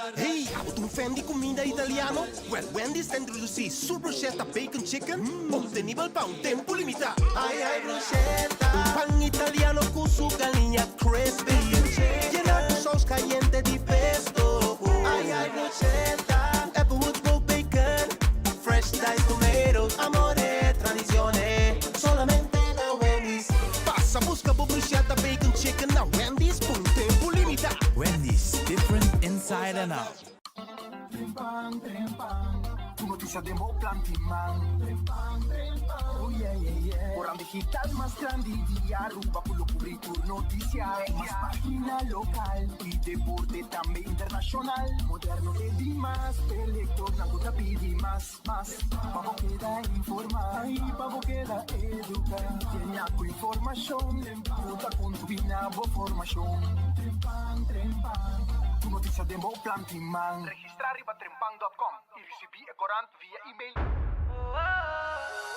Hey, abo ta un fan di cuminda italiano? Well, Wendy's ta introduci su bruschetta bacon chicken, obtenibel pa un tempo limita. Ay ay bruschetta, pan italiano cu su galiña crispy, yena cu saus cayente di pesto. Ay ay bruschetta, Applewood smoked bacon, fresh diced tomatoes, amore, tradicione, solamente na Wendy's. Pasa busca bo bruschetta bacon chicken na Wendy's pa un tempo limita. Wendy's, different inside and out. Trempan, trempan, tur noticia den bo palma di man. Trempan, trempan, oh yeah. Corant digital mas grandi di Aruba, cu lo cubri tur noticia. Mas pagina local y deporte tambe internacional. Moderno y demas, lector nan ta pidi mas, mas. Pa bo keda informa y pa bo keda educa. Yena cu informacion, cu ta combina bo formacion. Trempan, trempan, tur noticia den bo palma di man. Registra riba trempan.com y ricibi e corant via e-mail.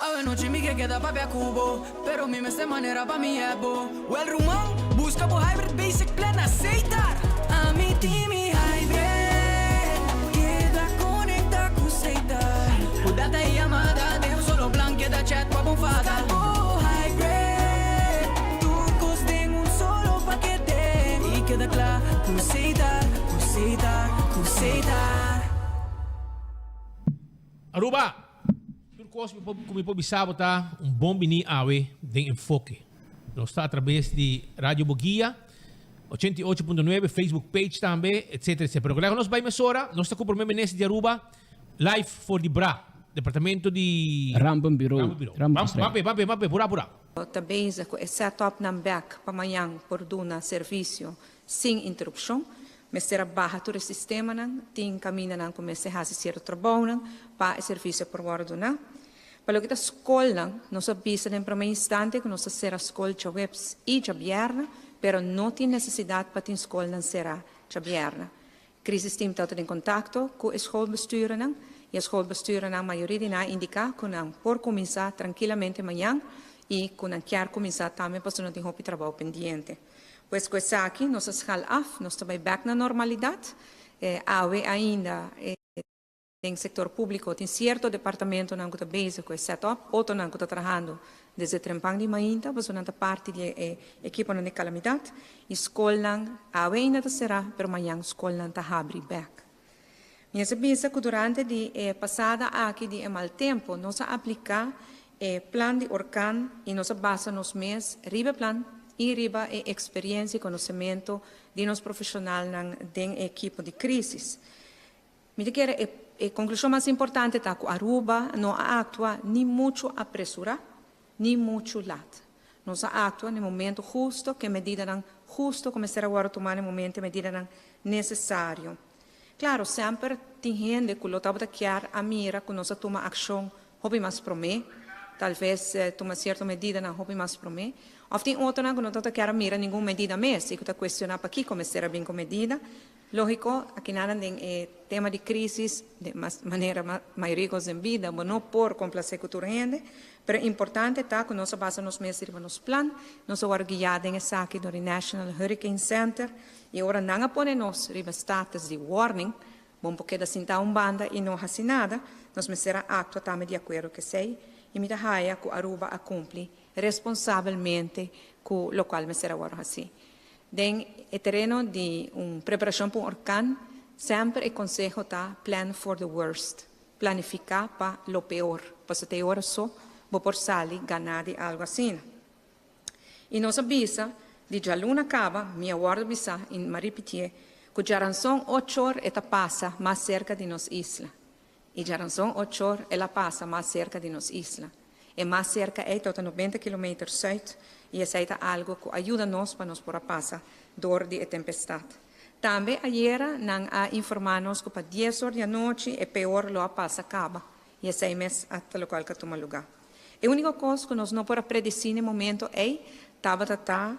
Anochi mi ke keda papia cu bo, pero mi mester manera pa mi ebo. Well, ruman, busca bo hybrid basic plan na Setar. Ami tin mi hybrid, keda conecta cu Setar. Cu data y yamada, den un solo plan, keda chat pa bo fada. Bo hybrid, tur cos den un solo pakete. Y keda cla, cu Setar, cu Setar, cu Setar. Aruba, tur cos cu mi por bisa bo ta un bon bini awe den Enfoke. Nos ta a traves di Radio Boguia, 88.9, Facebook page tambe, etc. etc. Pero colega nos bay mesora, nos ta cu Prome Minister di Aruba, live for di BRA, Departamento di Rampenbureau. Rampenbureau. Rampe, rampe, rampe, pura, pura. Ta bezig cu e setup nan back pa mañan por duna servicio sin interrupcion. Mester a baha tur e sistemanan, tin camindanan cu mester haci cierto trabounan pa e servicio por wordo duna. Pa loke ta scolnan, nos a bisa den prome instante cu nos ta cera scol djaweps y djabierna, pero no tin necesidad pa tin scolnan cera djabierna. Crisis team ta den contacto cu e schoolbestuurnan y e schoolbestuurnan mayoria di nan a indica cu nan por cuminsa trankilamente mañan y cu nan kier cuminsa tambe pasobra nan tin hopi trabou pendiente. Pues cu esaki nos a schaal af, nos ta bay back na normalidad. Awe ainda den sector publico tin cierto departamentonan cu ta bezig cu e set-up, otronan cu ta trahando desde trempan di mainta, pasobra nan ta parti di e ekiponan di calamidad. Y scolnan awe ainda ta cera, pero mañan scolnan ta habri back. Mi a bisa cu durante di e pasada aki di e mal tempo, nos a aplica e plan di orkan y nos a basa nos mes riba plan y riba e experiencia y conocemento di nos profesionalnan den ekipo di crisis. Mi ta kere e conclusion mas importante ta cu Aruba no a actua ni mucho apresura, ni mucho laat. Nos a actua na momento husto, cu medidanan husto cu mester a tuma na momento medidanan necesario. Claro, semper tin hende cu lo tabata kier a mira cu nos a tuma accion hopi mas prome, talbes tuma cierto medidanan hopi mas prome. Of tin otronan cu no tabata kier a mira ningun medida mes, y cu ta cuestiona pakico mester a bin cu medida. Logico, aki nada den e tema di crisis, di mas manera mayoria cos den bida, bo no por complace cu tur hende, pero importante ta cu nos a basa nos mes riba nos plan, nos a wordo guia den esaki door di National Hurricane Center, y ora nan a pone nos riba status di warning, bo por keda sinta un banda y no haci nada, nos mester a actua tambe di acuerdo cu esey, y mi ta haya cu Aruba a cumpli responsabelmente cu locual mester a wordo haci. Den e tereno di un preparacion pa un orkan, semper e conseho ta plan for the worst. Planifica pa lo peor. Pasobra te ora so, bo por sali gana di algo asina. Y nos a bisa, di djaluna caba, mi a wordo bisa, y m'a ripiti, cu djaranson 8 or e ta pasa mas cerca di nos isla. Y djaranson 8 or el a pasa mas cerca di nos isla. E mas cerca e ta 90 kilometer zuid y esey ta algo cu a yuda nos pa nos por a pasa door di e tempestad. Tambe ayera nan a informa nos cu pa 10 or di anochi e peor lo a pasa caba y esey mes ta locual cu a tuma lugar. E unico cos cu nos no por a predeci na e momento ey tabata ta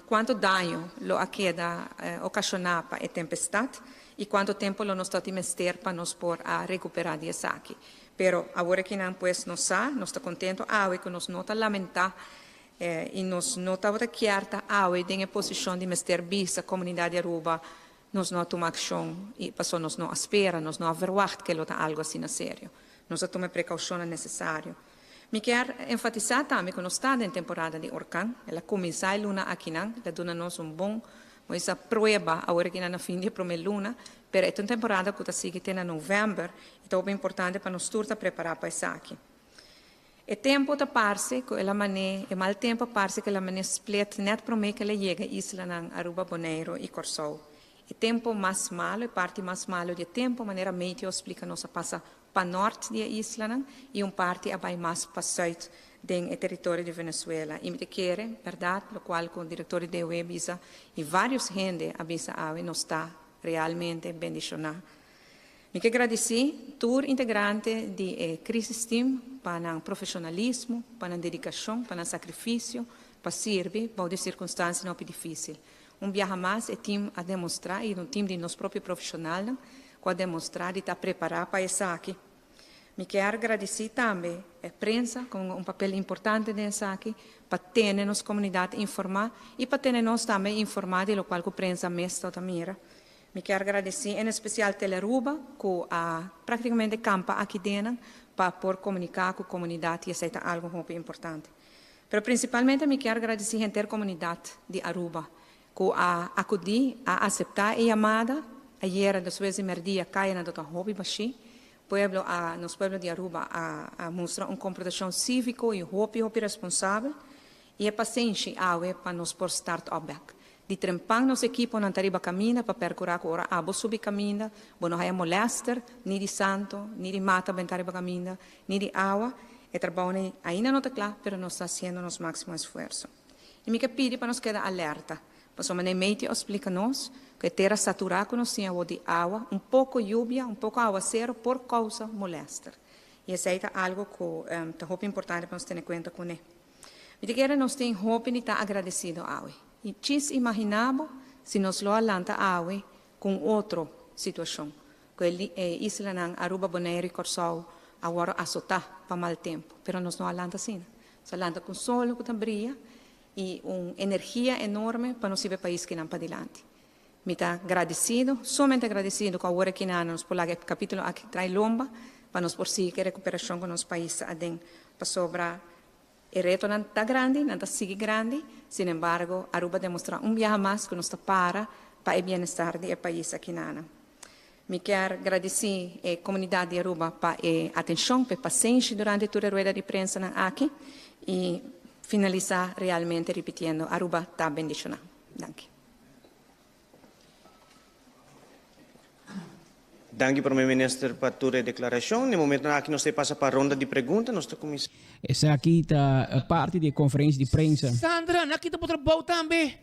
cuanto daño lo a keda ocasiona pa e tempestad y cuanto tempo lo nos ta mester pa nos por a recupera di esaki. Pero awor aki nan pues nos sa, nos ta contento awe cu nos no ta lamenta y nos no tabata kier ta awe den e posicion di mester bisa comunidad di Aruba. Nos no a tuma akshon i paso nos no a spera, nos no a verwacht ku lo ta algu asina serio. Nos a tuma e prekoushonnan nesesario. Mi kier enfatisá tambe ku nos ta den temporada di orkan. El a kuminsá e luna akinan, el a duna nos un bon moisa prueba awor akinan na fin di e promé luna, pero e ta un temporada ku ta sigui te na novèmber i ta hopi importante pa nos tur ta prepará pa esaki. E tempu ta parse ku el a man'é, e mal tempu a parse ku el a man'é split nèt promé ku el a yega islanan Aruba, Boneiru i Kòrsou. E tempu mas malu, e parti mas malu di e tempu, manera Meteo a splika nos a pasa pa nòrt di e islanan i un parti a bai mas pa sùit den e teritorio di Venezuela. I mi ta kere, bèrdat, lokual ku direktor di DOW bisa i vários hende a bisa awe, nos ta realmente bendishoná. Mi ke gradisí tur integrante di e Crisis Team pa nan profeshonalismo, pa nan dedikashon, pa nan sakrifisio pa sirbi bou di sirkunstansianan hopi difísil. Un biaha mas e team a demostrá, i un team di nos propio profeshonalnan ku a demostrá di ta prepará pa esaki. Mi kier gradisí tambe e prensa ku un papel importante den esaki pa tene nos komunidat informá i pa tene nos tambe informá di lokual ku prensa mes ta mira. Mi kier gradisí en espesial Telearuba ku a práktikamente kampa aki denan pa por komuniká ku komunidat i esei ta algu hopi importante. Pero prinsipalmente mi kier gradisí henter komunidat di Aruba ku a akudí, a aseptá e yamada. Ayera despues di mèrdia kayanan tabata hopi bashí. Pueblo a, nos pueblo di Aruba a a mustra un komportashon síviko i hopi hopi responsabel i e pasenshi awe pa nos por start op bèk. Di trempan nos ekiponan ta riba kaminda pa perkurá ku ora abo subi kaminda bo no haya molèster ni di santo, ni di mata bentá riba kaminda, ni di awa. E trabounan ainda no ta kla, pero nos ta hasiendo nos máksimo esfuerso. I mi ke pidi pa nos keda alerta, pasobra manera Meiti a splika nos ku e tera saturá ku nos tin awor di awa, un poko yubia, un poko awasero por kousa molèster. I esei ta algu ku ta hopi importante pa nos tene kuenta kuné. Mi ta kere nos tin hopi di ta agradesido awe. I chis imaginá bo si nos lo a lanta awe ku un otro situashon, ku e islanan Aruba, Boneiru i Kòrsou a wòrdu asotá pa mal tempu. Pero nos no a lanta asina. Nos a lanta ku un sol ku ta bria i un energia enorme pa nos hiba e pais kinan padilanti. Mi ta gradesido, sumamente gradesido ku awor aki nan nos por laga e kapítulo aki trai lomba pa nos por sigui ku e rekuperashon ku nos pais ta aden. Pasobra e retonan ta grandi, nan ta sigui grandi, sin embargo Aruba a demostrá un biaha mas ku nos ta para pa e bienestar di e pais aki nan. Mi kier gradisí e komunidat di Aruba pa e atenshon, pa e pasenshi durante tur e rueda di prensanan aki i finalisá realmente ripitiendo Aruba ta bendishoná. Danki. Danki Prome Minister pa tur e declaracion. Na e momentonan aki nos ta pasa pa ronda di pregunta. Nos ta cuminsa. Esaki ta parti di e conferencia di prensa. Sandra, na kita bo trabou tambe?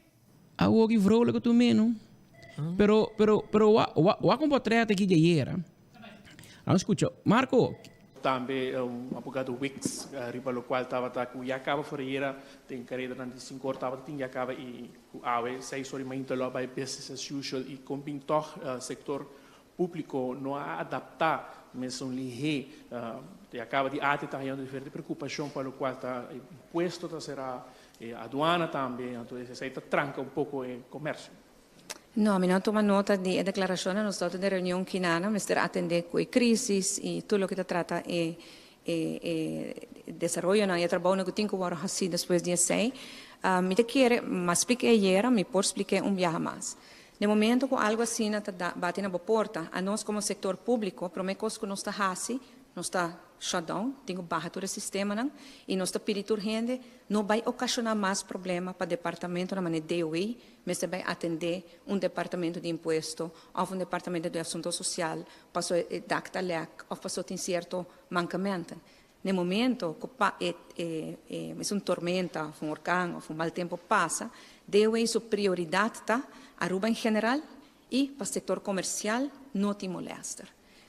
Awor ki vrolijk ku tur meno. Pero, pero, pero wa, wa, wak un portret aki di ayera. Amos skucha. Marco. Tambe un abogado Wicks riba locual tabata cu ya caba Ferreira den caredanan di cinco or tabata tin ya caba y cu awe seis or y mainta lo a bay business as usual y con bin tog sector publico no a adapta mesun lihe ya caba di ate ta hayando diferente preocupacion pa locual ta impuesto ta cera e aduana tambe anto esey ta tranca un poco e comercio. No, mi no a tuma nota di e declaracionnan. Nos tabata den reunion kinana, mester atende cu e crisis y tur loke ta trata e e e desaroyonan y e trabounan cu tin cu worde haci despues di esey. Mi ta kere, m'a splica e ayera, mi por splica un biaha mas. Den momento cu algo asina ta da bati na bo porta, anos como sector publico, prome cos cu nos ta haci, nos ta shut down, tin cu baha tur e sistemanan y nos ta pidi tur hende no bay ocasiona mas problema pa departamentonan manera DOW, Mester bai atendé un departamento di impuesto òf un departamento di asunto sosial paso e dak ta lèk òf paso tin sierto mankamentu. Na e momento ku pa e e e mesun tormenta òf un orkan òf un mal tempu pasa, DOW su prioridat ta Aruba en general i pa sektor komersial no tin molèster.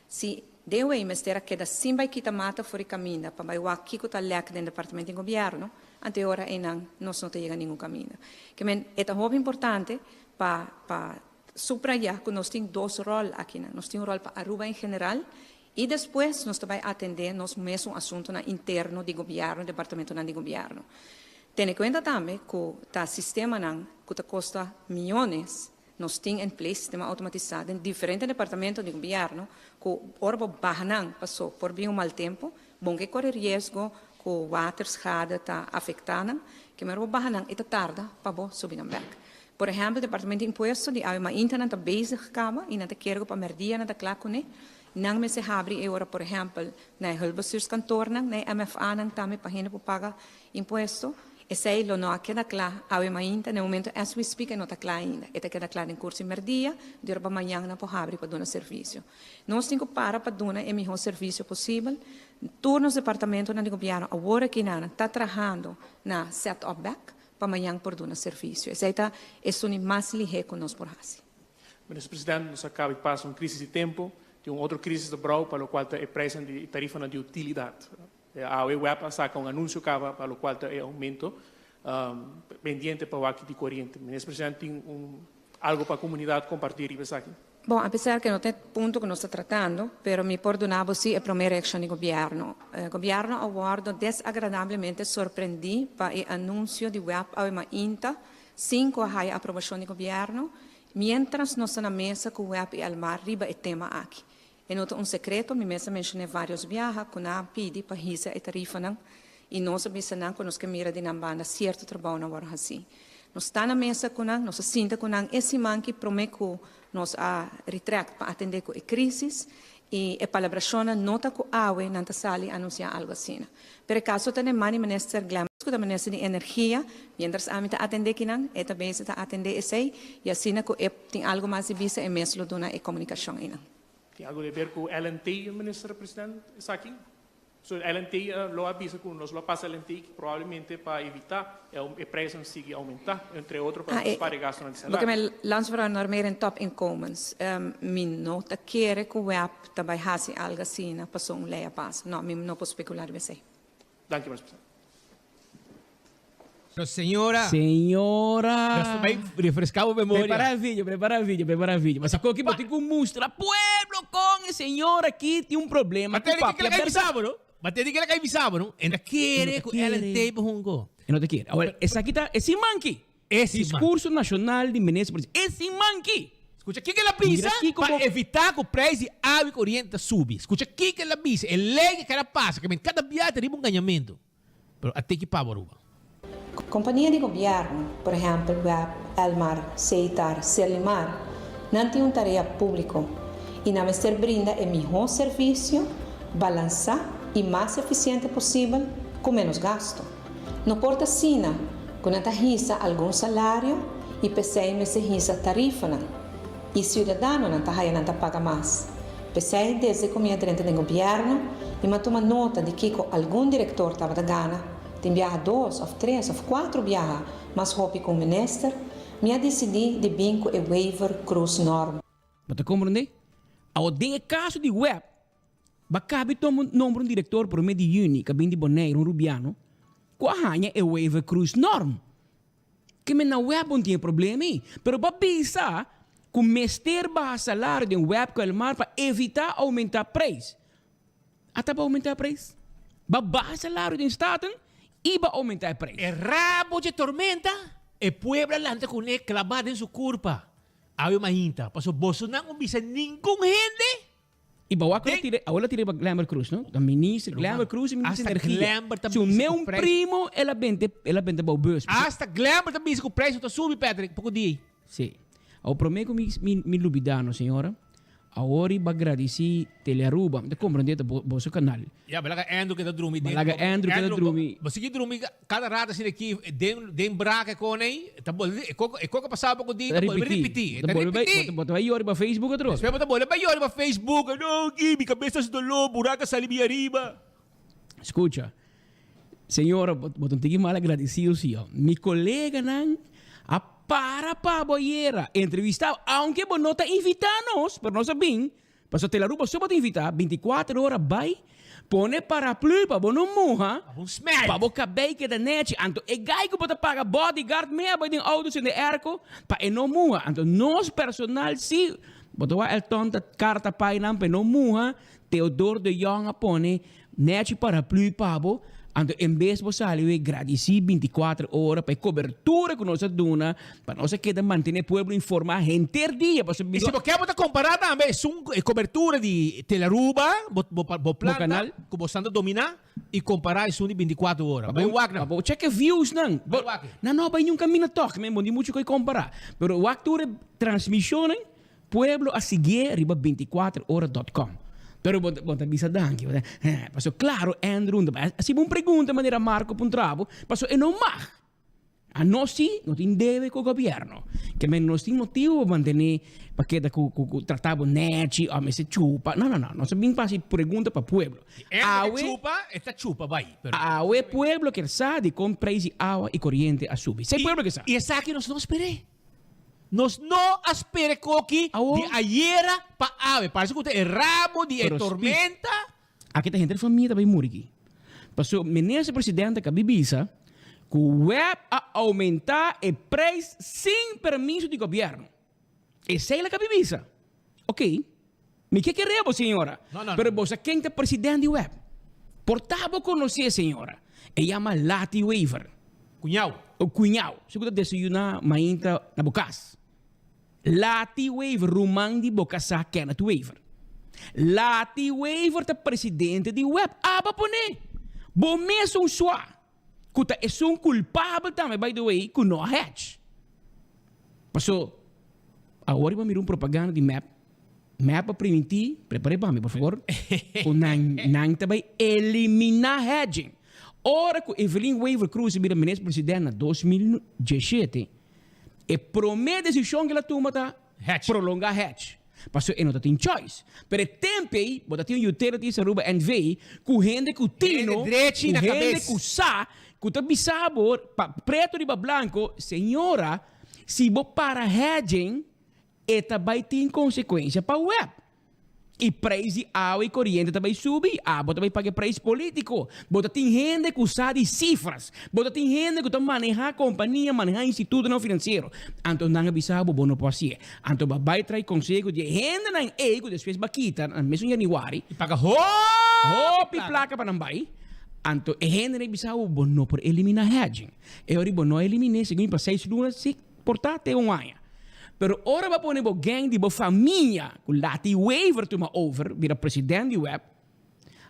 Si DOW mester a keda sin bai kita mata for di kaminda pa bai wak kiko ta lèk den departamento di gobièrnu, ante e ora einan nos no ta yega ningun kaminda. Ke men e ta hopi importante pa pa subrayá ku nos tin dos ròl akinan. Nos tin un ròl pa Aruba en general i despues nos ta bai atendé nos mesun asuntunan interno di gobièrnu, departamentonan di gobièrnu. Tene kuenta tambe ku ta sistemanan ku ta kosta miónes. Nos tin in place sistema automatisa den diferente departamento di gobierno cu ora bo baha nan paso por bin un mal tempo, bon ke core riesgo cu waterschade ta afecta nan, ke mero bo baha nan e ta tarda pa bo subi nan bek. Por ehempel departamento di impuesto di awe mainta nan ta bezig caba y nan ta kere cu pa merdia nan ta cla cune, nan mester habri e ora por ehempel na e hulpbestuurskantoornan, na e MFA nan tambe pa hende por paga impuesto. Esei lo no a keda kla awe mainta, na e momento as we speak e no ta kla ainda. E ta keda kla den kurso di merdia, di ora pa mañan nan por habri pa duna servisio. Nos tin ku para pa duna e mihó servisio posibel. Tur nos departamentonan di gobièrnu awor aki nan ta trahando na set up bèk pa mañan por duna servisio. Esei ta esun di mas lihé ku nos por hasi. Minister President, nos a caba di pasa un crisis di tempo, tin un otro crisis ta brou pa locual ta e prijsnan di e tarifanan di utilidad. Awe web a saca un anuncio caba pa locual ta e aumento pendiente pa wak di coriente. Minister President tin un algo pa comunidad comparti riba esaki? Bon, a pesar que no ta e punto cu nos ta tratando, pero mi por duna bo si e prome reaccion di gobierno. Gobierno a wordo desagradablemente sorprendi pa e anuncio di web awe mainta sin cu a haya aprobacion di gobierno, mientras nos ta na mesa cu web y Elmar riba e tema aki. E no ta un secreto, mi mes a mencion'é varios biaha, cu nan a pidi pa hisa e tarifanan y nos a bisa nan cu nos ke mira di nan banda cierto trabounan wor haci. Nos ta na mesa cu nan, nos a sinta cu nan e siman ki prome cu nos a retract pa atende cu e crisis y e palabracionnan no ta cu awe nan ta sali anuncia algo asina. Pero e caso ta den man di Minister Glenn cu ta Minister di Energia, mientras ami ta atende kinan, e ta bezig ta atende esey y asina cu e tin algo mas di bisa e mes lo duna e comunicacion eynan. Tin algo di ber cu LNT, Minister President, esaki? So LNT lo a bisa cu nos lo a pasa LNT probablemente pa evita e prijsnan sigui aumenta, entre otro pa spar e gastonan di salario. Loke mi landsvrouw normeren topinkomens, mi no ta kere cu web ta bay haci algo asina paso un ley a pasa. No, mi no por specula riba esey. Danki, Minister President. Pero señora. Señora. Nos ta bay refresca bo memoria. Prepara e video, prepara e video, prepara e video. Pasobra koki bo tin ku mustra pueblo kon e señora aki tin un problema ku papia berdad. Ba tene ke Ba tene ke la kai bisa bo no. E ta kere ku Ellen Tape hunko. E no ta kere. Awor esaki ta e siman ki. E siman. Discurso nacional di Minister Presidente. E siman ki. Skucha kiko el a bisa pa evita ku prijs di awa i koriente ta subi. Skucha kiko el a bisa. E lei ke keda pasa ke men kada bia ta riba un gañamentu. Pero a teki pa bo Aruba. Kompania di gobièrnu, por ehèmpel web, Elmar, Setar, Serlimar, nan tin un tarea públiko i nan mester brinda e mihó servisio, balansá i mas efisiente posibel ku ménos gastu. No por ta asina ku nan ta hisa algun salario i p'esei mester hisa tarifanan i siudadanonan ta haya nan ta paga mas. P'esei desde ku mi a drenta den gobièrnu i mi a tuma nota di kiko algun direktor tabata gana, tin biaha dos òf tres òf kuatro biaha mas hopi ku un minister, mi a disidí di bin ku e Wever Croes Norm. Bo ta komprondé? Awor den e kaso di web, Ba kabi tuma nomber un direktor promé di yüni ka bin di Boneiru, un rubiano, ku a haña e Wever Croes Norm. Ke men na web bo no tin e problema ei. Pero bo a bisa ku mester baha salario den web ku Elmar pa evitá oumentá preis. Ata bo oumentá e preis? Bo a baha salario den Staten i bo a oumentá e preis. E rabo dje tormenta, e pueblo a lanta kuné klabá den su kurpa. Awe mainta, pasobra bosonan un bisa ningun hende. I bawa ku tira, awor la tira pa Glenber Cruz, no? Ta minister Glenber Cruz i minister Hasta energia. Glenber ta Su bisa meu ku un prijs. primo el a bente, el a bente bou bus. Hasta Glenber ta bisa ku prijs no ta subi, Patrick, poko dia ei. Sí. Awor prome ku mi mi mi lubida no señora, awor i ba gradisi Telearuba, mi ta komprende ta bo boso kanal. Ya, balaga Andrew keda drumi den. Balaga Andrew keda drumi. Bo sigui drumi cada rato asina aki den den braka e kon ei, ta bolbe e koko e koko a pasa poko dia ta bolbe ripiti, Ta ta bolbe ripiti. Bo ta bai yori pa Facebook atrobe. Despues bo ta bolbe bai yori pa Facebook, no ki mi kabes ta hasi doló, buraka sali mi ariba. Skucha, señora bo bo ta un tiki mal agradesido si yo. Mi koleganan a para pa bo ayera entrevista bo, aunke bo no ta invita nos, pero nos a bin. Pasobra Telaruba so bo ta invita, binticuater ora bai, pone paraplu pa bo no muha, Pa bo smelt. pa bo cabey keda nechi. Anto e guy cu bo ta paga bodyguard mea bai den auto sende airco pa e no muha. Anto nos personal si, bo ta wak Elton ta carta painan pa e no muha, Theodor de Jong a pone. Nechi paraplu pa bo, anto en bes bo sali we gradisí bintikuater ora pa e kobertura ku nos a duna pa nos a keda mantené pueblo informá henter dia pasobra I si bo ke bo ta kompará tambe esun e kobertura di Telaruba, bo bo bo planta kanal. ku bo san ta dominá i kompará esun di bintikuater ora. Bai wak nan. Pa bo chèk e views nan. Bai wak e. Nan no bai niun kaminda tòg, men bo tin muchu ku e kompará. Pero wak tur e transmishonnan. Pueblo a siguié riba 24 ora dot com. Pero bo bo ta bisa danki. Bo ta eh, paso claro Andrew ta bai hasi bo un pregunta manera Marco puntra bo, paso e no mag. Anos si no tin debe cu gobierno. Ke men nos tin motibo pa mantene pa keda cu cu cu trata bo nechi of mester chupa. No no no, nos a bin pa hasi pregunta pa pueblo. Andrew ta Awe chupa, e ta chupa bai. Pero awe pueblo kier sa dicon prijs di awa y coriente a subi. Esey pueblo kier sa. I esaki nos no sper'é. Nos no a spera e koki di ayera pa awe. Parse ku ta e rabo di e Pero Speed, tormenta. aki ta henter famia ta bai muri aki. Paso minister presidente ka bisa ku web a aumenta e prijs sin permiso di gobierno. Esei la ka bisa. Ok, mi ke kere bo señora, No, no, no. pero bo sa ken ta president di web. Por ta bo konosé e señora. E yama Lati Wever. Cuñao. O cuñao. Si ku ta desayuná mainta na bo kas. Lati Wever, ruman di bo kasá Kenneth Wever. Lati Wever ta presidente di web. Aba pone! Bo mesun sua, ku ta esun kulpabel tambe by the way, ku no a hedge. Paso, awor bo a mira un propaganda di mep. Mep a primintí, prepar'é pa mi por favor, ku nan nan ta bai eliminá hedging. Ora ku Evelyn Wever Croes a bira minister president na 2017, e promé desishon ku el a tuma ta Hedge. prolongá hedge. Pasobra e no ta tin choice. Pero e tempu ei bo ta tin un Utilities Aruba NV ku hende ku tino, Hende drechi ku na hende kabes. ku sa, ku ta bisa bo pa preto riba blanko, señora, Si bo para hedging, e ta bai tin konsekuensia pa web. I preis di awa i koriente ta bai subi, abo ta bai paga e preis politiko. Bo ta tin hende ku sa di sifras. Bo ta tin hende ku ta manehá kompania, manehá institutonan finansiero. Anto nan a bisa bo, bo no por hasié. Anto bo a bai trae konseho di e hendenan ei ku despues bo a kita na mesun yanüari. I paga hopi Hopi plaka pa nan bai. Anto e hendenan ei bisa bo, bo no por eliminá hedging. E ora bo no a eliminé segun pa seis luna si por ta te un aña. Pero ora bo a pone bo gang di bo famia ku Lati Wever tuma over bira president di web,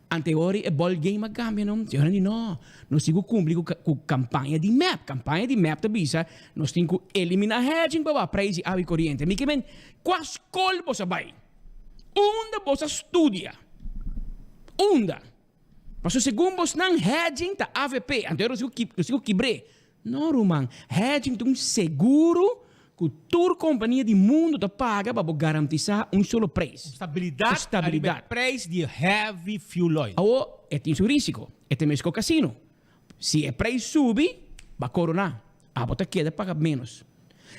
ante ora e ball game a cambia no. Señora di no, nos tin ku kumpli ku ku kampaña di mep. Kampaña di mep ta bisa nos tin ku eliminá hedging pa baha prijs di awa i koriente. Mi ke men kua skol bo sa bai? Unda bo sa studia? Unda? Pasobra segun bosnan hedging ta avp, anto nos tin ku kibr'é. No ruman, hedging ta un seguro ku tur kompania di mundu ta paga pa bo garantisá un solo preis. Un stabilidat ariba e preis di heavy fuel oil. Awor, e tin su risiko. E ta mes ku kasino. Si e preis subi, bo a koroná. Abo ta keda paga ménos.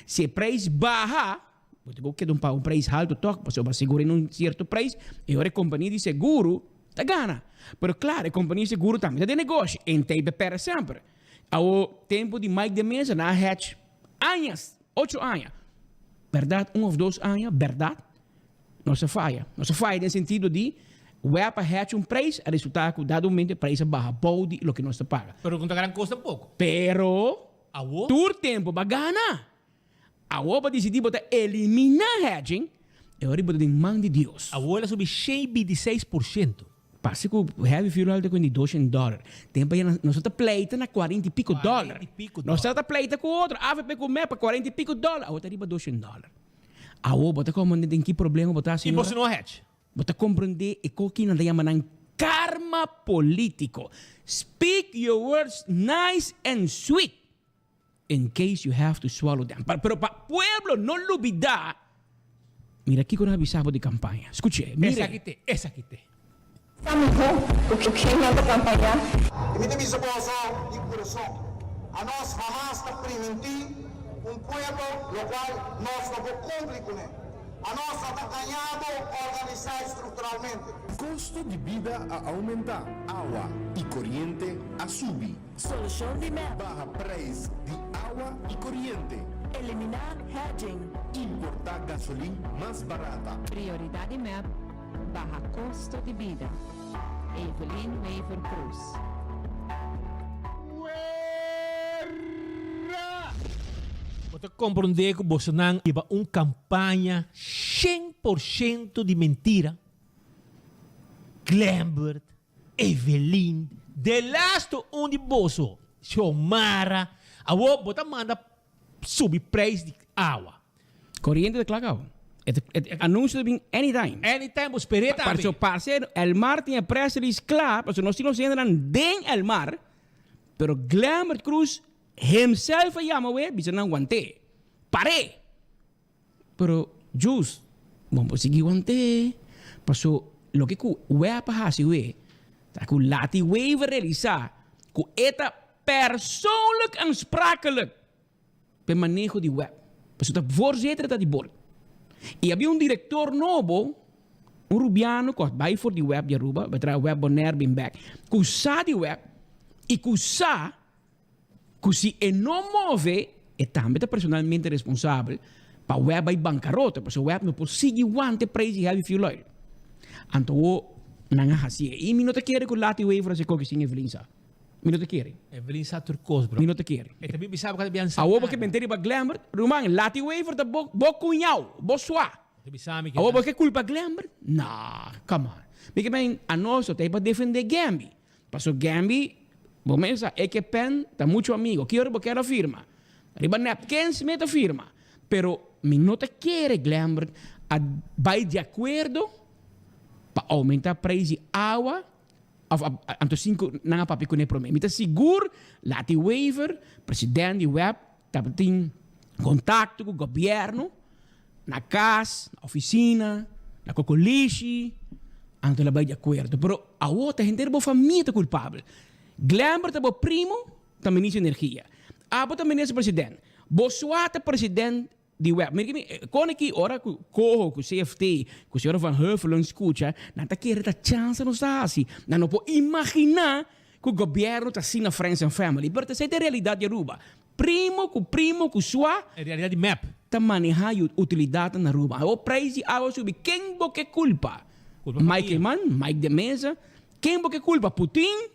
Si e preis baha, Bo ta keda un paga un prijs halto tok, pasobra bo a segura en un cierto prijs y ora e compania di seguro ta gana. Pero claro, e compania di seguro tambe ta den negoshi, en ta e perde semper. Awo tempo di Mike de Meza nan a hedge añas, ocho aña. Berdad un of dos aña, berdad nos a faya. Nos a faya den sentido di web a hedge un prijs, a resulta cu dado momento e prijs a baha bou di loke nos ta paga. Pero no ta gran cos tampoco. Pero Awo. tur tempo bo a gana. Awor bo disidí bo ta eliminá hedging, e ora bo ta den man di Dios. Awor el a subi 126%. Parse ku heavy fuel oil ta kuenta di 200 dòler. Tempu ayer nos ta pleita na kuarenta i piko dòler. Nos ta pleita ku otro, avp ku mep pa kuarenta i piko dòler. Awor ta riba 200 dòler. Awor bo ta komprendé den ki problema bo ta, I señora? boso no a hedge. Bo ta komprendé e koki nan ta yama nan karma polítiko. Speak your words nice and sweet. In case you have to swallow them. Pero pa pueblo no lubida, mira kiko nan a bisa bo di campaña. Scuche, mire. Esaki te, esaki te. Sa miho ku ken nan ta kampañá. I mi ta bisa boso di kurason, anos hamas ta primintí un pueblo lokual nos no por kumpli kuné. Anos no ta gañado organisá strukturalmente. Kosto di bida a oumentá, awa i koriente a subi. Solushon di mep. Baha prijs di awa i koriente. Eliminá hedging. Importá gasolin mas barata. Prioridat di mep, baha kosto di bida. Evelyn Wever Croes. Bo ta komprondé ku bosonan hiba un kampaña 100% di mentira? Glenbert, Evelyn, delasto un di boso, Xiomara, awor bo ta manda subi prijs di awa. Coriente ta kla cabo. E e anuncio ta bin anytime. Anytime bo sper'é tambe. Parce parce Elmar tin e press release kla pasobra nos tin nos hendenan den Elmar pero Glenbert Cruz himself a yama awe bisa nan want'é. Par'é! Pero Jus, bo por sigui want'é paso loke ku web a hasi awe ta ku Lati Wever realisa ku e ta persoonlijk aansprakelijk pa e maneho di web. Pasobra ta voorzitter ta di bord. I habia un director nobo, un Rubiano ku a bai for di web di Aruba, bai traha web Bonaire bin bek, ku sa di web i ku sa ku si e no move e tambe ta personalmente responsabel pa web bai bankarota, pasobra web no por sigui wanta e prijs di heavy fuel oil. Anto nan a hasié. I mi no ta kere ku Lati Wever a hasi koki sin Evelyn sa. Mi no ta kere. Evelyn sa tur kos, bro. Mi no ta kere. E ta bibi sa bo ka ta bian sa Awor bo ke bente riba Glenbert, ruman, Lati Wever ta bo bo cuñao, bo swa. Ta bisa mi ke Awor bo ke culpa Glenbert? Nah, come on. Mi ke men anos no ta pa defende Gembi. Paso Gembi, bo mes sa, e ke pen ta mucho amigo. Ki ora bo kier a firma? Riba napkins mi ta firma. Pero mi no ta kere Glenbert a bay di acuerdo pa aumenta prijs di awa Of anto sin ku nan a papia kuné promé. Mi ta sigur Lati Wever, president di web, tabatin kontakto ku gobièrnu na kas, na ofisina, na kokolishi, anto el a bai di akuerdo. Pero awor ta henter bo famia ta kulpabel. Glenbert ta bo primo, ta minister di energia. Abo ta minister president. Bo sua ta president Di web. Mira ki kon aki ora ku Coho, ku CFT, ku señora Van Huffelen skucha, nan ta kere ta chansa nos ta hasi. Nan no por imaginá ku gobièrnu ta asina friends and family. Pero ta esei ta e realidat di Aruba. Primo ku primo ku sua. E realidat di mep. Ta manehá yu utilidatnan na Aruba. Awor prijs di awa subi. Ken bo ke kulpa? Mike Eman? Mike de Meza? Ken bo ke kulpa? Putin?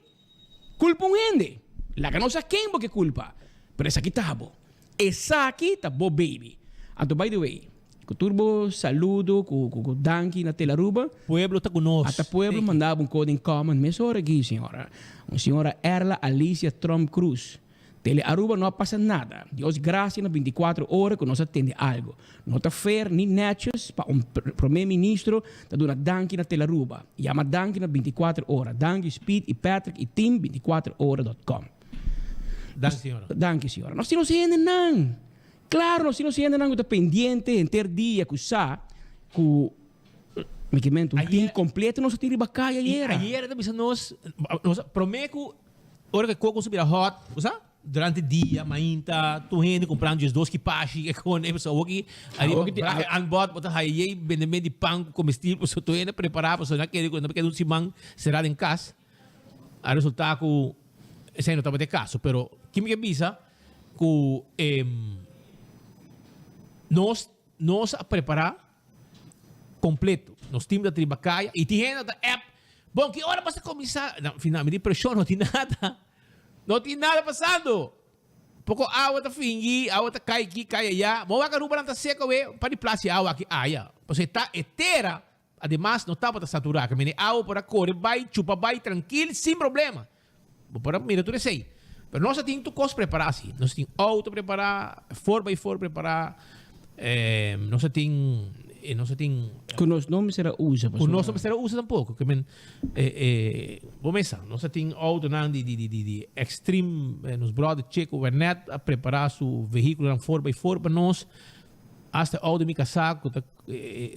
Kulpa un hende. Laga nos sa ken bo ke kulpa. Pero esaki ta bo. Esaki ta bo baby. Anto by the way, ku tur bo saludo ku ku danki na Telaruba. Pueblo ta ku nos. Ata pueblo manda bo un kod in comment mesora aki señora. Un señora Erla Alicia Tromp Cruz. Tele Aruba no a pasa nada. Dios gracia na 24 ora cu nos a tende algo. No ta fair ni netjes pa un Prome Ministro ta duna danki na Tele Aruba. Yama danki na 24 ora. Danki Speed y Patrick y team 24 ora dot com. Danki señora. Danki señora. Nos tin nos hendenan. Claro nos tin nos hendenan cu ta pendiente henter dia cu sa cu mi ke mento un team completo nos a tin riba caya ayera. Ayera ta bisa nos, nos prome cu Ora ku e koko su bira hot, bo sa? Durante dia, mainta, tur hende kumprando djes dos kipashi, e kon e pasobra awoki ariba braha e aanbod bo ta haya yei bendement di pan ku komestil pasobra tur hende prepara pasobra nan kere ku nan keda un siman sera den kas. A resulta ku esei no tabata e kaso, pero ki mi ke bisa ku nos nos a prepara completo. Nos team ta triba caya y tin hende ta app, bon ki ora basa cuminsa? Na final mi di presion no tin nada. No tin nada pasando. Poco awa ta fingi, awa ta cay aki, cay aya. Bo wak Aruba nan ta seco we, un par di plas di awa aki aya. Pasobra e ta e tera, ademas no tabata satura. Mene awa por a core bay, chupa bay trankil sin problema. Bo por a mira tur esei. Pero nos a tin tur kos prepará si. Nos a tin outo prepará, four by four prepará, nos a tin, nos a tin. Ku nos no mester a usa pasobra. Ku nos no mester a usa tampoko. Ke men, bo mesa, nos a tin outonan di, di, di, di, di extreme, nos brother Checo Wernet a prepará su vehíkulonan four by four pa nos. Hasta e outo mi kasá ku ta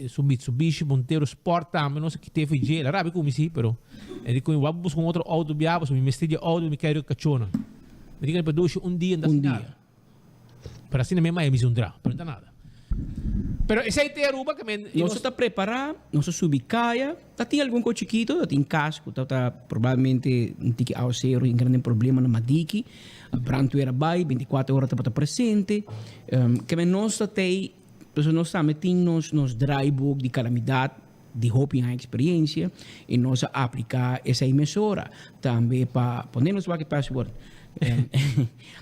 su Mitsubishi Montero Sport tambe nos a kit'é for dje. El a rabia ku mi si, pero e di ku mi wak buska un otro outo bia pasobra mi mester di e outo mi kere ku kachónan. Mi di ku el produshi un dia no ta hasi nada. Pero asina mi a maya mi zundra, pero no ta nada. Pero esei te Aruba ke men. Nos ta prepará, nos a subi kaya, ta tin algun kos chikito, ta tin kas ku ta ta probablemente un tiki awaseru i grandi problema na Madiki. Brandweer a bai, 24 ora tabata presente. Ke men nos ta tei, pasobra nos tambe tin nos nos draaiboek di kalamidat. di hopi aña experiencia y nos a aplica esey mesora tambe pa pone nos wak e password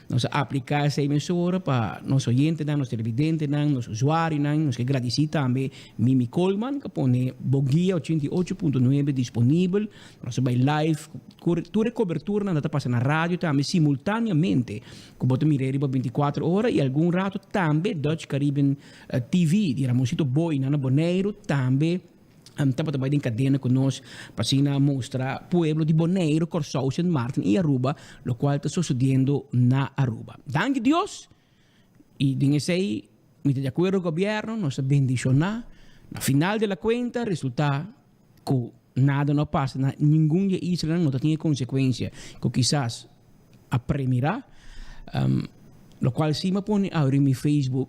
nos a aplica esey mesora pa nos oyentenan, nos televidentenan, nos usuarionan. Nos ke gradici tambe Mimi Coleman ku a pone Bo Guia 88.9 disponibel. Nos a bai live tur e coberturanan ta pasa na radio tambe simultaneamente ku bo ta mira riba 24 ora y algun rato tambe Dutch Caribbean TV di Ramoncito Boy na na Boneiru tambe tabata bai den kadena ku nos pa asina mustra pueblo di Boneiru, Kòrsou, Sint Maarten i Aruba lokual ta sosodiendo na Aruba. Danki Dios i den esei mi ta di akuerdo ku gobièrnu, nos ta bendishoná. Na final de la kuenta resultá ku nada no a pasa na ningun di e islanan, no ta tin e konsekuensia ku kisas a premirá. Lokual si mi a pone awe riba mi Facebook,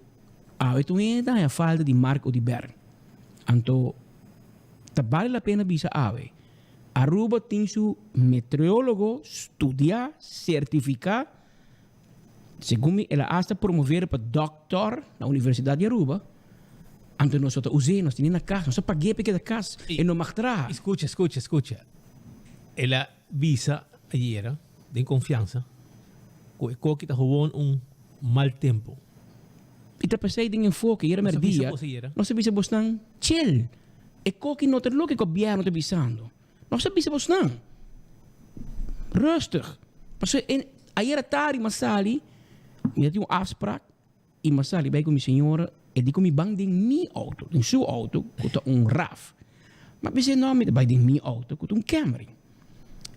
awe tur hende ta haña falta di Mark Oduber. Anto ta bale la pena bisa awe, Aruba tin su meteorólogo studiá, sertifiká, segun mi el a asta promover pa dòktor na Universidat di Aruba, anto nos no ta us'é, nos tene na kas, nos a pag'é pa e keda kas, e no mag traha. Skucha, skucha, skucha. El a bisa ayera den konfiansa ku e koki ta gewoon un mal tempu. I ta p'esei den enfoke yera merdia nos a bisa bosnan, Chill, e koki no ta loke gobièrnu ta bisando. Nos a bisa bosnan, Rustig. Pasobra e ayera tardi mi a sali, mi ta tin un afsprak i mi a sali bai ku mi señora, e di ku mi ban den mi outo, den su outo ku ta un raf. Mi a bis'é, no, mi ta bai den mi outo ku ta un Camry.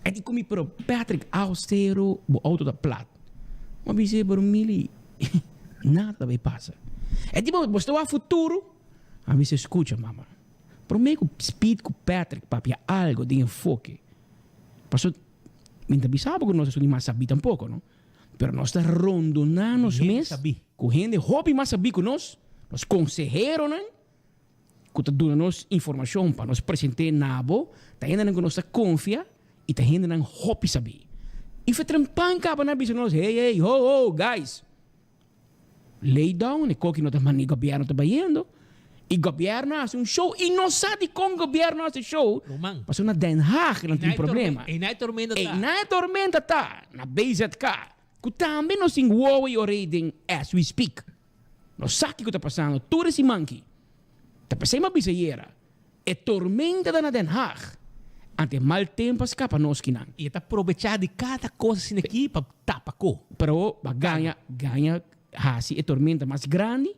E di ku mi, pero Patrick, austero, bo outo ta plat. Mi a bis'é, pero Mili, nada ta bai pasa. E di, bo sta wak futuro? Mi a bis'é, skucha mama, promé ku Speed ku Patrick papia algo den enfoke, pasobra mi ta bisa bo ku nos esun di mas sabí tampoko, no? Pero nos ta rondoná nos mes ku hende hopi mas sabí ku nos, nos konseheronan ku ta duna nos informashon pa nos present'é na bo, ta hendenan ku nos ta konfia i ta hendenan hopi sabí. I Fetrenpan kaba na bisa nos, Hey, hey, ho, ho, guys! Lay down, e koki no ta manda e gobièrnu ta bayendo. I gobièrnu a hasi un show i no sa dikon gobièrnu a hasi show. Ruman. Pasobra na Den Haag nan tin problema. Ei na e tormenta ta. Ei na e tormenta ta, na BZK. Ku tambe nos tin wowo i orei den as we speak. Nos sa kiko ta pasando tur e siman ki. Ta p'esei mi a bisa ayera, e tormenta ta na Den Haag. Ante e mal tempu a skapa nos kinan. I e ta probechá di kada kos asina aki pa tapa ko. Pero bo a gaña, gaña hasi e tormenta mas grandi,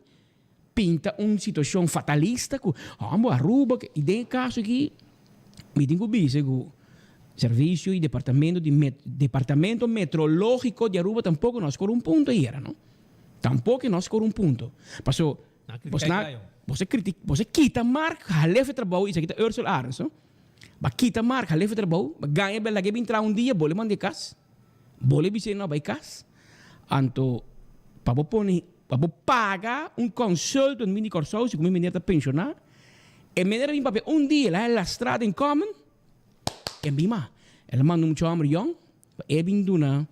pinta un situashon fatalista ku hombo Aruba, i den e kaso aki mi tin ku bisa ku Servicio i Departamento di Departamento Metrológiko di Aruba tampoko no a skor un punto ayera no. Tampoco no a score un punto. Paso, bos na, bos a critic, bos a kita Mark halef e trabou, esaki ta Ursel Arends, no? Ba kita Mark halef e trabou, ba gaña bel lag'e bin traha un dia, bole mand'e cas. Bole bis'e no bai cas. Anto, pa bo pone, pa bo paga un consultant bin di Kòrsou, si ku mi meneer ta pensioná, e meneer a bin papia un dia, el a lastra den common, e bin mas. El a manda un mucha hòmber yòn, pa e bin duna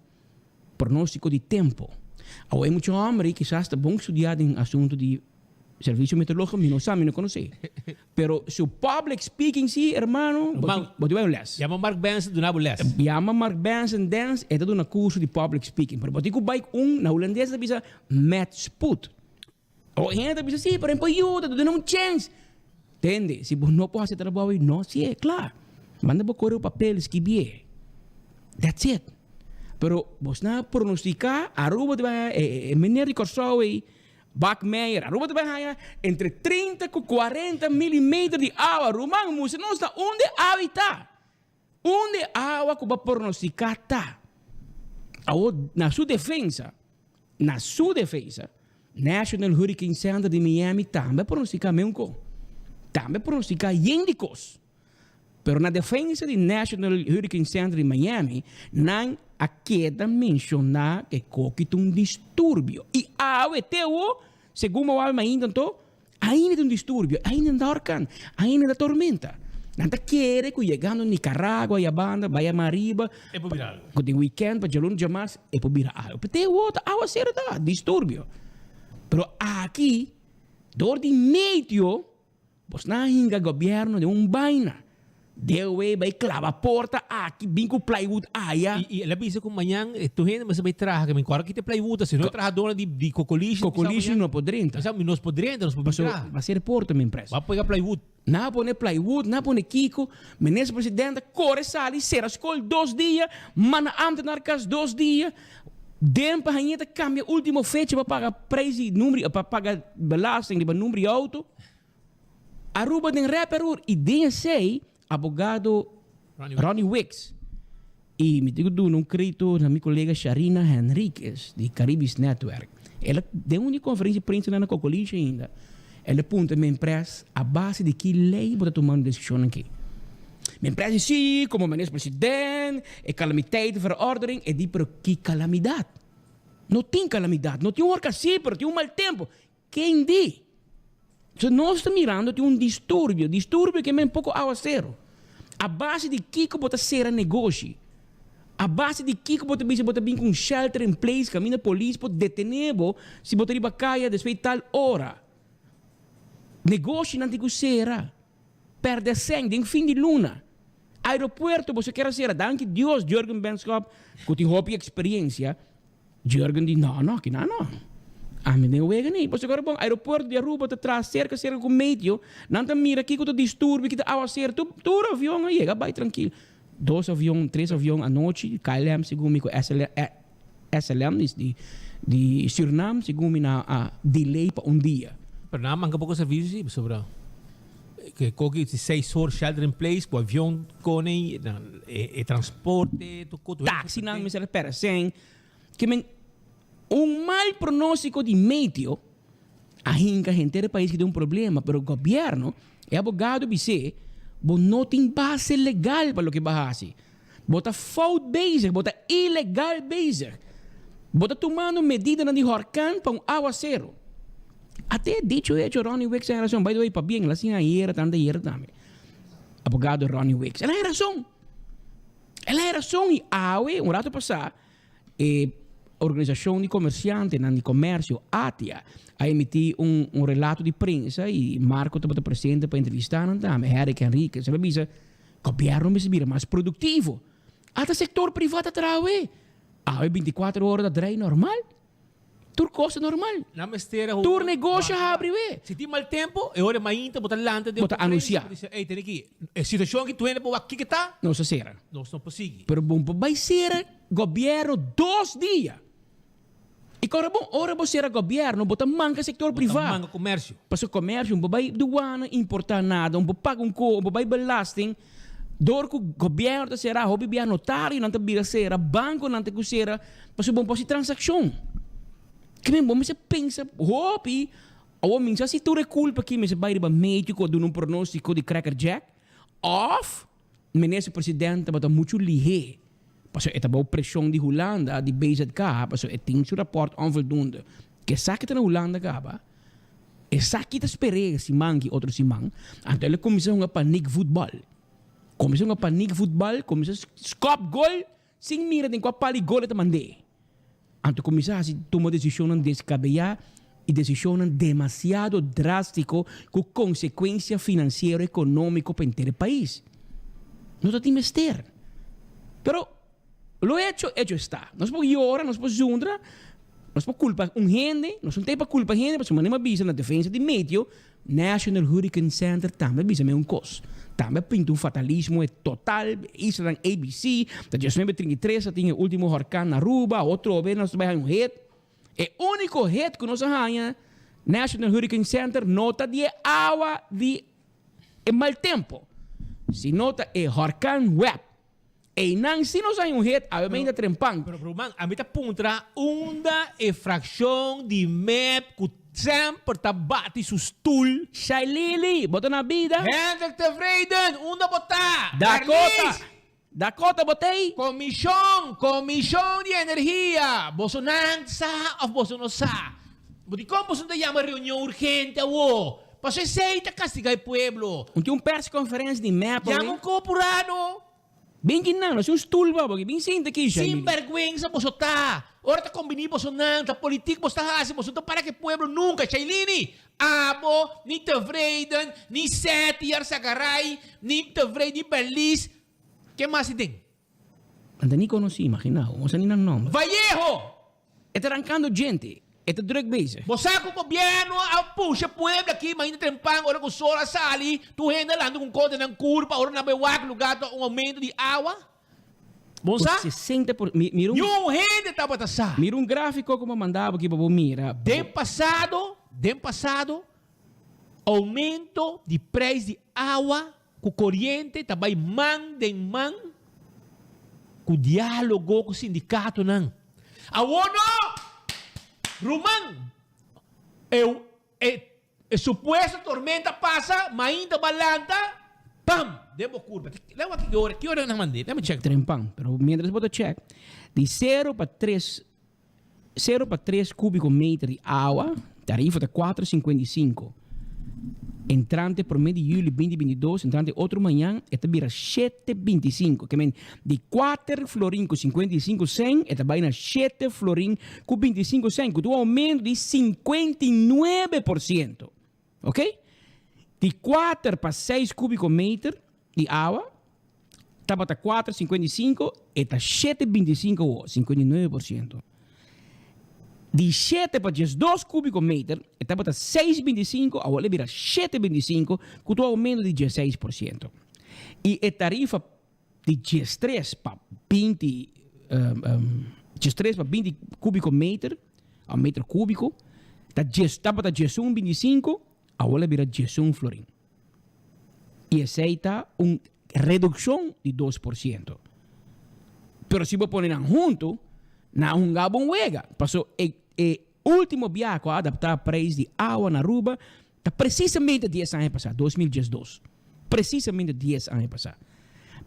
Pronóstiko di tempu. Awo e mucha hòmber ei kisas ta bon studiá den asuntu di servisio meteorológiko, mi no sa, mi no konosé. Pero su public speaking sí, hermano, bo tin bo tin bai un lès. Yama Mark Benson duna bo lès. Yama Mark Benson dens, e ta duna kurso di public speaking. Pero bo tin ku bai ku un, na hulandes ta bisa met spoed. Awo hende ta bisa, sí, pero e por yuda, ta duna un chèns. Tende, si bo no por hasi e trabou ei, no hasié, kla. Manda bo kore un papel, skibié. That's it. Pero bosnan a pronostiká, Aruba ta bai haña, e meneer di Kòrsou ei, Bakmeijer, Aruba ta bai haña entre 30 ku 40 milimeter di awa. Ruman, mustra nos na unda e awa ei ta. Unda e awa ku bo a pronostiká ta. Awor, na su defensa, Na su defensa, National Hurricane Center di Miami tambe a pronostica meun ko. Tambe a pronostica yen di kos. Pero na defensa di National Hurricane Center di Miami, nan a keda menciona ke koki ta un disturbio. I awe te awo, segun bo wak mainta anto, Ainda ta un disturbio, ainda ta horkan, ainda ta tormenta. Nan ta kere ku yegando Nicaragua i a banda, bai ama ariba, E por bira algo. ku den weekend pa djalun djamas e por bira algo. Pero te awor ta awaseru ta, disturbio. Pero aki, dor di meteo. Bos nan a hinga gobierno den un baina. Dewe bai claba porta aki, bin cu plywood aya. Y el a bisa cu mañan tur hende mester bai traha, que mi cora kita plywood, si no e trahadornan di di Cocolishi. Cocolishi no por drenta. Sa mi nos por drenta, nos por bin traha. Paso ba ser porta mi empresa. Ba pega plywood. Nan a pone plywood, nan a pone kico, minister presidente a core sali cera scol dos dia, manda ambtenaar cas dos dia, den pa hañe ta cambia ultimo fecha pa paga prijs di number, pa paga belasting riba number di auto. Aruba den rep error y den esey abogado Ronnie Wicks y mi tin cu duna un credito na mi colega Sharina Henriquez di Caribisch Netwerk. El a den un di conferencia di prensa na Cocolishi ainda el a puntra mi empres a base di ki ley bo ta tumando decisionnan aki. Mi empres di si como minister president e calamiteitenverordening e di pero ki calamidad? No tin calamidad, no tin un horcan si pero tin un mal tempo. Ken di? So nos ta mirando tin un disturbio, disturbio ke men poko awasero. A base di kiko bo ta sera negoshi? A base di kiko bo ta bisa bo ta bin ku un shelter in place kaminda polis por detene bo si bo ta riba kaya despues di tal ora? Negoshinan tin ku sera, pèrdè sèn den fin di luna. Aeropuerto boso kier a sera, danki Dios Jurgen Benschop ku tin hopi eksperiencia. Jurgen di, No, no, kina no. Ami den wega ni. Pasobra bon, aeropuerto di Aruba ta traha serka serka ku meteo. Nan ta mira kiko ta disturbio, kita awaser. Tur, tur avion a yega bai trankil. Dos avion, tres avion anochi, KLM segun mi ku SL, SLM di, di, di Surinam segun mi nan a delay pa un dia. Pero nan a manka poko servisio si, pasobra ke koki si seis or shelter in place ku avion kone e, e transporte, tur ko, tur hende Taxinan mester a pera sen. Ke men un mal pronóstiko di meteo a hinka henter e pais ki den un problema, pero gobierno, e abogado bis'é, bo no tin base legal pa loke bo a hasi. Bo ta fout bezig, bo ta ilegal bezig. Bo ta tumando medidanan di horkan pa un awasero. Ate dicho hecho Ronnie Wicks a rason. By the way, pabien, el a siña ayera tanta ayera tambe. Abogado Ronnie Wicks. El a rason. El a rason y awe, un rato pasá, e organisacion di comerciantenan di comercio, ATIA, a emití un, un relato di prensa y Marco tabata presente pa entrevistá nan tambe, Herrick Henriquez. El a bisa, Gobierno mester bira mas productivo. Ata sector priva ta traha awe. Awe binticuatro ora ta draai normal. Tur cos ta normal. Nan mester a Tur negocio a habri we. Si tin mal tempo, e ora mainta bo ta lanta den Bo ta conferencia, anuncia. bo dice, ey, tene aki, e situacion aki tur hende por wak kiko ta. Nos a cera. Nos no por sigui. Pero bo por bay cera gobierno dos dia. Y kora bon, ora bo cera gobierno, bo ta manca sector Bo ta priva. manca comercio. Pasobra comercio, bo bay douane importa nada, bo paga un co, bo bay belasting. Dor ku gobièrnu ta será, hopi bia notarionan ta bira sera, bankonan ta ku sera, pasobra bo no por hasi transakshon. Ke men bo mester pensa hopi, awor mi no sa si tur e kulpa aki mester bai riba medio ku a duna un pronóstiko di Cracker Jack òf minister presidente tabata muchu lihé, pasobra e ta bou preshon di Hulanda, di BZK, pasobra e tin su rapòrt onvoldoende. Ke esaki ta na Hulanda kaba. Esaki ta sper'é siman ki otro siman. Anto el a kuminsá hunga panik futbòl. Kuminsá hunga panik futbòl, kuminsá skòp gol sin mira den kua pal di gol e ta mand'é. Anto kuminsá hasi tuma desishonnan deskabeyá i desishonnan demasiado drástiko ku konsekuensia finansiero ekonómiko pa henter e pais. No ta tin mester. Pero Lo hecho, hecho está. Nos por yora, nos por zundra, nos por culpa un hende, nos no ta pa culpa hende, pasobra manera mi a bisa na defensa di meteo, National Hurricane Center tambe a bisa mi un cos. Tambe a pinta un fatalismo e total, islanan ABC, ta diesnuebe trinta i tres a tin e ultimo horcan na Aruba, otro be nos ta bai haña un hit. E unico hit cu nos a haña, National Hurricane Center no ta di e awa di e mal tempo, sino ta e horcan Webb. Einan si nos hay un het, awe mei ta trempan. Pero ruman, ami ta puntra unda e fraccion di mep cu semper ta bati su stoel? Shailili, bo ta na bida? Hendrik Tevreden, unda bo ta? Dakota, Berlies! Dakota bo t'ey? Comision, Comision di Energia, boso nan sa of boso no sa? Bo dicon boso no ta yama reunion urgente awo? Paso esey ta castiga e pueblo. Un tin un persconferencia di mep awe. Yama un copurado. Bin ki nan, nos tin un stoel pa bo aki. Bin sinta aki, Shailene. Sinbergüenza boso ta. Ora ta kombiní boso nan, ta politik boso ta hasi, boso no ta para ku e pueblo nunka. Shailene, abo, ni tevreden, ni Setty Yarzagaray, ni tevreden, ni Berlies. Ken mas tin den? Nan ta ni konosí, imaginá bo. Bo sa ni nan nòmber. Vallejo! E ta rankando djente. E ta drùk bezig. Bo sa ku gobièrnu a pusha pueblo aki mainta trempan ora ku sol a sali, tur hende a lanta ku un kos den nan kurpa ora nan bai wak lugá ta un oumento di awa. Bo Ku sa? 60 por, mi, mira un. Niun hende tabata sa. Mira un gráfiko ku bo manda bo aki pa bo mira. Den pasado, den pasado, oumento di preis di awa ku koriente ta bai man den man ku diálogo ku sindikatonan. Awor no! Ruman, e e e supuesto tormenta pasa, mainta bo a lanta, pam! Den bo kurpa. Lei wak ki ora, ki ora nan mand'é? Lei mi check. Trempan, pero mientras bo ta check, di sero pa tres, sero pa tres kubiko meter di awa, tarifa ta kuater 55. Entrante promé di juli 2022, entrante otro mañan, e ta bira shete 25. Ke men, di kuater florin ku 55 sèn, e ta bai na shete florin ku 25 sèn, ku ta un oumento di 59%. Ok? Di kuater pa seis kubiko meter di awa, tabata kuater 55, e ta shete 25 awor, 59%. Di shete pa 12 kubiko meter, e tabata 6,25, awor el a bira 7,25, ku ta un oumento di 16%. I e tarifa di 13 pa 20, 13 pa 20 kubiko meter, òf meter kubiko, ta djes, tabata 11,25, awor el a bira 11 florin. I esei ta un redukshon di 2%. Pero si bo pone nan huntu, nan a hunga bon wega. Paso e e ultimo biaha ku a adaptá preis di awa na Aruba ta presisamente dies aña pasá, 2012. Presisamente dies aña pasá.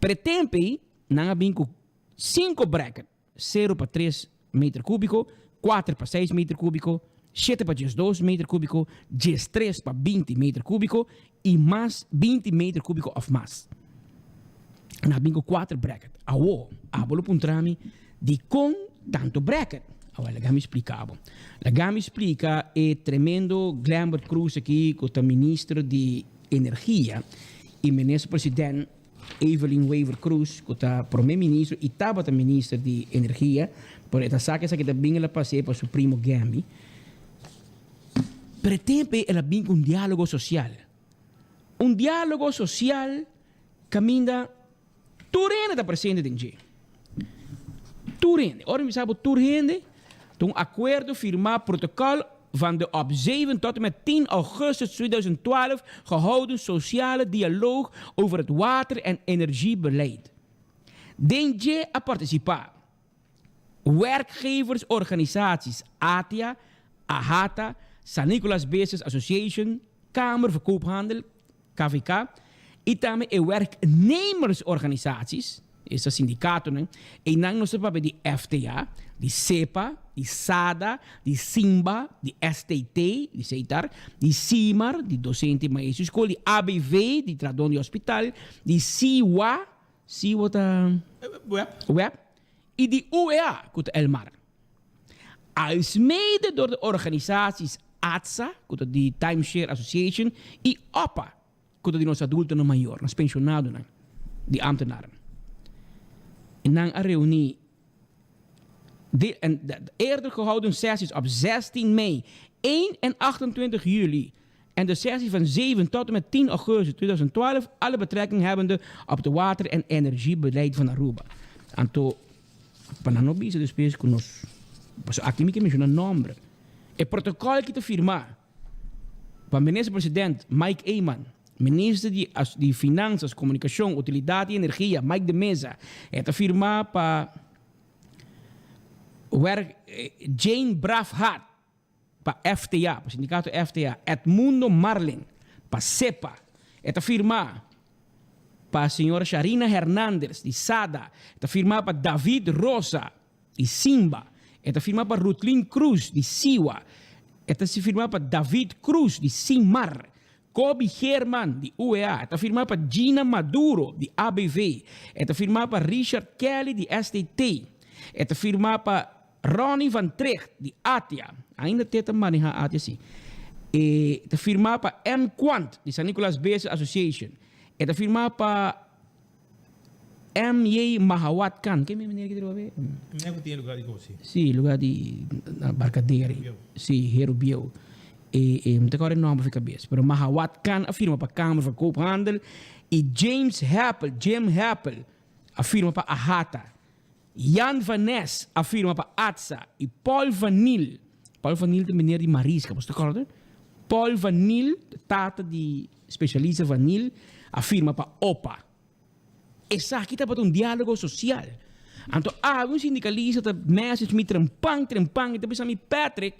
Pero e tempu ei nan a bin ku sinku bracket. Sero pa tres meter kúbiko, kuater pa seis meter kúbiko, shete pa 12 meter kúbiko, 13 pa 20 meter kúbiko i mas 20 meter kúbiko òf mas. Nan a bin ku kuater bracket. Awor, abo lo puntra mi, dikon tantu bracket? Awor, laga mi splika bo. Laga mi splika e tremendo Glenbert Croes aki ku ta minister di Energia i minister president Evelyn Wever-Croes cu ta Prome Ministro y tabata Minister di Energia, pero e ta sa cu esaki ta bin el a pas'é pa su primo Gamby. Pero e tempo ei el a bin cu un dialogo social. Un dialogo social caminda tur hende ta presente den dje. Tur hende. Ora mi bisa bo tur hende, ta un acuerdo firma protocol van de op 7 tot en met 10 augustus 2012 gehouden sociale dialoog over het water en energiebeleid. Den dje a participa werkgeversorganisaties ATIA, AHATA, San Nicolas Business Association, Kamer voor Koophandel, KVK, i tambe e werknemersorganisaties, esta sindikatonan, einan nos ta papia di FTA, di SEPA, di SADA, di SIMBA, di STT, di Seitar, di SIMAR, di dosente i maestro di skol, di ABV, di trahadónan di hospital, di SIWA, SIWA ta web, i di UEA, ku ta Elmar. Alsmede door de organisaties ATSA, ku ta di Timeshare Association, i opa, ku ta di nos adultonan mayor, nos penshonadonan, di ambtenaren. Nan a reuní de en eerder gehouden sessies op 16 mei 1 en 28 juli en de sessie van 7 tot en met 10 augustus 2012 alle betrekking hebbende op het water en energiebeleid van Aruba. Anto Pa nan no bisa despues ku nos, pasobra aki mi ke menshona nomber. E protokòl ki ta firmá pa Minister President Mike Eman, Minister di di Finansas, Komunikashon, Utilidat i Energia Mike de Meza, e ta firmá pa werk Jane Braafhart pa FTA, pa sindikato FTA, Edmundo Marlin pa SEPA, e ta firmá pa señora Sharina Hernandez di SADA, e ta firmá pa David Rosa di Simba, e ta firmá pa Rutlin Cruz di SIWA, e ta firmá pa David Cruz di SIMAR. Kobi Geerman di UEA. E ta firmá pa Gina Maduro di ABV. E ta firmá pa Richard Kelly di STT. E ta firmá pa Ronnie van Trigt di ATIA. Ainda te ta manehá ATIA si. E ta firmá pa M. Quant di San Nicolas Business Association. E ta firmá pa MJ Mahawat Khan. Ken mi meneer ki ta riba? Meneer ku tin lugar di kosi. Si, lugar di Barcadera. Si, Heru Bieu. E, e, mi ta kòrda e nòmber for kabes. Pero Mahawat Khan a firma pa Kamer van Koophandel i James Happel, Jim Happel, a firma pa AHATA. Jan van Nes a firma pa ATSA i Paul van Niel, Paul van Niel ta meneer di Mariska, bo ta kòrda? Paul van Niel, tata di specialista van Niel, a firma pa opa. Esaki tabata un dialogo social. Anto awe un sindicalista ta message mi trempan trempan y ta bisa mi Patrick,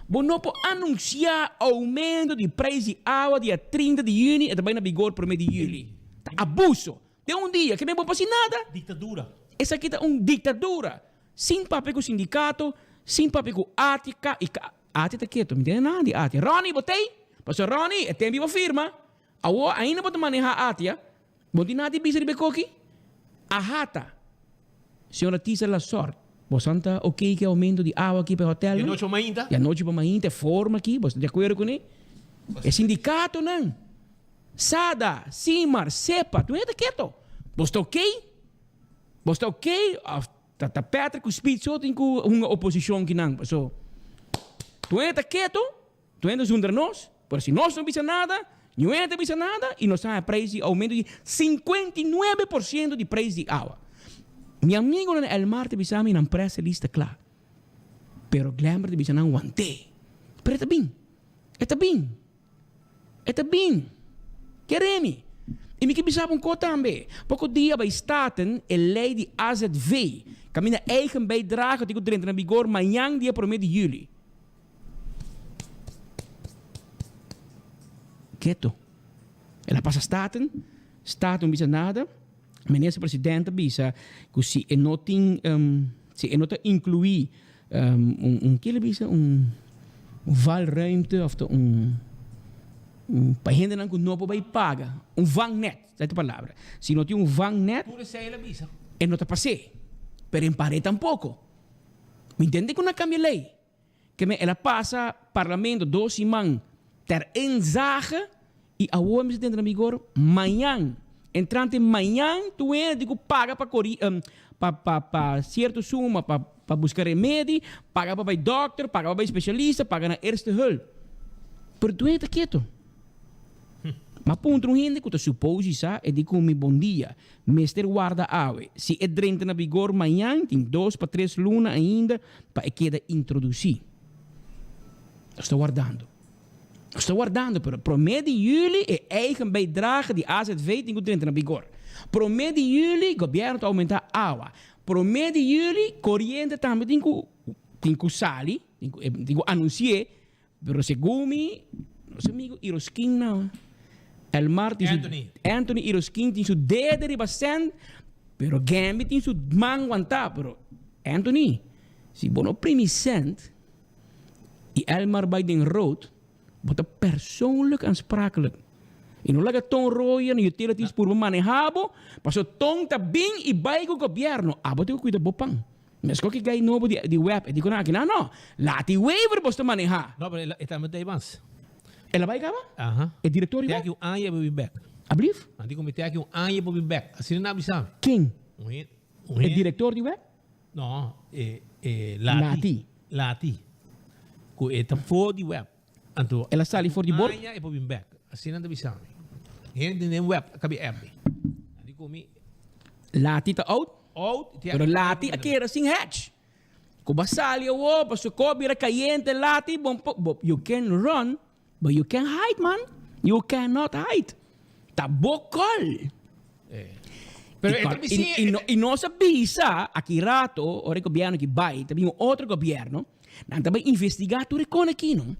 bo no por anuncia aumento di prijs di awa dia 30 di juni e ta bay na vigor prome di juli. Ta abuso. Den un dia ke men bo por haci nada. Dictadura. Esaki ta un dictadura. Sin papia cu sindicato, sin papia cu ATIA y ATIA ta keto, mi tende nada di ATIA. Ronnie bo tey? Pasobra Ronnie e tempo bo firma. Awor ainda bo ta maneha ATIA? Bo tin nada di bisa riba e koki? Ahata. Señora Tisa Lasort, bosan ta ok ku e aumento di awa aki pa e hotelnan? Di anochi pa mainta? Di anochi pa mainta, e forma aki, boso ta di akuerdo kuné? E sindikatonan, Sada, Simar, Sepa, tur hende ta keto. Boso ta ok? Boso ta ok? Of ta ta Patrick ku Speed so tin ku hunga oposishon kinan? Paso tur hende ta keto. Tu hende zundra nos, pero si nos no bisa nada, niun hende ta bisa nada y nos ta haña prijs di aumento di 59% di prijs di awa. Mi amigonan na Elmar ta bisa mi nan press release ta cla, pero Glenbert ta bisa nan want'é. Pero e ta bin, e ta bin, e ta bin. Kere mi. Y mi ke bisa bo un ko tambe, poko dia bay Staten e ley di AZV, caminda eigen bijdrage tin cu drenta na vigor mañan dia prome di juli. Keto. El a pasa Staten, Staten no bisa nada. Minister President a bisa ku si e no tin, si e no ta inkluí un, un, ke el a bisa? Un valruimte of ta un, un pa hendenan ku no por bai paga, un vangnet, esei ta e palabra. Si no tin un vangnet, Tur esei el a bisa. e no ta pas'é. Pero en pared tampoko. Mi ntende ku nan a kambia lei. Ke men el a pasa parlamento dos siman ter inzage y awor mester ta entra na vigor mañan. Entrante mañan tur hende tin cu paga pa cori pa pa pa cierto suma pa pa busca remedi, paga pa bay dokter, paga pa bay specialista, paga na eerste hulp. Pero tur hende ta keto. M'a puntra un hende cu ta supose sa e di cu mi bon dia. Mester warda awe. Si e drenta na vigor mañan, tin dos pa tres luna ainda pa e keda introdusí. Nos ta wardando. Nos ta wardando, pero promé di yüli e eigen bijdrage di AZV tin ku drenta na vigor. Promé di yüli gobièrnu ta oumentá awa. Promé di yüli koriente tambe tin ku tin ku sali, tin ku tin ku anunsi'é Pero segun mi, nos amigo Iroskin na Elmar tin su Anthony. Anthony Iroskin tin su dede riba sèn, pero Gamby tin su man wantá. Pero Anthony, si bo no primi sènt i Elmar bai den rood, bo ta persoonlijk aansprakelijk. I no laga Ton Royer ni utilities purba manehá bo, pasobra Ton ta bin i bai ku gobièrnu. Abo tin ku kuida bo pan. Meskos ki gai nobo di di web e di ku nan aki nan no. Lati Wever bos ta maneha. No pero e ta mete mas. El a bai kaba? Aha. E director di Te web? aki un aña e por bin bek. Ablief? Nan di ku mi te aki un aña e por bin bek. Asina nan a bisa mi. Ken? Un hen un E hen. director di web? No, e e Lati. Lati. Lati. Ku e ta for di web. Anto El a sali for di un bord? aña e por bin bek. Asina nan ta bisa mi. Hende den web a kabi app mi. Nan di ku mi. Lati ta out? Out, Pero lati a keda sin hedge. Ku bo a sali awor, pasobra ku a bira kayente lati, bo bo you can run, but you can't hide man. You cannot hide. Ta bo kòl. Pero e ta bisi. I nos a bisa aki rato, ora e gobièrnu aki bai, ta bin un otro gobièrnu, nan ta bai investigá tur e kon aki no.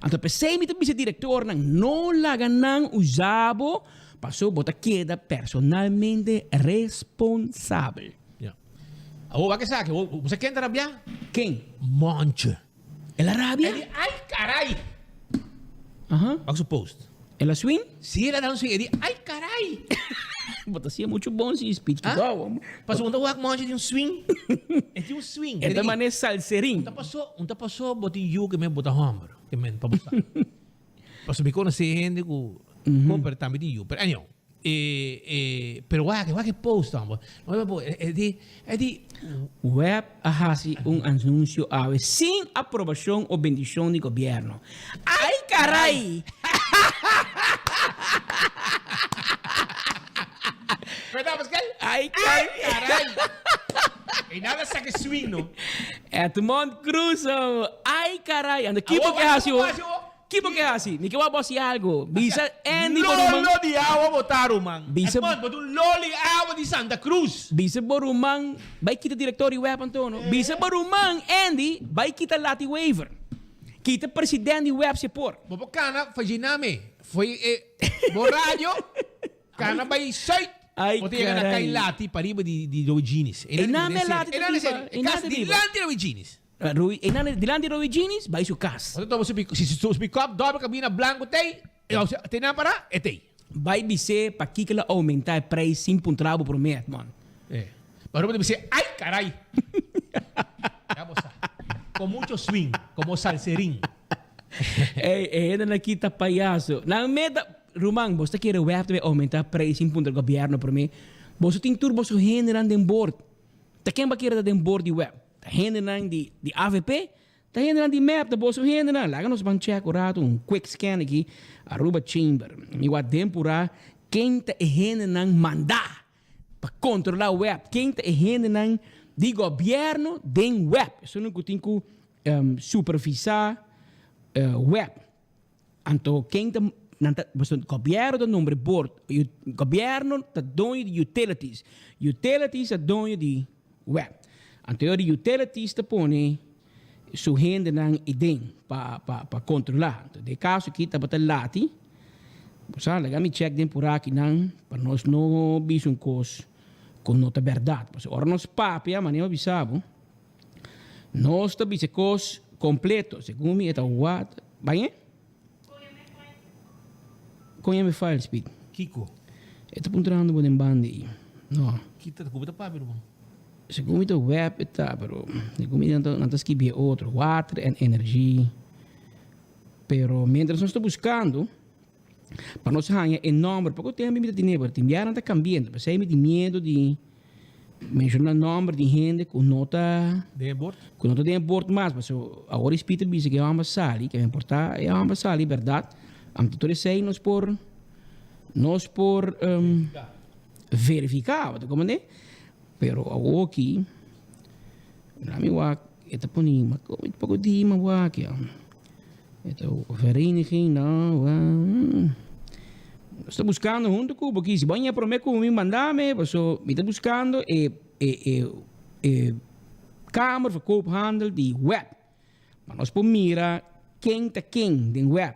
Anto p'esei mi ta bisa direktornan, no laga nan usa bo Paso bo ta keda personalmente responsabel. Ya. Awor wak esaki, awor bo sa ken ta rabia? Ken? Monche. El a rabia? El di, ay caray! Aha. Wak su post. El a swing? Sí, el a da un swing. E di, ay caray! Bo ta hacía mucho bon si speech. Ah? Wow. Paso un ta wak monchi di un swing. E tin un swing. E ta mane salserin. Un ta paso, un ta paso bo tin yu ke men bo ta homber. Ke men pa bo sa. Paso mi conoce hende ku pero tambe tin yu. Pero anyhow. E, e, pero wak, wak e post homber. E di, e di. Web a hasi un anuncio awe sin aprobacion o bendicion di gobierno. Ay caray! Verdad, Pascal? Ay caray! E nada saca swing, no? Edmond Cruz, oh. Ay caray! Ando kibo ke hasi oh? Kibo ke hasi? Mi ke wak bo hasi algo. Bisa Andy bo ruman. Lolo di awa bo ta ruman. Bisa. Edmond, bo ta un loli awa di Santa Cruz. Bisa bo ruman bai kita director di web anto no. Bisa bo ruman Andy bai kita Lati Wever. Kita president di web si por. Bo por cana faginame. Foi e bo radio cana bai zuid. Ay Bo ta yega na caray. Kai Lati pariba di di Rowiginis. E name Lati ta biba. E cas dilanti Rowiginis. Rui, e nan dilanti Rui Ginis bai su kas. Ora toma su pick, si su pick up doble cabina blanco tey, e o sea, te nan para, e tey. Bai bis'é pakiko lo aumenta e prijs sin puntra bo promé, Edmond. E. Pero bo ta bis'é, ay caray! Ya bo sa. Con mucho swing, como salserin. Ey, e hendenan aki ta payaso. Nan meta, ruman, boso ta kere web ta bai aumenta prijs sin puntra gobierno promé. Boso tin tur boso hendenan den boord. Ta ken bo kere ta den boord di web? Ta hendenan di di avp? Ta hendenan di mep? Ta boso hendenan? Laga nos ban check un rato un quick scan aki Aruba Chamber. Mi wak den pura ken ta e hendenan manda pa controla web? Ken ta e hendenan di gobierno den web? Esun ku tin ku supervisa web. Anto ken ta nan ta pasobra gobierno ta nombra e board, gobierno ta doño di utilities, utilities ta doño di web. Anto e ora di utilities ta pone su hendenan iden pa pa pa controla. Anto den e caso aki tabata lati, bo sa laga mi check den por akinan pa nos no bisa un cos cu no ta berdad. Pasobra ora nos papia manera mi a bisa bo. Nos ta bisa kos kompleto. Segun mi e ta wat. Bañ'e? Kon yami file speed? Kiko? E ta puntrando bo den banda ei. No. Kita ta ku bo ta papia ruman? Segun mi ta web e ta, pero segun mi nan ta nan ta skibi e otro. Water en energie. Pero mientras nos ta buskando pa nos haña e nomber, poko tempo mi ta tene, pero tin biaha nan ta kambiando. P'esei mi tin miedo di. Menciona nomber di hende cu no ta. Den e bord? Cu no ta den e bord mas. Pasobra awor e Spiritu bisa cu e homber sali, cu por ta e homber sali berdad. Anto tur esey nos por, nos por verifica. Bo ta comprende? Pero awoki, laat mi wak, e ta poni, ma como e ta poko di ma wak ya. E ta vereniging no, Nos ta buscando hunto cu bo aki. Si bo a ña prome cu mi, manda mi, paso mi ta buscando e e e e Kamer van Koophandel di web. Pa nos por mira ken ta ken den web.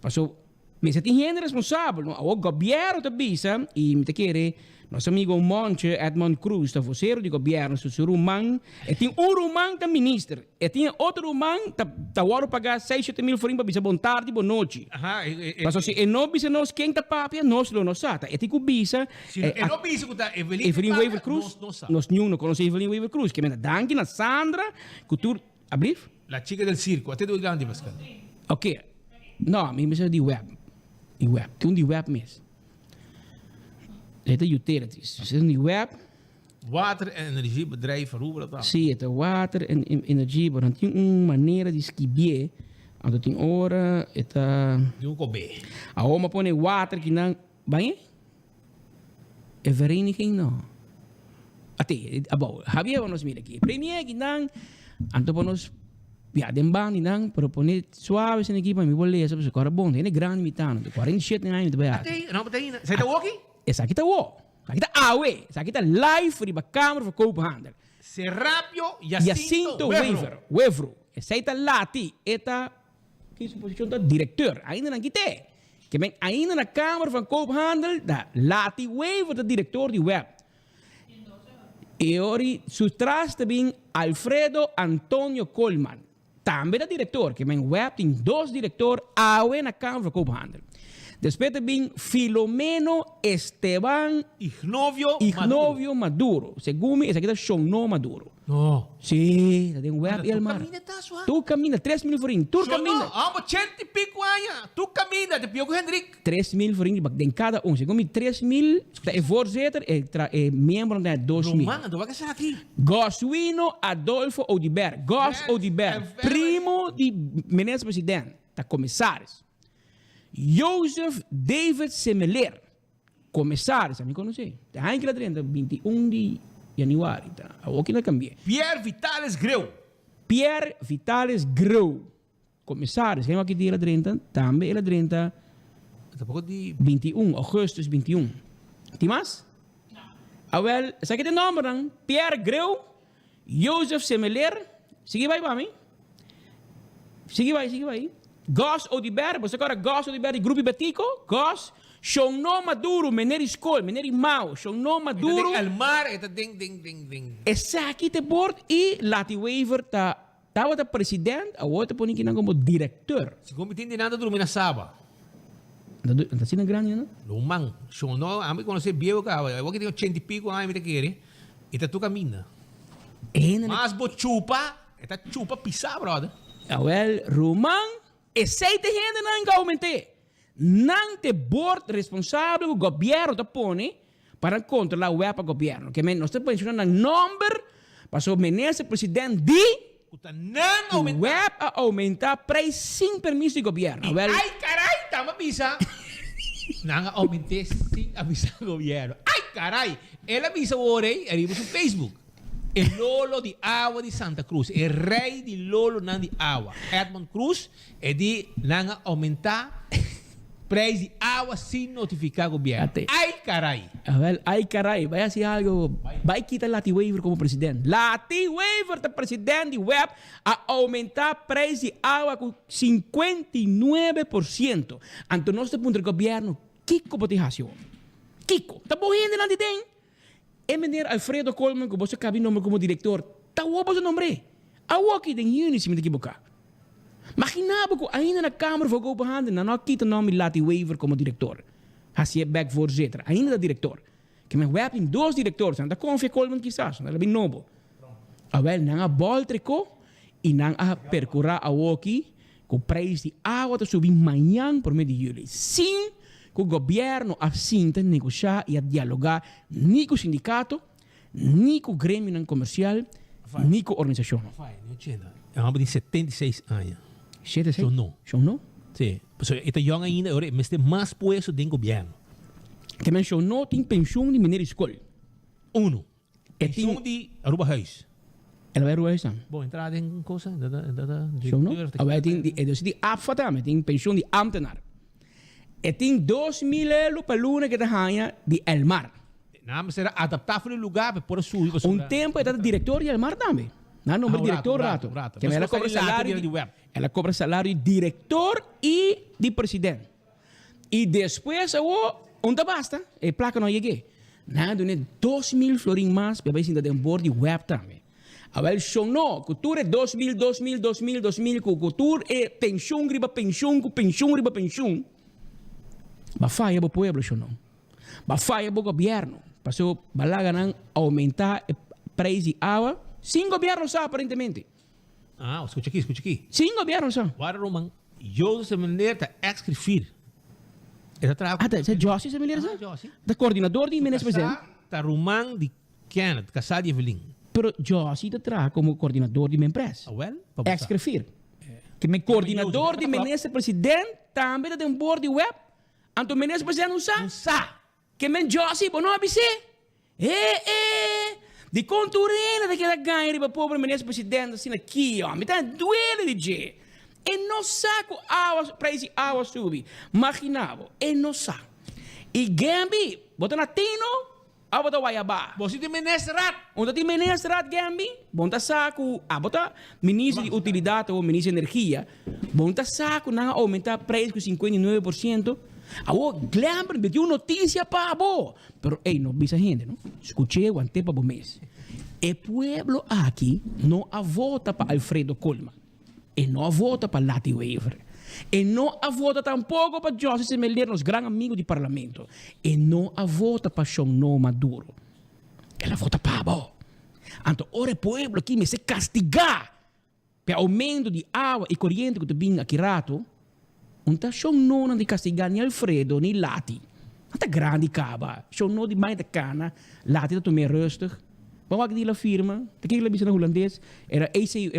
Paso mester tin hende responsabel, no? Awor gobierno ta bisa, y mi ta kere nos amigo Monche Edmond Croes ta vocero di gobierno, su su ruman, e tin un ruman ta minister, e tin e otro ruman ta ta wòrdu paga seis shete mil florin pa bisa bon tardi, bon nochi. Aha, e, e, Paso si e no bisa nos ken ta papia, nos lo no sa. Ta e tin ku bisa. Si e no bisa ku ta Evelyn Evelyn papia, Wever Croes, nos no sa. Nos niun no konosé Evelyn Wever Croes. Ke menda danki na Sandra ku tur, ablief? La chica del circo, a te doy grandi Pascal. Ok, no, mi mester di web, di web, tin un di web mes. E ta utilities, si un di web. Water en energiebedrijf Aruba dat ta. Si, e ta water en energie, pero nan tin un manera di skibié, anto tin ora e ta. Di un kobe. Awor mi a pone water kinan, bañ'e? E vereniging no. Ate, abou, Javier pa nos mira aki. Premier kinan, anto pa nos ya den banda nan, pero pone suave esaki aki pa mi por lesa, pasobra kora bon, hende grandi mi ta, no, 47 aña mi ta bai hasi. Ate, no ta ainda. Esaki ta woki? Esaki ta wo. Esaki ta awe. Esaki ta live riba Kamer van Koophandel. Serapio Jacinto Jacinto Wever. Wever. Esei ta lati. E ta Ki su posicion ta directeur. Ainda nan kite. Ke men ainda na Kamer van Koophandel da Lati Wever ta director di web. E ori su tras ta bin Alfredo Antonio Koolman. Tambe ta director. Ke men web tin dos director awe na Kamer van Koophandel. Despues ta bin Filomeno Esteban Ignovio Ignovio Maduro. Segun mi esaki ta Shonno Maduro. No. Sí, ta den web Anda, y el tur mar. caminda ta sua. Tur caminda, 3000 florin. Tur Shonno, caminda. amo ochenta y pico aña. Tur caminda, te pio cu Hendrik. 3000 florin di den cada un. Segun mi 3000 ta e voorzitter, e tra e miembronan ta 2000. Ruman, anto wak esaki. Goswino Adolfo Oduber, Gos Oduber, primo di minister president, ta commissaris. Joseph David Semeler, commissaris, ami conoce, ta haña kila drenta 21 di januari, ta awor kila cambia. Pierre Vitales Greu. Pierre Vitales Greu, commissaris, ken wak di el a drenta? Tambe el a drenta Tampoco di. 21, augustus 21. Tin mas? Awel, esaki ta e nombernan, Pierre Greu, Joseph Semeler, sigui bai pa mi. Sigui bai, sigui bai. Gos Oduber, bo sa kora Gos Oduber di Grupo Betico? Gos, Shonno Maduro, meneer di skol, meneer di mao, Shonno Maduro. E ta den Elmar, e ta den, den, den, den. Esaki ta e bord y Lati Wever ta, tabata president, awor ta pone kinan como directeur. Segun mi tin di nan ta drumi na Saba. Nan ta asina grandi nan? Ruman, Shonno, ami conoce bieu caba, awor ki tin ochenta y pico aña mi ta kere. E ta toca mina. Mas bo chupa, e ta chupa pisa, brother. Awel, ruman, esey ta e hendenan ku a aument'é. Nan ta e bord responsabel ku gobièrnu ta pone pa nan kontrolá web pa gobièrnu. Ke men nos ta menshona nan nòmber pasobra minister president di Ku ta nan ku web a oumentá preis sin permiso di gobièrnu. Awel. Ay caray, tamba bisa. Nan a aument'é sin avisá gobièrnu. Ay caray! El a bisa wor ei ariba su Facebook. E lolo di awa di Santa Cruz, e rey di lolonan di awa, Edmond Cruz, e di nan a aumentá prijs di awa sin notifiká gobièrnu. Ay caray! Awel, ay caray, bai hasi algo, bai kita Lati Wever como president. Lati Wever ta president di web a aumentá prijs di awa ku 59%. Anto nos ta puntra gobièrnu, Kiko bo tin hasi awor? Kiko? Ta bo hendenan di den? E meneer Alfredo Koolman ku bo sa kabi nombra komo direktor, ta awor bo sa nombr'é. Awoki den yüni si mi ta kiboká. Magina bo ku ainda na Kamer voor Kopenhagen nan no a kita nòmber di Lati Wever komo direktor. Hasié bèk voorzitter. Ainda ta direktor. Ke men wèp tin dos direktor, nan ta konfia Koolman kisas, nan ta bin nobo. Awèl nan a bòlter ko i nan a perkurá awoki ku preis di awa ta subi mañan promé di yüli, sin ku gobièrnu a sinta negoshá i a dialogá ni ku sindikato, ni ku gremionan komersial, ni ku organisashonnan. E hòmber tin 76 aña. Shete seis? Shon no. Shon no? Sí. Pasobra e ta yòn ainda, ora e mester mas puesto den gobièrnu. Te men shon no tin penshun di meneer di skol. Uno. E tin. Penshun di Aruba Huis. El a bai Aruba Huis tambe. Bon, entrada den cosa, e ta, e ta Shon no? directeur. A bai tin di, e dus di APFA tambe, tin penshun di ambtenaar. E tin 2000 euro pa luna ke ta haña di Elmar. Nan mester a adaptá for di lugá pa e por a subi pasobra. Un tempu e tabata direktor di Elmar tambe. Nan a nombra direktor rato. Keme el a kobra salario di, el a kobra salario di direktor i di president. I despues awo un ta basta, e plaka no a yeg'é. Nan a dun'é 2000 florin mas pa e bai sinta den bor di web tambe. Awel shon no, ku tur e 2000, 2000, 2000, 2000, ku ku tur e penshun riba penshun ku penshun riba penshun, bo a faya bo pueblo shon no. Bo a faya bo gobierno, paso bo a laga nan aumenta e prijs di awa sin gobierno sa aparentemente. Ah, scucha aki, scucha aki. Sin gobierno sa. Wara Roman, José Semeleer ta ex griffier. E ta traha. Ah, ta José Semeleer sa? Ah, José. Ta coordinador di minister president. Ta ruman di Kenneth, casá di Evelyn. Pero José ta traha como coordinador di Mempress. Awel, pa bo sa. Ex griffier. Ke men coordinador di minister president tambe ta den board di web. Anto minister president no sa? No sa. Ke men Josie, bo no a bis'é? E e! Dikon tur hende ta keda gaña riba pobre minister president asina aki, mi ta duele di dje. E no sa ku awa, prijs di awa subi. Magina bo, e no sa. I Gembi, bo ta na tino of bo ta wayabá? Bo si tin ministerraad. Un ta tin ministerraad, Gembi? Bo ta sa ku abo ta minister di utilidat o minister di energia. Bo ta sa ku nan a oumentá prijs ku 59%? Awor Glenbert mi tin un notisia pa bo. Pero ey, no bisa hende no. Skuch'é want'é pa bo mes. E pueblo aki no a vota pa Alfredo Koolman. E no a vota pa Lati Wever. E no a vota tampoco pa Jossy Semeleer, nos gran amigo di Parlamento. E no a vota pa Shon No Maduro. El a vota pa bo. Anto ora e pueblo aki mester castiga p'e aumento di awa y coriente cu ta bin aki rato, un ta Shon No nan di castiga ni Alfredo ni Lati. Nan ta grandi caba. Shon No di mai ta cana, Lati ta tum'é rustig. Bo wak di la firma, ta kiko la bisa na hulandes? Era AC,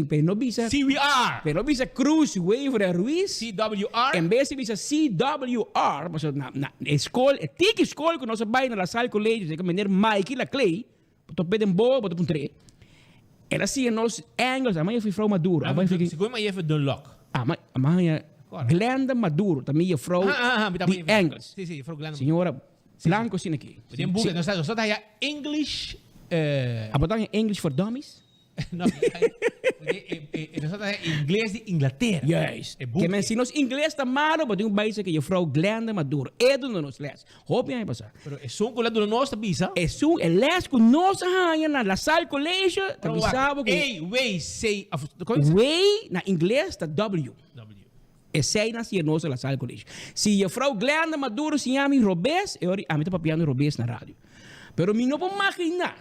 pero no bisa. CWR. Pero no bisa Cruz, Wever en Ruiz. CWR. En bes di bisa CWR, pasobra na na e skol, e tiki skol ku nos a bai na La Salle College, esei ku meneer Mikey Laclay, bo ta p'e den bobo, bo ta puntr'é. El a siña nos Engels, a maya juffrouw Maduro. A Segun mi a juffrouw Dunlock. A maya Glenda Maduro, ta mi juffrouw di Engels. Si, si, juffrouw Glenda. Señora. Blanco asina aki. Den boek, nos ta haya English. Abo ta haya English for Dummies? No, nos ta haya Ingles di Inglaterra. Juist. Ke men si nos Ingles ta malo, bo tin un bai seki juffrouw Glenda Maduro. E duna nos les. Hopi aña pasa. Pero esun ku la duna nos ta bisa. Esun, e les ku nos a haya na La Salle College ta bisa bo ku. A, W, C, of. W na Ingles ta W. W. Esei nan siña nos na La Salle College. Si juffrouw Glenda Maduro siña mi robes, e ora ami ta papiando robes na radio. Pero mi no por magina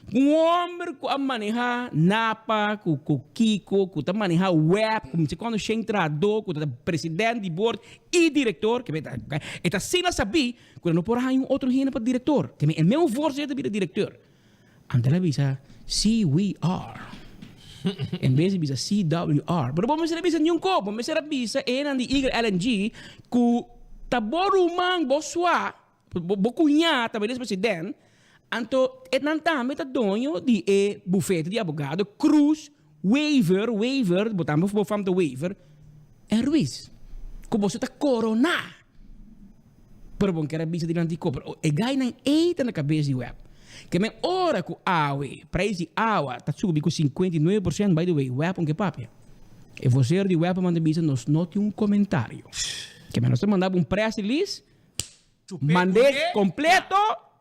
ku un homber ku a maneha Napa, ku ku Kiko, ku ta maneha web, ku mi kono shen trahadó, ku ta president di board i director, ke e ta asina sabí ku nan no por haña un otro hende pa director. Ke e mesmo voorzitter ta bira directeur. Anto el a bisa, Sí, we are. En bes di bisa CWR. Pero bo mester a bisa niun kos. Bo mester a bisa enan di Eagle LNG ku ta bo ruman, bo swa, bo kuñá ta minister president. Anto nan tambe ta doño di e bufete di abogado Cruz Wever, Wever, bo tambe bo fam ta Wever, en Ruiz. Ku boso ta koroná. Pero bon ker a bisa dilanti ko, pero e gainan ei ta na kabes di web. Ke men ora ku awe, prijs di awa ta subi ku 59%, by the way, web un ke papia. E vocero di web a manda bisa nos no tin un komentario. Ke men nos ta manda bo un press release, mand'é kompleto,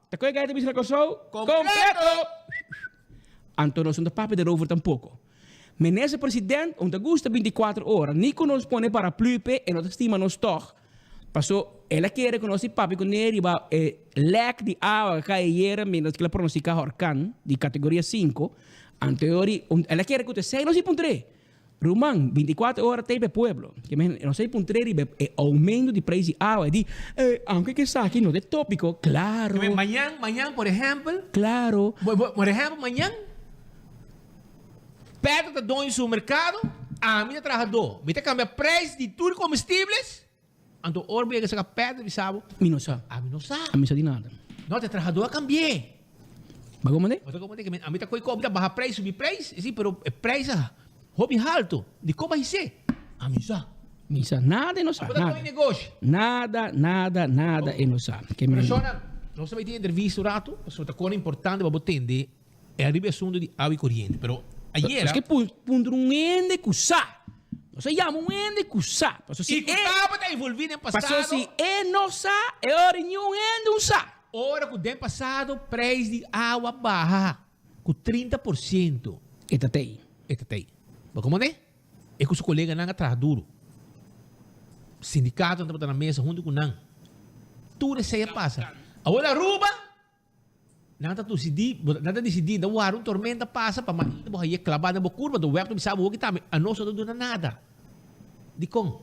ta koe gai ta bisa na Kòrsou? Kompleto! Anto nos no ta papia derover tampoko. Minister president un ta gusta 24 ora, ni ku nos pone paraplu p'e, e no ta stima nos tòg. Paso el a kere ku nos di papia kuné riba e lèk di awa ku kai ayera mientras ku el a pronostika horkan di kategoria sinku. Anto e ora el a kere ku ta esei nos di puntr'é, Ruman, bintikuater ora t'ei pa e pueblo. Ke men nos ei puntr'é riba e oumento di preis di awa. E di, Eh, aunke ku esaki no ta e tópiko, klaro. Ke men mañan, mañan por ehèmpel. Klaro. Por ehèmpel mañan. Pedro ta doño su mercado, ami ta trahadó. Mi ta cambia prijs di tur comestibles. Anto ora bo yega saca Pedro bisa bo. Mi no sa. Ami no sa. Ami no sa di nada. No, ta trahadó a cambi'é. Bo a comprende? Bo ta comprende que ami ta coy cob, mi ta baha prijs, subi prijs, si, pero e prijs a hopi halto. Di con bo a his'é? Ami no sa. Mi sa nada e no sa. Abo ta doño negoshi. Nada, nada, nada e no sa. Persona, nos ta bay tin entrevista un rato, pasobra ta cona importante pa bo tende. E ariba e asuntu di awa i koriente, pero ayera. Nos ke puntra un hende ku sa. Nos a yama un hende ku sa. Paso si I ku tabata envolví den pasado. Paso si e no sa, e ora niun hende un sa. Ora ku den pasado preis di awa baha ku 30%. E ta tei. E ta tei. Bo komo ne? E ku su koleganan a traha duru. Sindikatonan tabata na mesa huntu ku nan. Tur esei a pasa. Awor Aruba. Nan ta dusidí, nan ta disidí, nan wara un tormenta pasa pa mainta bo haye klabá den bo kurba, do wèp ta bisa bo hoki tambe, anos no ta duna nada. Dikon?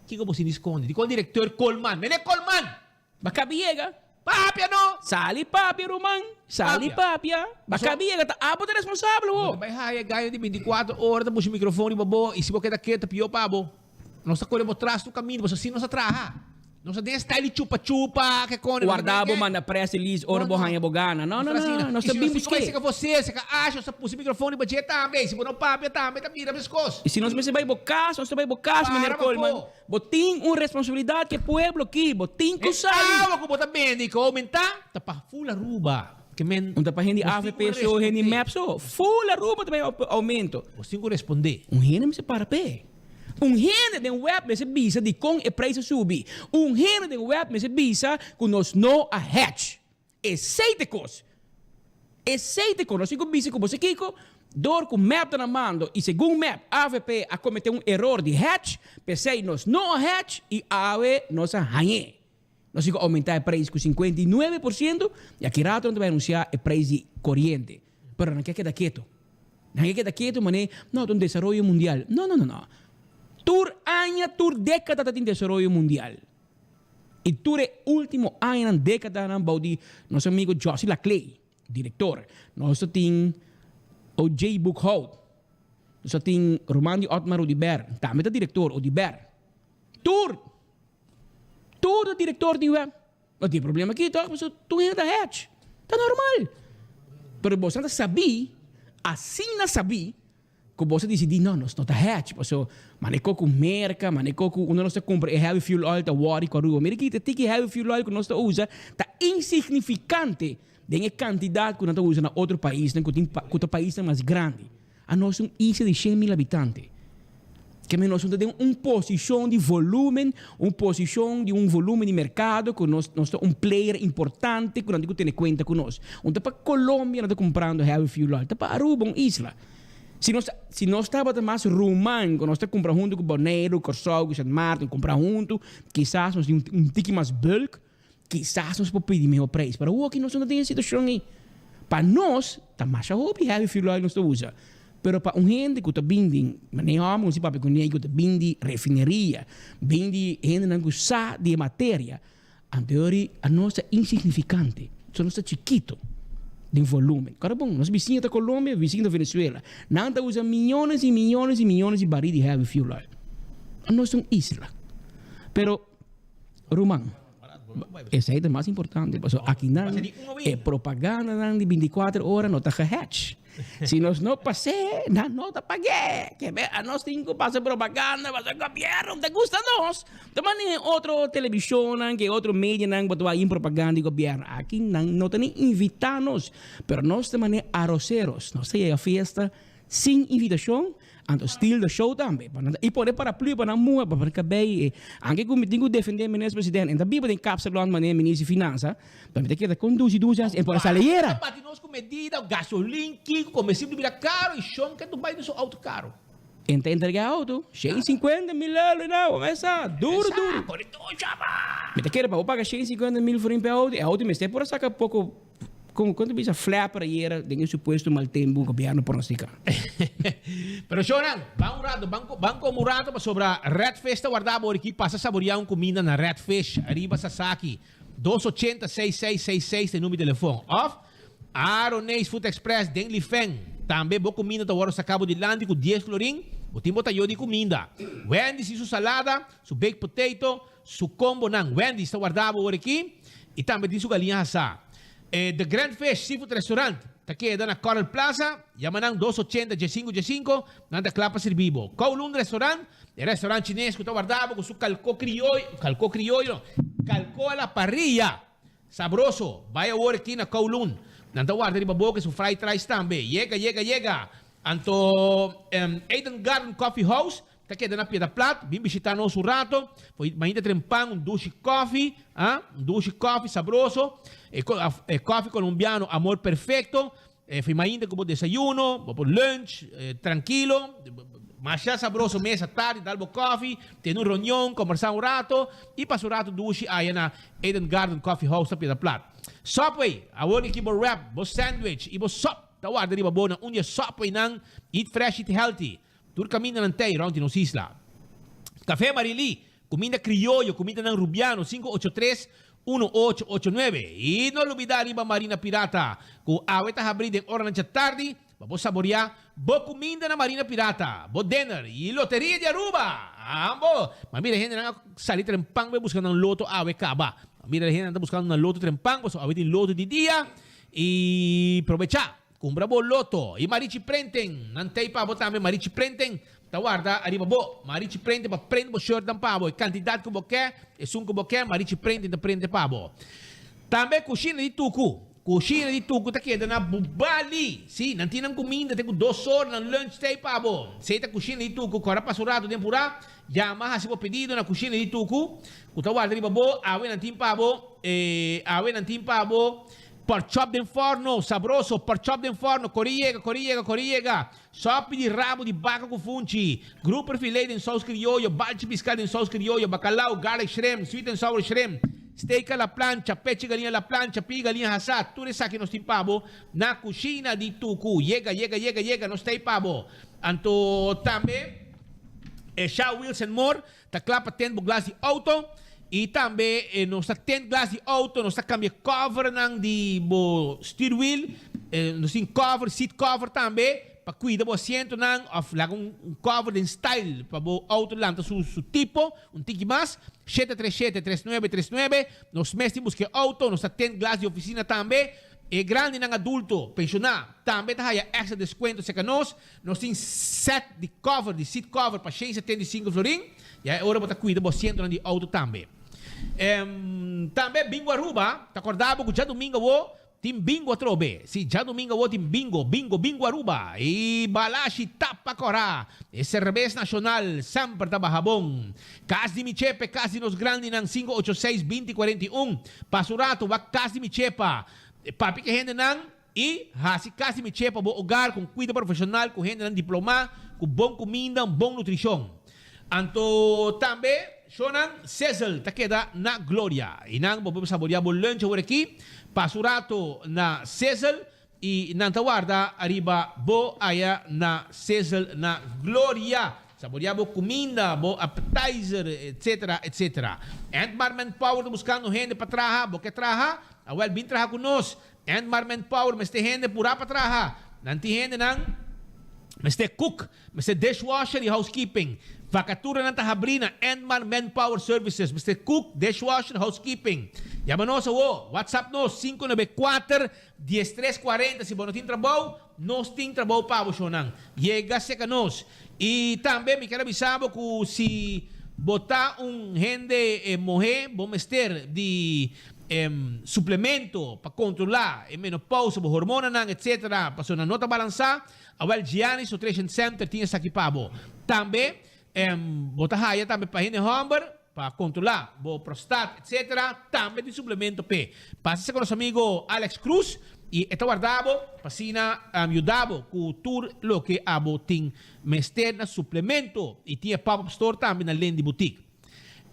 Kiko bo sinti skondi? Dikon direkteur Koolman, Meneer Koolman! Ba kabi yega. Papia no! Sali papia ruman, sali papia. Ba kabi yega, ta abo ta responsabel ho. Bo ta bai haya gaño di bintikuater ora ta bushi mikrofon riba bo i si bo keda ketu ta pió pa bo. Nos ta kore bo tras tur kaminda, pasobra asina nos ta traha. Nos ta den e style di chupa chupa, ke kone. Warda bo manda press release ora bo haña bo gana. No, no, no, nos ta bin busk'é. I si nos bai seka vosé, seka Asha, nos ta pusi mikrofon riba dje tambe. I si bo no papia tambe ta bira meskos. I si nos mester bai bo kas, nos ta bai bo kas, meneer Koolman. Bo tin un responsabilidat ku e pueblo aki. Bo tin ku sali. E awa ku bo ta bende i ku a oumentá ta pa ful Aruba. Ke men. Un ta pa hende avp so, hende mep so. Ful Aruba ta bai oumento. Bo tin ku respondé. Un hende mester para p'e. Un hende den web mester bisa dikon e prijs a subi. Un hende den web mester bisa ku nos no a hedge. Esei ta e kos. Esei ta e kos. Nos tin ku bisa ku bo sa kiko? Dor ku mep ta na mando i segun mep avp a kometé un eror di hedge, p'esei nos no a hedge i awe nos a hañ'é. Nos tin ku oumentá e preis ku 59% i aki rato nan ta bai anunsiá e preis di koriente. Pero nan ke keda ketu. Nan ke keda ketu manera no ta un desaroyo mundial. No no no no. Tur aña tur dékada ta tin desaroyo mundial. I tur e último añanan dékadanan bou di nos amigo Jossy Laclay. Director. Nos ta tin OJ Boekhout. Nos ta tin ruman di Otmar Oduber. Tambe ta director, Oduber. Tur! Tur ta director di web. No tin problema aki toch? Pasobra tur hende ta hedge. Ta normal. Pero boso ta sabí, asina sabí, Ku bo sa disidí, no, nos no ta hedge, paso mane ko ku Merka, mane ko ku unda nos ta kumpra e heavy fuel oil ta wòri ku Aruba. Mira ki e tiki heavy fuel oil ku nos ta usa ta insignifikante den e kantidat ku nan ta usa na otro paisnan ku tin ku ta paisnan mas grandi. Anos ta un isla di 100,000 habitante. Ke men nos no ta den un posishon di volumen, un posishon di un volumen di merkado ku nos nos ta un player importante ku nan tin ku tene kuenta ku nos. Un ta pa Colombia nan ta kumprando heavy fuel oil, ta pa Aruba, un isla. Si nos si nos tabata mas ruman ku nos ta kumpra huntu ku Boneiru, Kòrsou, ku Sint Maarten kumpra huntu, kisas nos tin un un tiki mas bulk, kisas nos por pidi mihó preis. Pero awoki nos no ta den e situashon ei. Pa nos ta masha hopi heavy fuel oil nos ta usa, pero pa un hende ku ta bin di manera e hòmber ku nos tin papia kuné ku ta bin di refineria, bin di hendenan ku sa di e materia, Anteori a nos ta insignificante, so nos ta chikito den volumen. Kòrda bon, nos bisiña ta Colombia, bisiña ta Venezuela. Nan ta usa miyones y miyones y miyones di baril di heavy fuel oil. Anos ta un isla. Pero, ruman, esei ta mas importante, pasobra akinan e propagandanan di binticuater ora no ta gehedge. Si nos no pas'é, nan no ta pag'é. Ke be anos tin ku pasa propaganda, pasa gobierno ta gusta nos. Ta manera otro televishonnan, ke otro medianan bo ta wak yin propaganda di gobierno. Aki nan no ta ni invitá nos, pero nos ta manera aroseros. Nos ta yega fiesta sin invitashon. Anto steal the show tambe. Pa nan ta, i pone paraplu pa nan muha, pa nan kabei. Anke ku mi tin ku defende minister president, en ta biba den Kapsalon manera minister di finansa, pa mi ta keda kondusi dusi as en por a sali yera. Ta bati nos ku medida, gasolin, kiko, komestibel bira karo i shon ke tu bai den su auto karo. En ta entrega e auto, 150 mil euro na bo mesa, duro duro. Mi ta kere pa bo paga 150 mil florin pa e auto, e auto mester por a saka poko. Kon kon ta bisa flapper ayera den e supuesto mal tempu gobierno pronostica? Pero shownan, ban un rato, ban ban come un rato pasobra Red Fish ta warda bo oriki pasa saboria un cuminda na Red Fish ariba Sasaki 280 6666 ta e numero di telefon of Aroneis Food Express den Lifeng tambe bo cuminda ta wordo saca bo dilanti cu dies florin bo tin bo tayo di cuminda Wendy's tin su salada, su baked potato, Su combonan Wendy's ta warda bo ora aki y tambe tin su galiña hasá. E The Grand Fish Seafood Restaurant ta keda na Coral Plaza. Yama nan 280 diesinco diesinco, nan ta kla pa sirbi bo. Kowloon Restaurant, e restaurant chines cu ta warda bo cu su calco crioyo, calco crioyo no, calco a la parrilla. Sabroso! Bai awor aki na Kowloon. Nan ta warda riba bo cu su fried rice tambe. Yega, yega, yega! Anto Eden Garden Coffee House Ta keda na Piedra Plat, bin bishita nos un rato, for mainta tren pan, un dushi kofi, ah, un dushi kofi sabroso, e e kofi colombiano Amor Perfecto, e for mainta ku bo desayuno, bo por lunch, trankilo, masha sabroso mesa tardi dal bo kofi, tene un reunion, kombersa un rato, i pasa un rato dushi aya na Eden Garden Coffee House na Piedra Plat. Subway, awor aki bo wrap, bo sandwich i bo sop ta warda riba bo na un di e Subwaynan, eat fresh, eat healthy. Tur kamindanan tei rònt di nos isla. Kafé Marilí, kuminda krioyo, kumindanan rubiano, 583 1889. I no lubidá riba Marina Pirata, ku awe ta habrí den oranan djatardi pa bo saboriá bo kuminda na Marina Pirata, bo dinner i Loteria di Aruba! Ambo! Ma mira hendenan a sali trempan bai buska nan loto awe kaba. Ma mira hendenan ta buskando nan loto trempan pasobra awe tin loto di dia i probechá! Kumpra bo loto i Marichi Prenten nan tei pa bo tambe Marichi Prenten ta warda ariba bo Marichi Prenten pa prent bo shirtnan pa bo e kantidat ku bo ke esun ku bo ke Marichi Prenten ta prente pa bo tambe Kushina di Tuku Kushina di Tuku ta keda na Bubali si nan tin nan kuminda te ku dos or nan lunch tei pa bo esei ta Kushina di Tuku kòrda pasa un ratu den purá yama hasi bo pedido na Kushina di Tuku ku ta warda riba bo awe nan tin pa bo awe nan tin pa bo. Pork chop den forno, sabroso, pork chop den forno, kore yega, kore yega, kore yega. Sopi di rabo di baka ku funchi, grouper filet den sous krioyo, balchi piská den sous krioyo, bakalau, garlic shrimp, sweet and sour shrimp, steak a la plancha, pechi galiña a la plancha, pia galiña hasá, tur esaki nos tin pa bo na kushina di Tuku. Yega, yega, yega, yega, nos ta ei pa bo. Anto tambe e Sha Wheels and More ta kla pa tend bo glas di auto y tambe nos ta tend glas di auto, nos ta cambia covernan di bo stuurwiel, nos tin cover, seat cover tambe pa cuida bo asientonan of laga un cover den style pa bo auto lanta su su tipo un tiki mas. 737 3939 Nos mes tin busca e auto, nos ta tend glas di oficina tambe. E grandinan adulto pensioná tambe ta haya extra descuento cerca nos. Nos tin set di cover, di seat cover pa 175 florin. Ya e ora bo ta cuida bo asientonan di auto tambe. Tambe Bingo Aruba ta corda bo cu djadomingo awo tin bingo atrobe. Si, djadomingo awo tin bingo, bingo, bingo Aruba. Y Balashi tapa cora. E cerbes nacional semper ta baha bon. Cas di mi Chepe, cas di nos grandinan, 586 20 41. Pasa un rato wak cas di mi Chepa. Papia cu e hendenan. I hasi kasi mi che pa bo ogar ku un kuido profeshonal ku hendenan diplomá, ku bon kuminda, un bon nutrishon. Anto tambe shownan Sizzle ta keda na Gloria. I nan bo por saboreá bo lunch awor aki. Pasa un rato na Sizzle i nan ta warda ariba bo aya na Sizzle na Gloria. Saboreá bo kuminda, bo appetizer, etcetera, etcetera. Antmar Manpower ta buskando hende pa traha. Bo ke traha? Awel bin traha ku nos. Antmar Manpower mester hende purá pa traha. Nan tin hendenan mester cook, mester dishwasher y housekeeping. Vacaturanan ta habrí na Antmar Manpower Services. Mester cook, dishwasher, housekeeping. Yama nos awo, WhatsApp nos 594 1340 si bo no tin trabou, nos tin trabou pa bo shownan. Yega serka nos. Y tambe mi kier a bisa bo cu si bo ta un hende mohe bo mester di suplemento pa controla e menopausa, bo hormonanan etc. Pasobra nan no ta balansa, awel Giannis Nutrition Center tin esaki pa bo. Tambe bo ta haya tambe pa hende homber pa controla bo prostat etc. Tambe tin suplemento p'e. Pasa esaki cu nos amigo Alex Cruz y e ta warda bo pa asina yuda bo cu tur loke abo tin mester na suplemento y tin e pop-up store tambe na Lindy Boutique.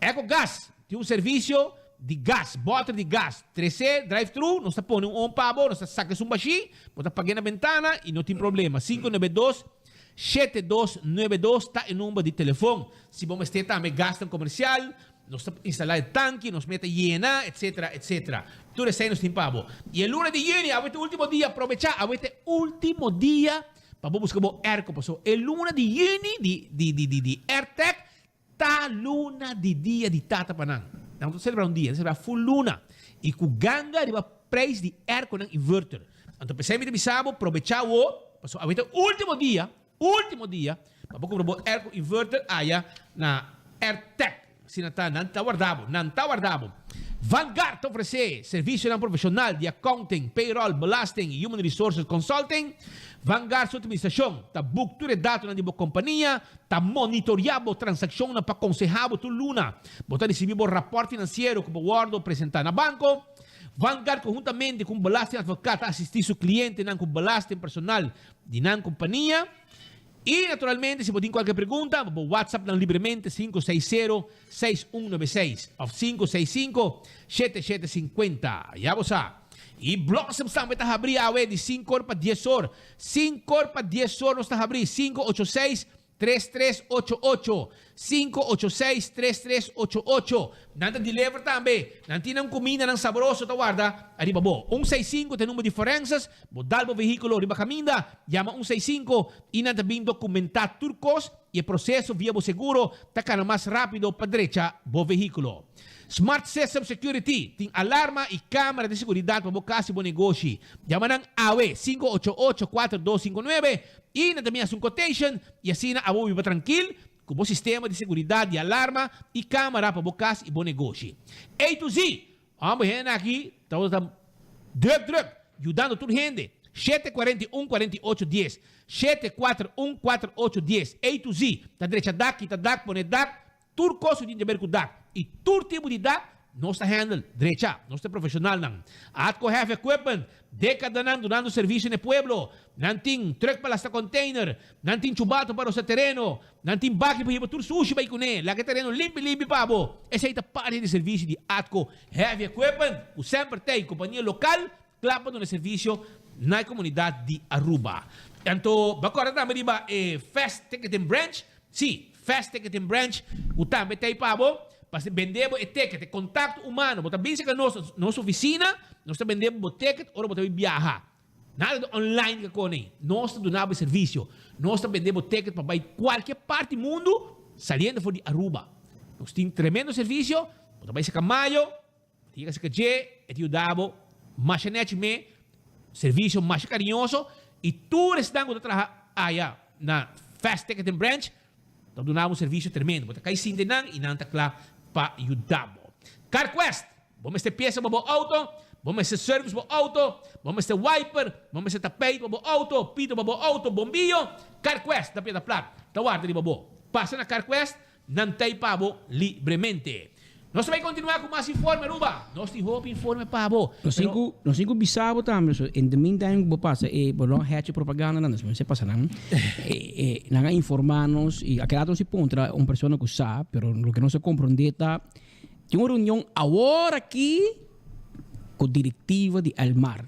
Eco Gas Tin un servisio di gas, bòter di gas, tres'é drive thru, nos ta pone un on pa bo, nos ta saka esun bashí, bo ta pag'é na bentana i no tin problema. 592 7292 ta e number di telefon. Si bo mester tambe gasnan komersial, nos ta instalá e tanki, nos meta yena, etcetera, etcetera. Tur esei nos tin pa bo. I e luna di yüni, awe ta e último dia, probechá, awe ta e último dia pa bo buska bo airco, pasobra e luna di yüni di di di di Airtec Ta luna di dia di tata pa nan. Nan no ta celebra un dia, nan ta celebra full luna. Y cu ganga riba prijs di airconan inverter. Anto p'esey mi ta bisa bo, probecha awo, pasobra awe ta ultimo dia, ultimo dia, pa bo cumpra bo airco inverter aya na Airtec. Asina ta, nan ta warda bo, nan ta warda bo. Vanguard ta ofrece servicionan profesional di accounting, payroll, belasting y human resources consulting. Vanguard su administracion ta boek tur e datonan di bo compania, Ta monitoreá bo transakshonnan pa konsehá bo tur luna. Bo ta risibí bo rapòrt finansiero ku bo wòrdu presentá na banko. Vanguard konhuntamente ku un belastingadvokat ta asistí su klientenan ku belasting personal di nan kompania. I naturalmente si bo tin kualke pregunta, bo por WhatsApp nan libremente 560 6196 òf 565 7750. Ya bo sa. I Blossoms tambe ta habrí awe di sinkor pa diesor. Sinkor pa diesor nos ta habrí, 586 3388, 586 3388. Nan ta deliver tambe. Nan tin nan kumindanan sabroso ta warda ariba bo. Un seis sinku ta e number di Forenses. Bo dal bo vehíkulo riba kaminda, yama un seis sinku i nan ta bin dokumentá tur kos i e proseso via bo seguro ta kana mas rápido pa drecha bo vehíkulo. Smart System Security tin alarma i kamera di seguridat pa bo kas i bo negoshi. Yama nan awe, 588 4259, i nan ta bin hasi un quotation i asina abo biba trankil ku bo sistema di seguridat di alarma i kamera pa bo kas i bo negoshi. A to Z! Homber hende aki tabata ta druk druk yudando tur hende. 741 48 dies, 741 48 dies, A to Z ta drecha dak, kita dak, pone dak, Tur kos ku tin di aber ku dak i tur tipo di dak. Nos ta handle, drecha, nos ta profesionalnan. Atco Heavy Equipment, decadanan dunando servicio na e pueblo. Nan tin truck pa lasta container, nan tin chubato pa rosa tereno, nan tin baki pa hiba tur sushi bai cune, laga e tereno limpi limpi pa bo. Esey ta parti di servicio di Atco Heavy Equipment, cu semper ta e compania local cla pa duna servicio na e comunidad di Aruba. Anto, bo a corda tambe riba e Fast Ticketing Branch? Sí, Fast Ticketing Branch ku tambe ta ei pa bo pa bende bo e ticket, e kontakto humano. Bo ta bin serka nos, nos ofisina, nos ta bende bo bo ticket ora bo ta bin biaha. Nada di online ka kone ei. Nos ta duna bo e servisio. Nos ta bende bo ticket pa bai kualke parti mundu saliendo for di Aruba. Nos tin tremendo servisio. Bo ta bai serka Mayo, Bo ta yega serka dje, e ta yuda bo masha nechi me, servisio masha kariñoso i tur esnan ku ta traha aya na Fast Ticketing Branch ta duna bo un servisio tremendo. Bo ta kai sinti nan i nan ta kla pa yuda bo. CarQuest, Bo mester piesa pa bo outo, bo mester service bo outo, bo mester wiper, bo mester tapijt pa bo outo, pito pa bo outo, bombiyo, CarQuest ta pieda plat ta warda riba bo. Pasa na CarQuest Nan ta ei pa bo libremente. Nos ta bai kontinuá ku mas informe, Aruba. Nos tin hopi informe pa bo. Nos tin ku nos tin ku bisa bo tambe so in the meantime ku bo pasa e bo no hechi propaganda nan nos mester pasa nan e e nan a informa nos i a keda nos si puntra un persona ku sa pero loke nos a komprondé ta tin un reunion awor aki ku direktiva di Elmar.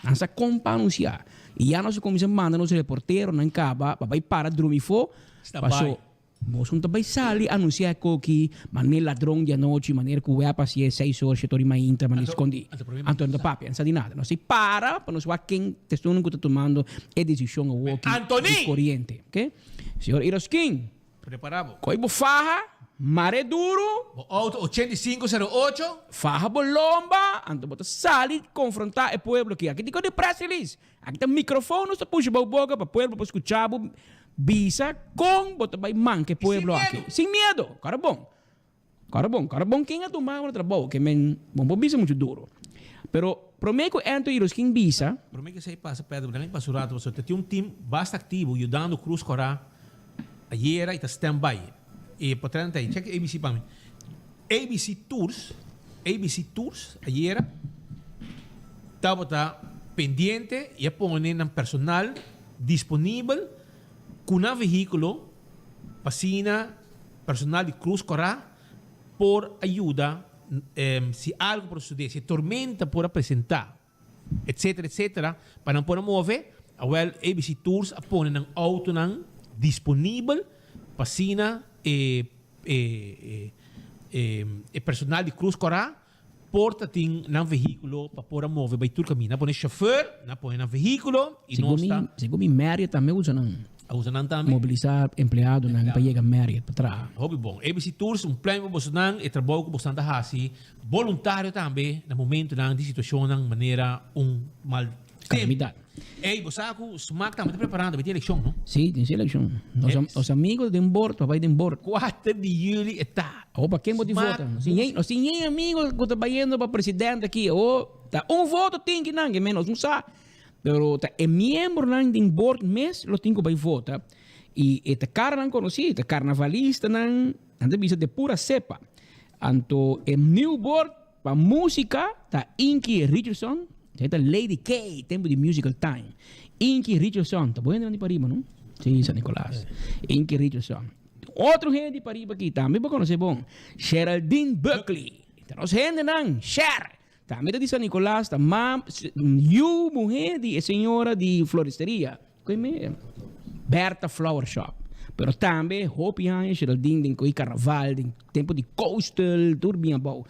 Nan sa kon pa anunsiá i ya nos a kuminsá manda nos reporteronan kaba pa bai para drumi fo paso Boso no ta bai sali anuncia e koki manera ladron di anochi, manera ku wea pasia e seis or, shete or di mainta, manera skondi. Anto no ta papia, no sa di nada. Nos tin para pa nos wak ken ta esun ku ta tumando e desishon awoki di koriente. Oke? Señor Iroskin, Prepara bo. Koi bo faha, mare duru. Bo auto 8508. Faha bo lomba, anto bo ta sali konfronta e pueblo aki. Aki tin ku di press release. Aki ta microfoon nos ta pusha bo boca pa pueblo por scucha bo bisa con bo ta bay manca e pueblo aki. Sin miedo. Cara bon. Cara bon. Cara bon ken a tuma bo na trabou ke men bo no por bisa mucho duro. Pero prome cu Anthony y Roskin bisa. Prome cu esey pasa Pedro, bo ta pasa un rato pasobra ta tin un team basta activo yudando Cruz Cora ayera y ta stand by. E potretnan ta ey. Check ABC pa mi. ABC Tours, ABC Tours ayera tabata pendiente y a pone nan personal disponibel cu nan vehiculo pa asina personal di Cruz Cora por a yuda si algo por sucede, si e tormenta por a presenta. Etcetera etcetera pa nan por a move, awel ABC Tours a pone nan autonan disponibel pa asina e e e e personal di Cruz Cora por ta tin nan vehiculo pa por a move bay tur caminda. Nan a pone chauffeur, nan a pone nan vehiculo y nos ta. Segun mi Marriott tambe usa nan. A usa nan tambe. Mobilisa empleadonan pa yega Marriott pa traha. Hopi bon. ABC Tours un pluim pa bosonan e trabou cu bosonan ta haci. Boluntario tambe na momentonan di situacionnan manera un mal tempo. Calamidad. Ey, bo sa cu Smaak tambe ta preparando pa tin eleccion, no? Sí, tin si eleccion. Nos, am, nos amigo den bord, pa bay den bord. 4 di juli e ta. Awo pa ken bo tin Smaak vota? Nos tin yen, nos tin yen amigo cu ta bayendo pa presidente aki. Awo, ta un voto tin ki nan, ke men nos no sa. Pero ta e miembronan den bord mes lo tin cu bay vota. Y e ta caranan conoci, ta carnavalistanan, nan ta bisa de pura cepa. Anto e new board pa musica ta Inky Richardson, esei ta Lady K, tempo di Musical Time. Inky Richardson, ta bo hendenan di pariba no? Si, San Nicolas. Inky Richardson. Otro hende di pariba aki tambe bo conoce bon, Geraldine Buckley. Ta nos hendenan, Cher. Tambe ta di San Nicolas, ta mam, yu muhe di e señora di floristeria. Koe me? Bertha Flower Shop. Pero tambe hopi aña Geraldine den koe carnaval, den tempo di coastal, tur bien abou.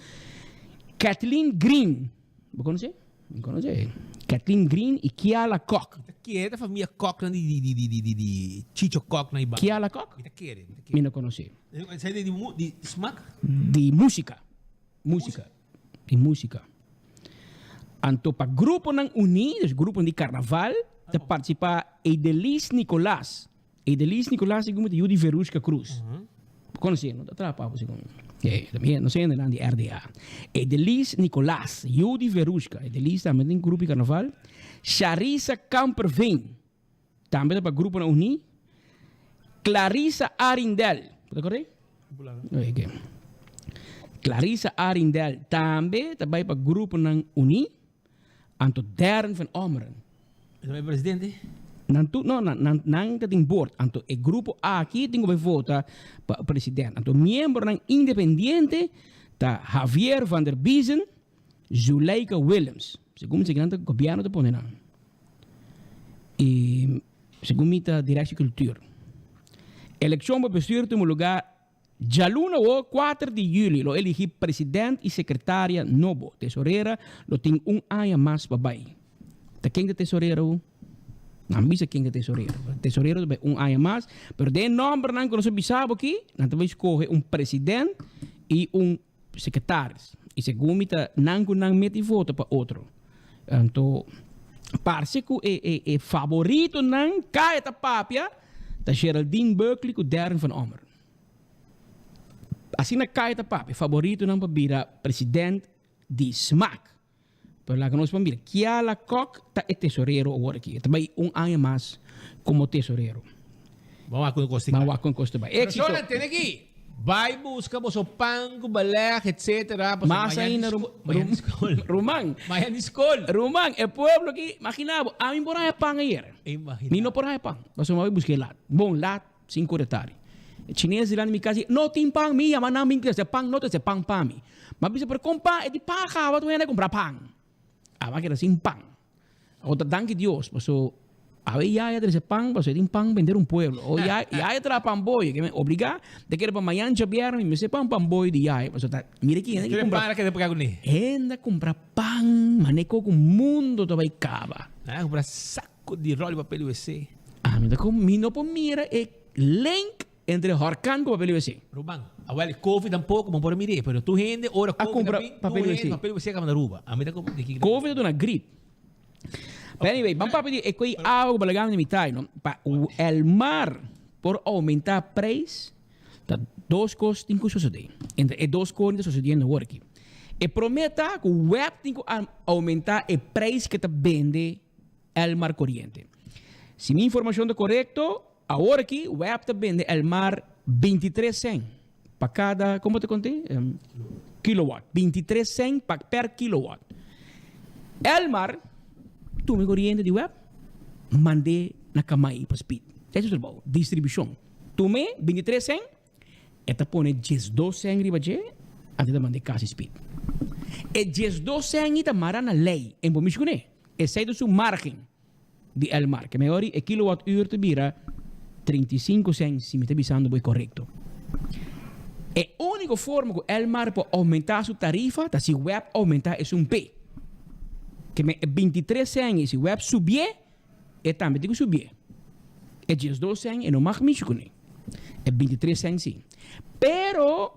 Kathleen Green, bo conoce? Mi conoce. Kathleen Green y Kiala Kok. Mi ta kere ta familia Kok nan di di di di di di Chicho Kok nan iba. Kiala Kok? Mi ta kere, mi ta kere. Mi no conoce. Esei di di smak? Di musica. Musica. Di músika. Anto pa gruponan uní, dus gruponan di karnaval, ta partisipá Edelis Nicolaas. Edelis Nicolaas segun mi ta yu di Verushka Cruz. Bo konosé, no ta trapa bo segun mi. E, no sé hendenan di RDA. Edelis Nicolaas, yu di Verushka. Edelis tambe tin grupo di karnaval. Sharisa Kamperveen, tambe ta pa gruponan uní. Clarissa Arindel, bo ta kòrda ei? Oke. Clarissa Arrindell tambe ta bai pa Gruponan Uní. Anto Darren van Ommeren. E ta bai presidente? Nan tur, no, nan, nan, nan ta den board. Anto e grupo aki tin ku bai vota pa president. Anto miembronan independiente ta Javier van der Biezen, Zuleika Willems. Segun mi sa kinan ta gobierno ta pone nan. I segun mi ta Directie Cultuur. Elekshon pa bestuur tuma lugar Djaluna awor, kuater di juli, lo eligi president i sekretaria nobo. Tesorera lo tin un aña mas pa bai. Ta ken ta tesorero awo? Nan bisa ken ta tesorero. Tesorero ta bai un aña mas, pero den e nòmbernan ku nos a bisa bo aki, nan ta bai skohe un president i un sekretaris. I segun mi ta nan ku nan meti voto pa otro. Anto parse ku e e e faboritonan kaya ta papia ta Geraldine Buckley ku Darren van Ommeren. Asina kaya ta papia faboritonan pa bira president di smaak. Pero laga nos por mira, Kiala Kok ta e tesorero awor aki. E ta bai un aña mas komo tesorero. Ban wak kon kos ta Ban wak kon kos ta bai. Pero Shonan, tene aki. Bai buska boso pan ku beleg, etcetera, pasobra Mas mañan di ainda, sko- mañan di skol. Ruman. Mañan di skol. Ruman, e pueblo aki, imagina bo, ami por haña pan ayer. Imagina. Mi no por haña pan, pasobra mi a bai buska e lat. Bon, lat, Sin koretari. E chines dilanti mi kas di, No tin pan, mi yama nan bin trese pan, no trese pan pa mi. M'a bisa, pero kon pan? E di, Pan kaba tur hende a kumpra pan. Aba a keda sin pan. Awor ta danki Dios, paso awe yaya trese pan, paso e tin pan pa henter un pueblo. O yaya, yaya traha pan boyo, ke mi obliga ta kere pa mañan djabièrnè mi mester pan pan boyo di yaya, paso ta mira ki hende Tur ki e kumpra. pan a keda pega kuné. Hende a kumpra pan, mane koko mundo ta bai kaba. Nan a kumpra sak. Cu di rol di papel wc. Ami ta cu mi no por mira e link entre horcan cu papel wc. Ruman, awel e covid tampoco bo por a mir'é, pero tur hende ora A covid cumpra a bin, tur papel hende wc. papel wc a caba na Aruba. Ami ta cu di ki. Covid a duna grip. But anyway, ban papia di e cu e awa cu balagando na mitad, no? Pa el mar por aumenta prijs, ta dos cos tin cu sucede. Entre e dos cos ta sucediendo awor aki. E prome ta cu web tin cu aumenta e prijs cu ta bende Elmar Coriente. Si mi informacion ta corecto, awor aki web ta bende Elmar 23 cent pa cada, como te conté? Kilowatt. 23 cent pa per kilowatt. Elmar tuma e coriente di web, mand'é na Kamai pa speed. Esei su trabou, distribucion. Tum'é 23 cent, E ta pone diesdos sèn riba dje, anto e ta manda e kas speed. E diesdos sèn ei ta mara na lei, en bo mishi kuné. Esei ta su margen di Elmar. Ke mehor e kilowatt uur ta bira 35 sèn si mi ta bisando bo e korekto. E úniko forma ku Elmar por oumentá su tarifa ta si web oumentá esun p'e. Ke men e 23 sèn ei si web subié, E tambe tin ku subié. E diesdos sèn e no mag mishi kuné. E bintitres sèn sí. Pero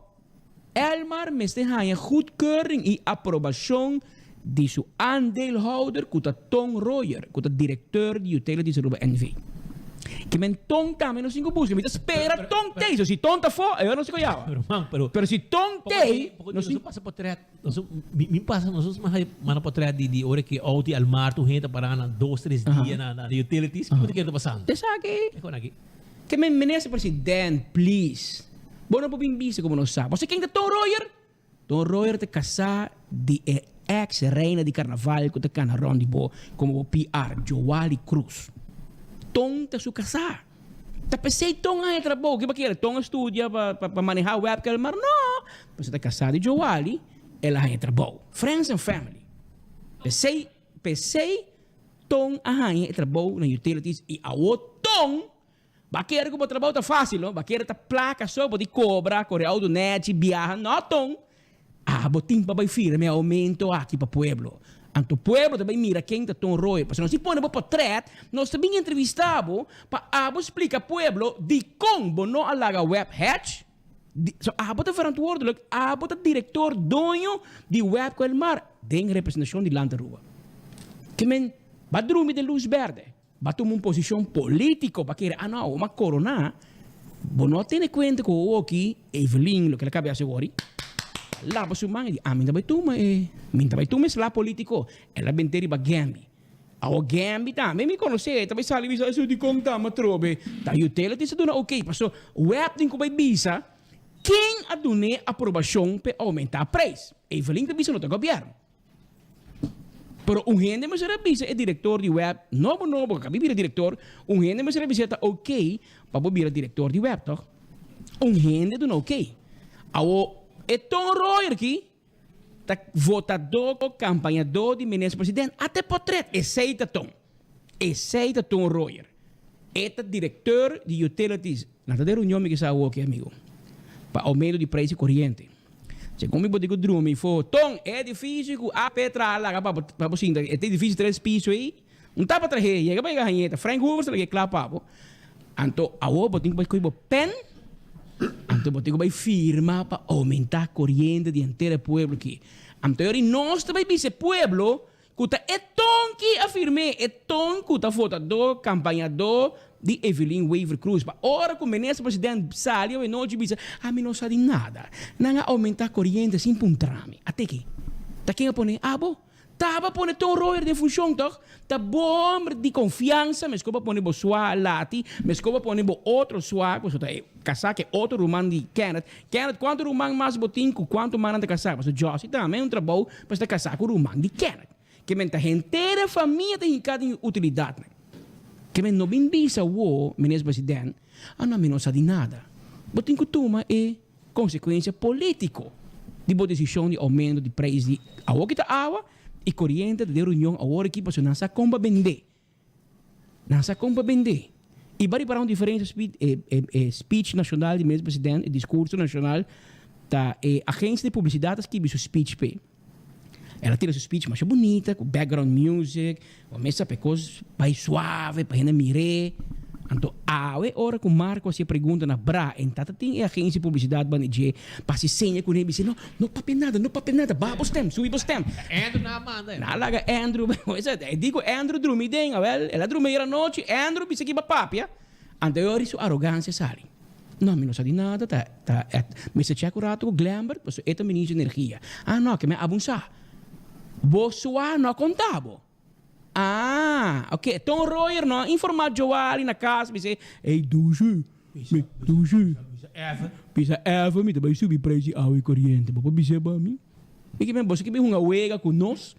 Elmar mester haña goedkeuring i aprobashon di su aandeelhouder ku ta Ton Royer, ku ta direkteur di Utilities Aruba NV. Ke men Ton tambe nos tin ku buska. Mi ta spera Ton tei. So si Ton ta afó, e ora nos tin ku yawa. Pero si Ton tei, nos tin. Nos mi mi pasa nos mas manda potret di di ora ki auto di Almar tur hende ta para na dos tres dia na na utilities kiko ta keda pasando? Esaki. E kon aki. Ke men minister president please bo no por bin bisa como no sa bo sa ken ta Ton Royer? Ton Royer ta casá di e ex reina di carnaval cu ta cana rond di bo como bo PR Joali Cruz Ton ta su casá. Ta p'esei Ton a haña trabou. Kiba kere? Ton a studia pa pa manehá webcam mar? No! Pasobra ta kasá di Joali, el a haña trabou. Friends and family. P'esei, p'esei Ton a haña e trabou na utilities i awor Ton ba kere ku bo trabou ta fásil, no? Ba kere ta plaka so, bo di kobra, kore outo nèchi, biaha. No, Ton! Abo tin pa bai firma e aumento aki pa pueblo. Anto pueblo ta bai mira ken ta Ton Royer. Pasobra nos tin pone bo potret, nos ta bin entrevista bo pa abo splica pueblo dicon bo no a laga web hatch. So abo ta verantwoordelijk, abo ta director, doño di web cu Elmar den representacion di Land Aruba. Ke men ba drumi den luz berde, ba tuma un posicion politico pa kere ah no awor m'a corona. Bo no a tene cuenta cu awoki Evelyn loke el a caba di haci awor a laba su man y di ami ta bay tuma e mi ta bay tuma e sla politico. El a bente riba Gambi. Awor Gambi tambe mi conoce e ta bay sali bisa eso dicon ta ama trobe ta utilities a duna ok paso web tin cu bay bisa ken. a dun'é aprobashon p'e oumentá preis? Evelyn ta bisa no ta gobièrnu. Pero un hende mester a bisa e direktor di web, nobo nobo ka bira direktor, un hende mester a bisa ta oké pa bo bira direktor di web tòg? Un hende duna oké. Awo e Ton Royer ki ta votadó, kampañadó di minister president, ata e potret, esei ta Ton. Esei ta Ton Royer. E ta directeur di Utilities. Nan ta den reunion mi kisa awoki amigo. Pa aumento di prijs di coriente. Segun mi bo tin cu drumi fo. Ton, e edificio cu AP traha laga pa bo pa bo sinta. E edificio tres piso ei. Un tapa trahe. Yega pa yega hañeta. Frank Hoevers ta laga e cla pa bo. Anto awo bo tin cu bai coge bo pen. Anto bo tin cu bai firma pa aumenta coriente di henter e pueblo aki. Anto yori nos ta bai bisa e pueblo Ku ta e ton ki a firm'é, e ton ku ta votadó, kampañadó di Evelyn Wever Croes. Pa ora ku Minister President sali awe nochi bisa, Ami no sa di nada. Nan a oumentá koriente sin puntra mi. A teki. Ta ken a pone? Abo. Taba pone Ton Royer den funshon tòg? Ta bo hòmber di konfiansa, meskor bo pone bo swa lati, meskor bo pone bo otro swa, pasobra ta e kasá ku e otro ruman di Kenneth. Kenneth, kuantu ruman mas bo tin ku kuantu mannan ta kasá? Pasobra Josie tambe un trabou pa esta kasá ku ruman di Kenneth. Ke men ta henter e famia ta hinká den utilidatnan. Ke men no bin bisa wo, Minister President, ah no mi no sa di nada. Bo tin ku tuma e konsekuensia polítiko di bo desishon di oumento di preis di awo ki ta awa i koriente ta den reunion awor aki pasobra nan sa kon pa bendé. Nan sa kon pa bendé. I bo a ripará un diferensia spi e e e speech nashonal di Minister President, e diskurso nashonal, ta e agensia di publisidat a skibi su speech p'e. El a tira su speech masha bunita ku background music, bo mester pa e kos bai suave pa hende mir'é. Anto awe ora ku Marco hasi e pregunta na bra en tata tin e agensia di publisidat banda dje pa hasi seña kuné bis'é no no papia nada no papia nada baha bo stem subi bo stem. Andrew nan a manda. Nan a laga Andrew e di ku Andrew drumi den awel el a drumi ayer anochi Andrew bisa kiba papia anto e ora su arogansia sali no mi no sa di nada ta ta mester check un rato ku Glembert pasobra e ta ministro di energia ah no ke mi a abunsa bo sua no a konta bo. Ah, ok. Ton Royer no a informa Joali na cas, bis'é, Ey, Dushi, mi, Dushi, bisa Eva mi ta bai subi prijs di awa y coriente. Bo por bis'é pa mi? Mi ke men, boso ke bin hunga wega cu nos?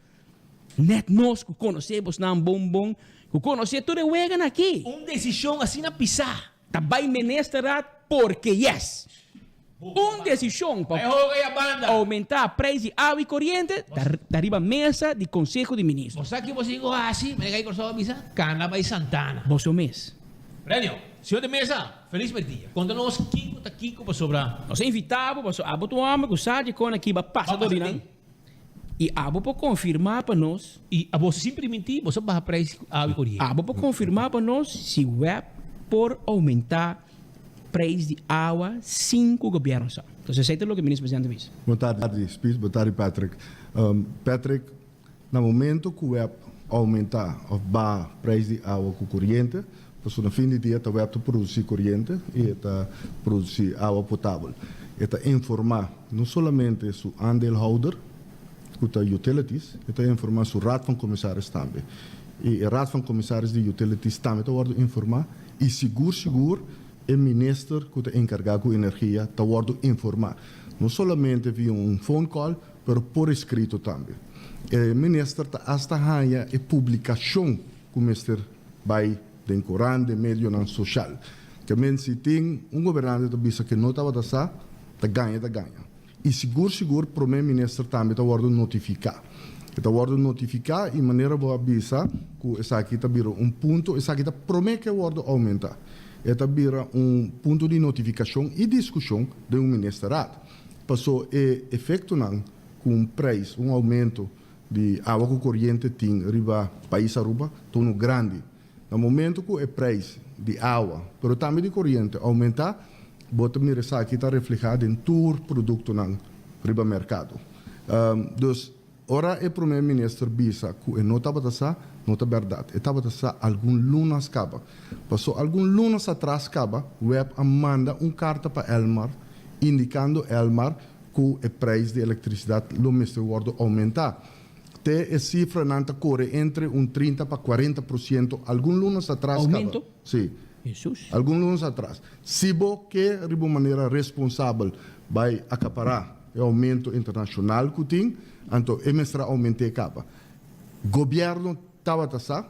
Net nos cu conoce bosnan bon bon, cu conoce tur e weganan aki. Un decision asina pisá. Ta bai ministerraad porque yes. Un desishon pa oumentá preis di awa i koriente ta riba mesa di Konseho di Ministro. Bo sa ki bo sin ku hasi? Manera kai Kòrsou a bisa, Kana bai Santana. Boso mes. Renio, señor de mesa, felis merdia. Konta nos kiko ta kiko pasobra. Nos a invitá bo pasobra abo ta un hòmber ku sa di kon aki bo a pasa dor di nan i abo por konfirmá pa nos. I abo sin primintí boso a baha preis di awa i koriente. Abo por konfirmá pa nos si web por oumentá Prijs di awa sin cu gobierno sa. Entonces esey ta loke Minister Presidente a bisa. Bon tardi Spies, bon tardi Patrick. Patrick, na momento cu web aumenta of baha prijs di awa cu coriente, pasobra na fin di dia ta web ta produci coriente y e ta produci awa potabel. E ta informa no solamente su aandeelhouder, cu ta utilities, e ta informa su Raad van Commissaris tambe. Y e Raad van Commissaris di utilities tambe ta wordo informa Y sigur sigur e minister cu ta encarga cu energia ta wordo informa, no solamente via un phone call, pero por escrito tambe. E minister ta hasta haya e publicacion cu mester bay den corant, den medionan social. Ke men si tin un gobernante ta bisa ke no tabata sa, ta gaña ta gaña. Y sigur sigur prome minister tambe ta wordo notifica. E ta wordo notifica y manera bo a bisa cu esaki ta bira un punto, esaki ta prome ke wordo aumenta. E ta bira un punto di notificacion y discusion den un ministerraad. Paso e efectonan cu un prijs, un aumento di awa cu coriente tin riba pais Aruba ta uno grandi. Na momento cu e prijs di awa, pero tambe di coriente aumenta, bo ta mira esaki ta refleha den tur productonan riba mercado. Dus, ora e Prome Minister bisa cu e no tabata sa, no ta berdad. E tabata sa algun lunas caba. Paso algun lunas atras caba, web a manda un carta pa Elmar indicando Elmar cu e prijs di electricidad lo mester wordo aumenta. Te e cifranan ta core entre un 30 pa 40 por ciento algun lunas atras caba. Aumento? Si. Jesus. Algun lunes atras. Si bo ke riba un manera responsabel bai akapará e oumento internashonal ku tin, anto e mester a oument'é kaba. Gobièrnu tabata sa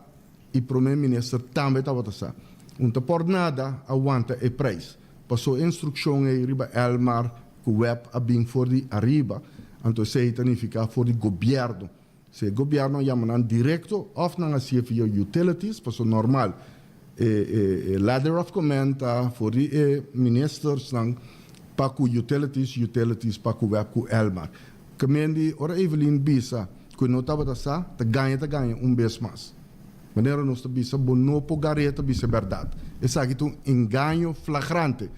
i Promé Minister tambe tabata sa. Un ta por nada a wanta e preis. Pasó e instrukshon ei riba Elmar ku web a bin for di ariba, anto esei ta nifiká for di gobièrnu. Si e gobièrnu a yama nan direkto òf nan a hasié via utilities, pasobra normal e e ladder of command ta for di e ministersnan pa ku utilities, utilities pa ku web ku Elmar. Kemendi ora Evelyn bisa ku e no tabata sa, ta gaña ta gaña un bes mas. Manera nos ta bisa bo no por gar'é ta bisa e bèrdat. Esaki ta un engaño flagrante.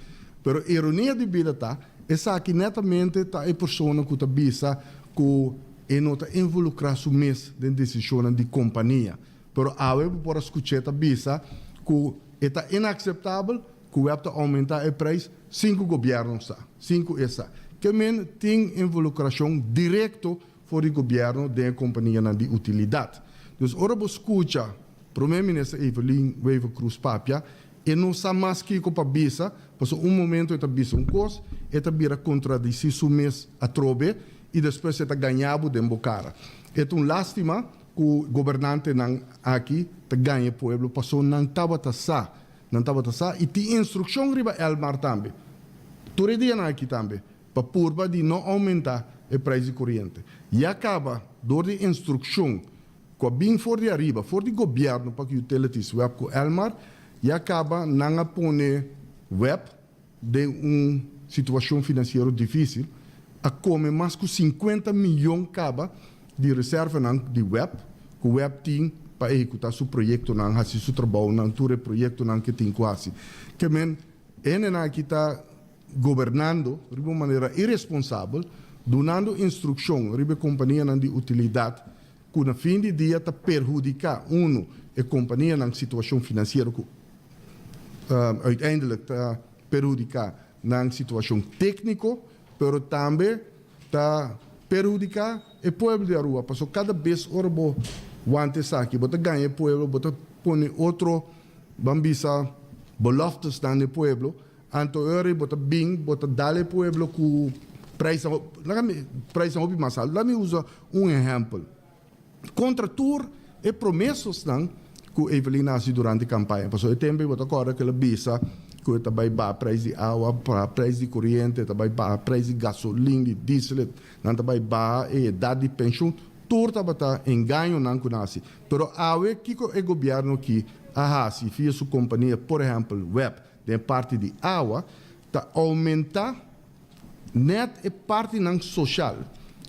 Pero ironia di bida ta, esaki netamente ta e persona ku ta bisa ku E no ta involukrá su mes den desishonnan di kompania, pero awe bo por a skuch'é ta bisa ku e ta inakseptabel ku web ta oumentá e preis sin ku gobièrnu sa, sin ku e sa. Ke men tin involukrashon direkto for di gobièrnu den e kompanianan di utilidat. Dus ora bo skucha Promé Minister Evelyn Wever-Croes papia, e no sa mas kiko pa bisa, pasobra un momento e ta bisa un kos, e ta bira kontradisí su mes atrobe i despues e ta gaña bo den bo kara. E ta un lástima ku gobernantenan aki ta gaña e pueblo paso nan tabata sa, nan tabata sa i tin instrukshon riba Elmar tambe, tur e dianan aki tambe, pa purba di no oumentá e preis di koriente. Ya kaba dor di instrukshon ku a bin for di ariba, for di gobièrnu pa ku Utilities web ku Elmar, ya kaba nan a pone web den un situashon finansiero difísil, a kome mas ku sinkuenta miyon kaba di reservanan di web ku web tin pa ehekutá su proyektonan, hasi su trabounan, tur e proyektonan ku e tin ku hasi. Ke men, hendenan aki ta gobernando riba un manera iresponsabel, dunando instrukshon riba e kompanianan di utilidat ku na fin di dia ta perhudiká, unu, e kompanianan situashon finansiero ku uiteindelijk ta perhudiká nan situashon tékniko, pero tambe ta perhudiká e pueblo di Aruba, pasobra kada bes ora bo wanta esaki bo ta gaña e pueblo, bo ta pone otro, ban bisa, beloftesnan na e pueblo, anto ora bo ta bin bo ta dal e pueblo ku prijsnan, laga mi, prijsnan hopi mas alto. Laga mi usa un ehèmpel. Kontra tur e promesosnan ku Evelyn a hasi durante kampaña. Pasobra e tempu ei bo ta kòrda ku el a bisa ku e ta bai baha preis di awa, baha preis di koriente, e ta bai baha preis di gasolin, di diesel, nan ta bai baha e edat di penshun. Tur tabata engañonan ku nan a hasi. Pero awe kiko e gobièrnu aki a hasi via su kompania, por ehèmpel web, den e parti di awa, ta oumentá Net e partinan soshal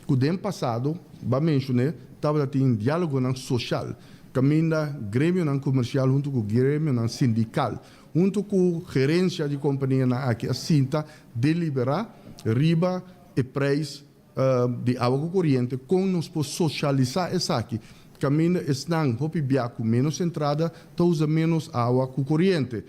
ku den pasado, bo a menshoné, tabata tin diálogonan soshal, kaminda gremionan komersial huntu ku gremionan sindikal, huntu ku gerensia di kompanianan aki a sinta deliberá riba e preis di awa ku koriente, kon nos por soshalisá esaki, kaminda esnan hopi bia ku ménos entrada ta usa ménos awa ku koriente.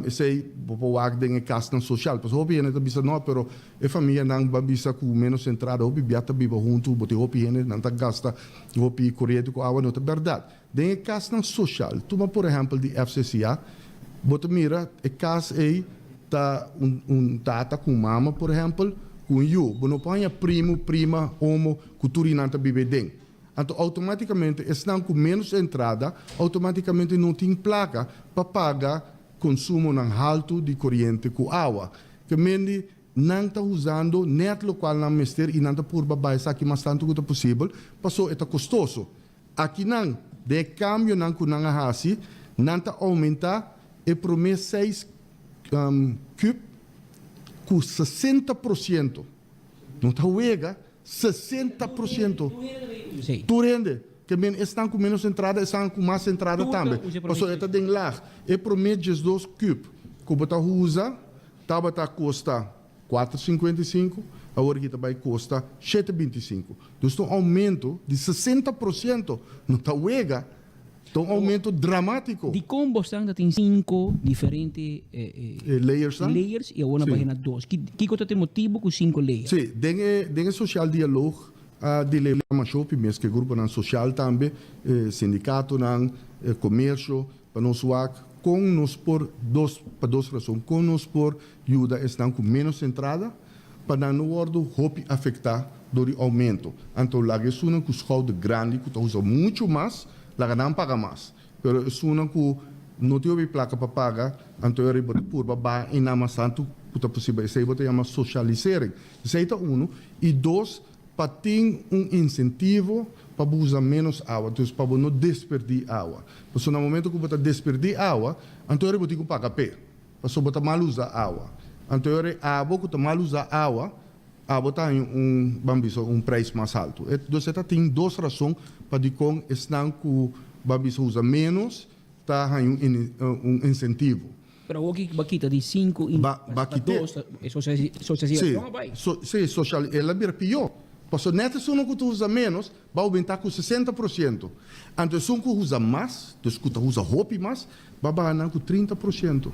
Esei bo por wak den e kasnan sosial. Pasobra hopi hende ta bisa no, pero e famianan ba bisa ku ménos entrada, hopi bia ta biba huntu, bo tin hopi hende, nan ta gasta hopi koriente ku awa. No ta bèrdat. Den e kasnan sosial, tuma por ehèmpel di FCCA, bo ta mira e kas ei ta un tata ku un mama por ehèmpel ku un yu. Bo no por haña primu, prima, omo ku tur nan ta biba ei den. Anto automaticamente esnan cu menos entrada automaticamente no tin placa pa paga consumonan halto di coriente cu awa. Ke mendi nan ta usando net locual nan mester y nan ta purba bay esaki mas tanto cu ta posibel paso e ta costoso. Akinan den e cambionan cu nan a haci nan ta aumenta e prome seis cube cu 60%. No ta wega 60%. Tur hende. Ke men esnan ku menos entrada, esnan ku mas entrada tambe. Pasobra e ta den lag. E promé 12 kub ku bo ta usa tabata kosta 4,55, awor aki ta bai kosta 7,25. Dus ta un oumento di 60%. No ta wega. Ta un oumento dramátiko. Dikon bosnan ta tin sinku diferente layers i awor nan bai na dos? Kiko ta te motibu ku sinku layers? Sí, den e den e social dialoog a dilema masha hopi mes ku e gruponan social tambe, sindikatonan, komersio, pa nos wak. kon nos por, dos, pa dos rason, kon nos por yuda esnan ku ménos entrada pa nan no wòrdu hopi afektá dor di oumento. Anto laga esunnan ku skouder grandi ku ta usa muchu mas, laga nan paga mas. Pero esunnan ku no tin hopi plaka pa paga, anto e riba ta purba baha einan mas tantu ku ta posibel. Esei bo ta yama socialisering. Esei ta unu. I dos, pa tin un insentivo pa bo usa ménos awa, dus pa bo no desperdí awa. Pasobra na momento ku bo ta desperdí awa, anto e ora bo tin ku paga p'e, pasobra bo ta mal usa awa. Anto e ora abo ku ta mal usa awa, abo ta haña un, ban bisa, un preis mas haltu. E, dus e ta tin dos rason pa dikon esnan ku, ban bisa, usa ménos ta haña un un insentivo. Pero awor ki ba kita di sinku i Ba, ba pa kite. dos, e sosialisacion a bai. So, si, social, el a bira pió. Pasobra net esun ku ta usa ménos, ba aumenta ku 60%. Anto esun ku usa mas, dus ku ta usa hopi mas, ba baha nan ku 30%.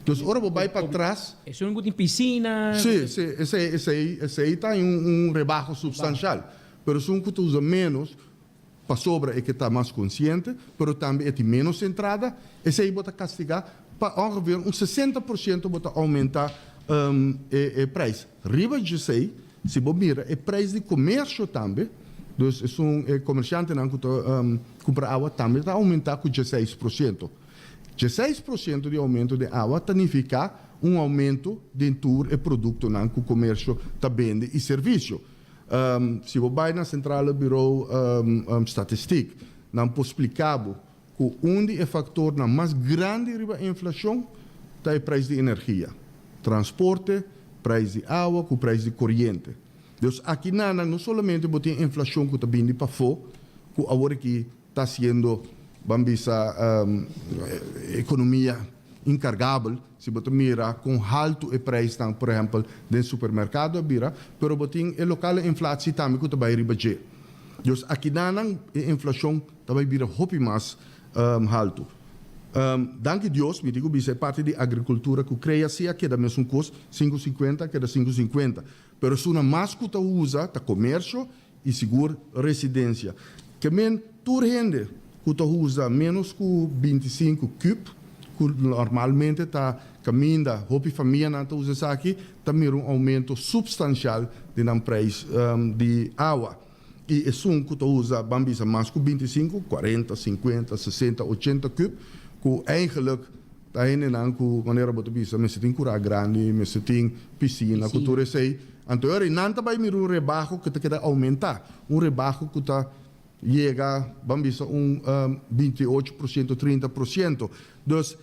Dus ora bo bai patras. Esun ku tin pisina. Si, si, esei, esei, esei ta un, un rebaho substanshal. Pero esun ku ta usa ménos, Pasobra e ke ta mas konsiente, pero tambe e tin ménos entrada, esei bo ta kastigá pa ongeveer un 60% bo ta oumentá e prijs. Riba djesei, si bo mira e prijs di komersio tambe, dus esun e komershantenan ku ta kumpra awa tambe ta oumentá ku 16%. 16% di oumento den awa ta nifiká un oumento den tur e produktonan ku komersio ta bende i servisio. Si bo bai na Centrale Bureau Statistiek, nan por spliká bo ku un di e faktornan mas grandi riba inflashon ta e prijs di energia, transporte, prijs di awa ku prijs di koriente. Dus aki nan no solamente bo tin inflashon ku ta bini di pafó ku awor aki ta hasiendo, ban bisa, ekonomia inkargabel, si bo ta mira kon haltu e prijsnan, por ehèmpel, den supermerkado a bira, pero bo tin e lokale inflatsie tambe ku ta bai riba dje. Dus akidanan e inflashon ta bai bira hopi mas haltu. Danki Dios, mi tin ku bisa e parti di agrikultura ku krea si a keda mesun kos, 5,50 a keda 5,50. Pero esunnan mas ku ta usa ta komersio i sigur residensia. Ke men tur hende ku ta usa ménos ku 25 kub, ku normalmente ta kaminda hopi famianan ta usa esaki, ta mira un oumento supstanshal di nan preis di awa. I esun ku ta usa, ban bisa, mas ku 25, 40, 50, 60, 80 kub, ku eigenlik ta hendenan ku, manera bo ta bisa, mester tin kurá grandi, mester tin pisina, ku tur esei. Anto e ora ei nan ta bai mira un rebaho ku ta keda oumentá, un rebaho ku ta yega, ban bisa, un 28%, 30%. Dus,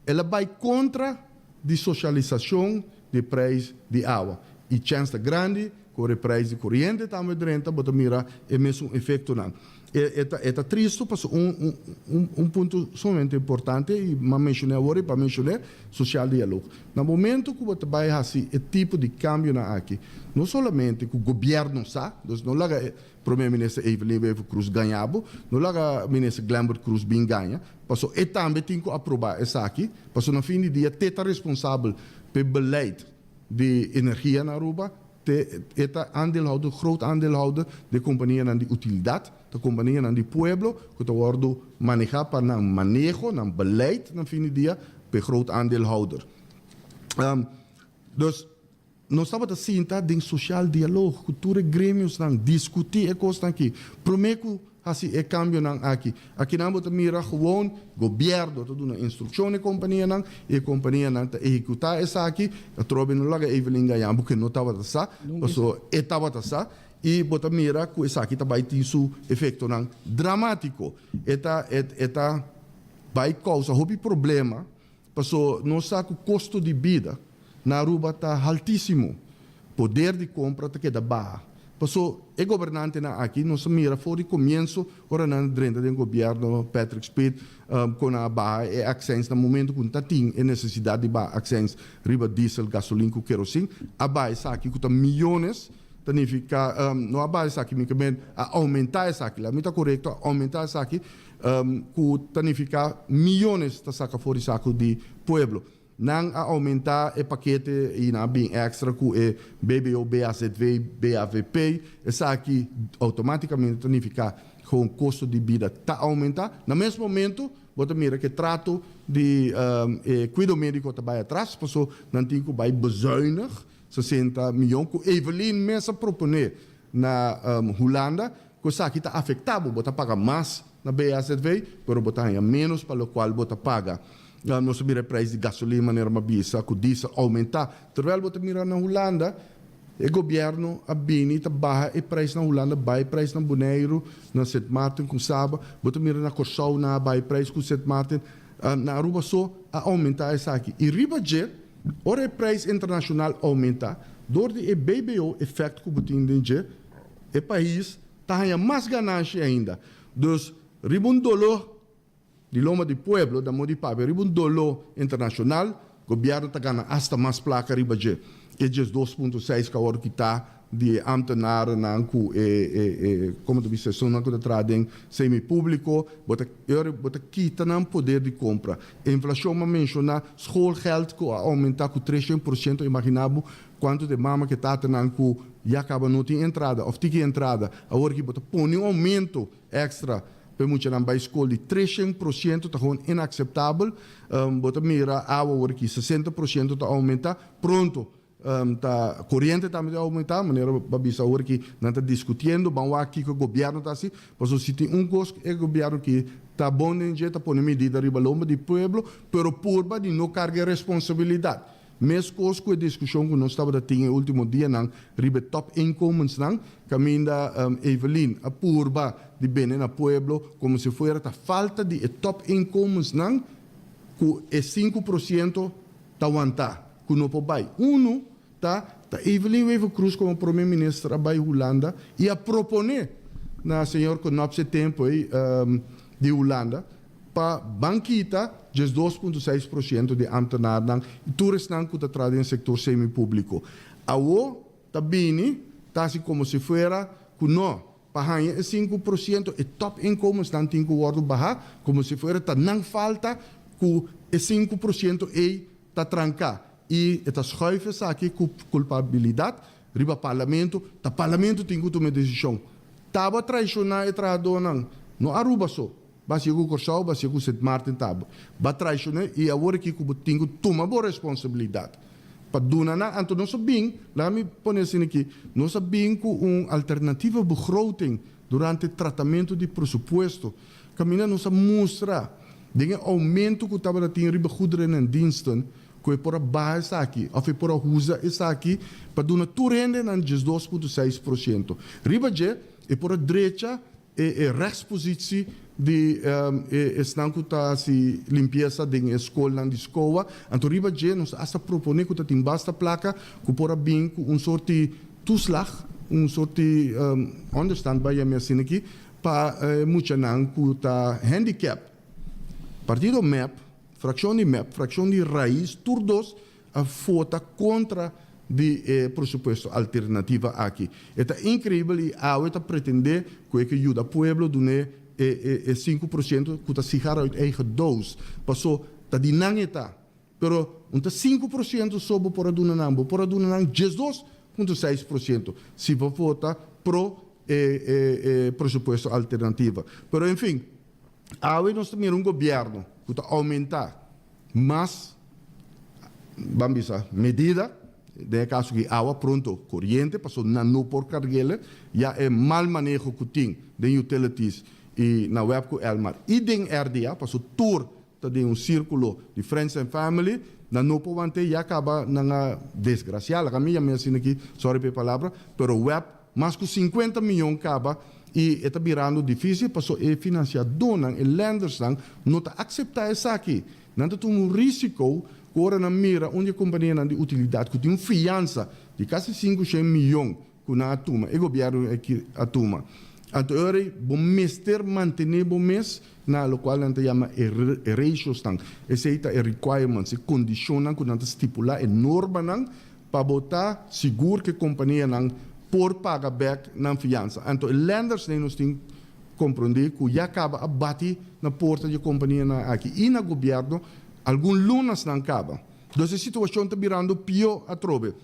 el a bai kontra di sosialisashon di preis di awa. I chèns ta grandi ku ora e preis di koriente tambe drenta, bo ta mira e mesun efektonan. E e ta e ta tristu pasobra un un un punto sumamente importante i m'a menshoné awor i pa menshoné, social dialoog. Na momento ku bo ta bai hasi e tipo di kambionan aki, no solamente ku gobièrnu sa, dus no laga e Prome Minister Evelyn Wever Croes gaña bo, no laga Minister Glenbert Croes bin gaña, pasobra e tambe tin ku aprobá esaki, pasobra na fin di dia te ta responsabel pa e beleid di energia na Aruba, te e ta aandeelhouder, groot aandeelhouder di e kompanianan di utilidat, ta kompanianan di pueblo ku ta wòrdu manehá pa nan maneho, nan beleid na fin di dia pa e groot aandeelhouder. Dus nos tabata sinta den social dialoog ku tur e gremiosnan, diskutí e kosnan aki promé ku hasi e kambionan aki. Akinan bo ta mira gewoon gobièrnu ta duna instrukshon na e kompanianan i e kompanianan ta ehekutá esaki. Atrobe no laga Evelyn gaña bo ke no tabata sa, pasobra e tabata sa i bo ta mira ku esaki ta bai tin su efektonan dramátiko. E ta e ta bai kousa hopi problema pasobra nos sa ku kosto di bida na Aruba ta haltísimo. Poder di kompra ta keda baha. Paso e gobernantenan aki nos a mira for di komienso ora nan a drenta den gobièrnu Patrick Speed kon nan a baha e akseins na momento ku ta tin e nesesidat di baha akseins riba diesel, gasolin ku kerosin. A baha esaki ku ta miyones ta nifiká no a baha esaki mi ke men a oumentá esaki la mi ta korekto a oumentá esaki ku ta nifiká miyones ta saka for di saku di pueblo. Nan a oumentá e pakete i nan a bin èkstra ku e BBO, BAZV, BAVP. Esaki outomátikamente ta nifiká ku kosto di bida ta oumentá. Na mes momentu, Bo ta mira ku e trato di e kuido médiko ta bai atras, paso nan tin ku bai bezuinig 60 miyon ku Evelyn mes a proponé na Hulanda, ku esaki ta afektá bo. Bo ta paga mas na BAZV, pero bo ta haña ménos pa lokual bo ta paga. Nos ta mira e prijs di gasolin manera mi a bisa ku diesel oumentá, terwèl bo ta mira na Hulanda E gobièrnu a bini ta baha e prijs na Hulanda, baha e prijs na Boneiru, na Sint Maarten ku Saba. Bo ta mira na Kòrsou nan a baha e prijs ku Sint Maarten. Na Aruba so a oumentá esaki. I riba dje, ora e prijs internashonal oumentá, dor di e BBO effect ku bo tin den dje, e pais ta haña mas ganashi ainda. Dus, riba un doló Di loma di pueblo da modi papia riba un doló internashonal, gobièrnu ta gana asta mas plaka riba dje. E 12.6 ku a wòrdu kitá di e ámtenarennan ku e e e komo ta bisa esunnan ku ta traha den semi públiko, bo ta e ora bo ta kita nan poder di kompra. E inflashon m'a menshoná, schoolgeld ku a oumentá ku 300%, imaginá bo kuantu di e mama ku e tatanan ku ya kaba no tin entrada òf tiki entrada, awor ki bo ta pone un oumento Extra pa e muchanan bai skol di 300% ta gewoon inakseptabel. Bo ta mira awa awor aki 60% ta oumentá. Pronto ta koriente tambe ta oumentá, manera bo a bisa awor aki nan ta diskutiendo. Ban wak kiko e gobièrnu ta hasi, pasobra si tin un kos e gobièrnu aki ta bon den dje ta pone medida riba lomba di pueblo, pero purba di no karga e responsabilidat. Meskos ku e diskushon ku nos tabata tin e último dianan riba e top inkomensnan, kaminda Evelyn a purba di bende na pueblo komo si fuera ta falta di e top inkomensnan ku e 5% ta wantá, ku no por bai. Unu ta ta Evelyn Wever-Croes komo prome minister a bai Hulanda i a proponé na señor Knops e tempu ei di Hulanda, Pa ban kita 12.6% di ambtenaarnan i tur esnan ku ta traha den sektor semi-públiko. Awo ta bini ta hasi komo si fuera ku no, pa haña e 5% e top inkomensnan tin ku wòrdu bahá, komo si fuera ta nan falta ku e 5% ei ta tranká i e ta schuif esaki ku kulpabilidat riba parlamento, ta parlamento tin ku tuma e desishon. Taba traishoná e trahadónan, no Aruba so. Ba sigue ku Kòrsou, ba sigue ku Sint Maarten ta ba traishoné i awor aki ku bo tin ku tuma bo responsabilidat pa duna nan. Anto nos a bin, laga mi pone asina aki, nos a bin ku un alternatieve begroting durante tratamentu di presupuesto kaminda nos a mustra den e oumento ku tabata tin riba goederen en diensten ku e por a baha esaki òf e por a usa esaki pa duna tur hende nan 12.6%. Riba dje e por a drecha E rechtspositie di e esnan ku ta hasi limpiesa den e skolnan di SCOA. Anto riba dje nos a hasta propone ku ta tin basta plaka ku por a bin ku un sort di toeslag, un sort di onderstand bai yami asina aki, pa e muchanan ku ta handicap. Partido mep, frakshon di mep, frakshon di Raiz, tur dos a vota kontra di e presupuesto alternativa aki. E ta inkreibel i awe ta pretendé ku e ke yuda pueblo dun'é e e 5% ku ta sigar uit eigen doos. Paso ta di nan e ta. Pero un ta 5% so bo por a duna nan. Bo por a duna nan 12.6% si bo vota pro e e e presupuesto alternativa. Pero enfin, awe nos ta mira un gobièrnu ku ta oumentá Mas, ban bisa, medida, den e kaso ki awa pronto koriente, pasobra nan no por karg'el, ya e mal maneho ku tin den utilities i na web ku Elmar i den RDA, pasobra tur ta den un sirkulo di friends and family, nan no por want'é, ya kaba nan a desgrasiá, laga mi yam'é asina aki, sorry pa e palabra, pero web mas ku 50 miyon kaba i e ta birando difísil paso e finansiadónan, e lendersnan, no ta akseptá esaki. Nan ta tuma un rísiko ku ora nan mira un di e kompanianan di utilidat ku tin un fiansa di kasi 500 miyon ku nan a tuma, e gobièrnu aki a tuma. Anto e ora ei bo mester mantené bo mes na lokual nan ta yama e ratiosnan. Esei ta e requirements, e kondishonnan ku nan ta stipulá, e normanan pa bo ta sigur ku e kompanianan por paga bèk nan fiansa. Anto e lenders nei nos tin komprondé ku ya kaba a bati na porta di e kompanianan aki i na gobièrnu algun lunasnan kaba. Dus e situashon ta birando pió atrobe.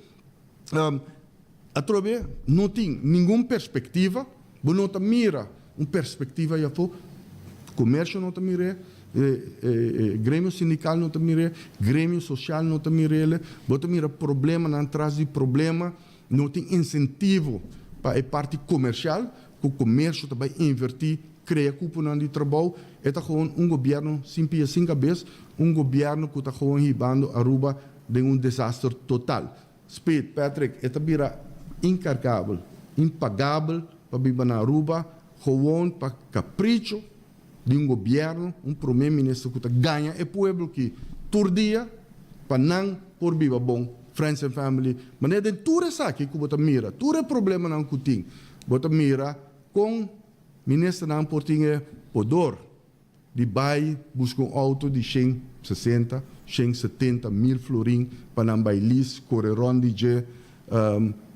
Atrobe no tin ningun perspektiva, bo no ta mira un perspektiva ei afó, komersio no ta mir'é. E gremio sindical no ta mir'é, gremio social no ta mir'é, bo ta mira problemanan tras di problema, no tin incentivo pa e parti comercial, cu comercio ta bay inverti, crea cuponan di trabou, e ta gewoon un gobierno sin pia sin cabes, un gobierno cu ta gewoon hibando Aruba den un desaster total. Speed, Patrick, e ta bira incargabel, impagabel pa biba na Aruba, gewoon pa capricho di un gobierno, un prome minister cu ta gaña e pueblo ki tur dia pa nan por biba bon, friends and family, manera den tur esaki cu bo ta mira, tur e problemanan cu tin, bo ta mira con ministernan por tin e podor di bay busca un auto di 160, 170 mil florin pa nan bay lease, core rond di dje,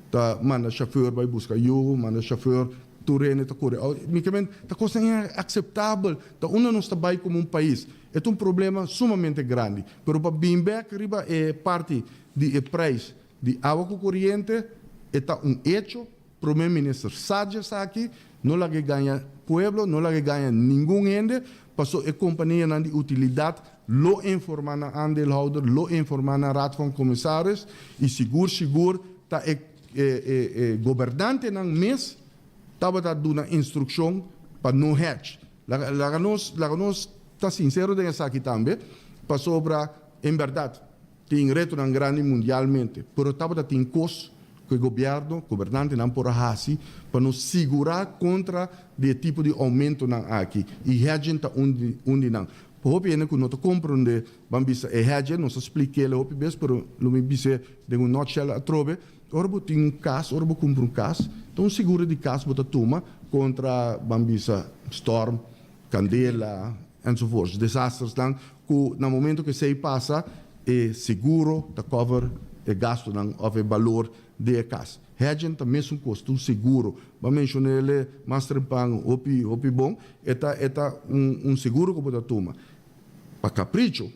ta manda chauffeur bay busca yu, manda chauffeur tur hende ta core auto. Mi ke men ta cosnan inaceptabel, ta unda nos ta bay como un pais. E ta un problema sumamente grandi. Pero pa bin bek riba e parti di e prijs di awa cu coriente, e ta un hecho. Prome Minister sa dje esaki, no laga e gaña pueblo, no laga e gaña ningun hende, paso e companianan di utilidad lo informa nan aandeelhouder, lo informa nan Raad van Commissaris y sigur sigur ta e e gobernantenan mes tabata duna instruccion pa no hedge. Laga laga nos laga nos ta sincero den esaki tambe, pasobra en berdad Tin retonan grandi mundialmente, pero tabata tin kos ku e gobièrnu, gobernantenan por a hasi pa nos sigurá kontra di e tipo di oumentonan aki, i hedging ta un di un di nan. Hopi hende ku no ta komprondé, ban bisa e hedging, nos a splik'el hopi bes, pero lo mi bis'é den un nutshell atrobe, ora bo tin un kas, ora bo kumpra un kas, ta un seguro di kas bo ta tuma kontra, ban bisa, storm, kandela, enzovoorts, desastersnan Ku na momento ku esei pasa e seguro ta cover e gastunan of e balor di e kas. Hedging ta mesun kos, ta un seguro. Bo a menshona el mas trempan hopi hopi bon. E ta e ta un un seguro ku bo ta tuma. Pa kapricho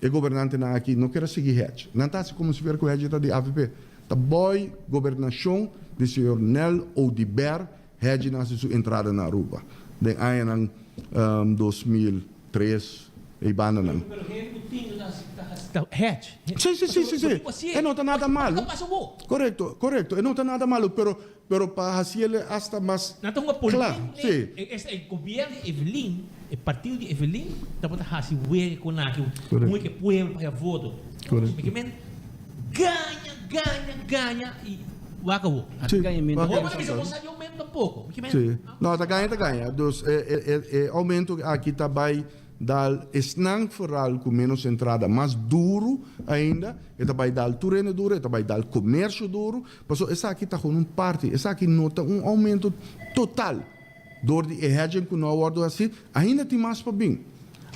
e gobernantenan aki no kier a sigui hedge. Nan ta hasi komo si fuera ku hedge ta di avp. Ta boy gobernashon di señor Nel Oduber hedge na hasi su entrada na Aruba den añanan 2003 ei bandanan. Pero hende ku tin ta hasi ta hasi ta hedge. Si si si si si e no ta nada malu. Korekto korekto e no ta nada malu pero pero pa hasiel asta mas Nan ta hunga kla politik si. E esta e gobierno di Evelyn e partido di Evelyn tabata hasi wega ku nan aki Korekto. muy ke pueblo pa haya voto. Korekto. Mi ke men gaña gaña gaña i wak awo. Si Gañamento. wak Bo ta bisa bo sa di aumento tampoco. Mi ke men Si. No ta gaña ta gaña dus e e e aumento aki ta bai Dal esnan foral ku ménos entrada mas duru ainda, e ta bai dal tur hende duru, e ta bai dal komersio duru, pasobra esaki ta gewoon un parti, esaki no ta un oumento total dor di e hedging ku no a wòrdu hasi, ainda tin mas pa bin.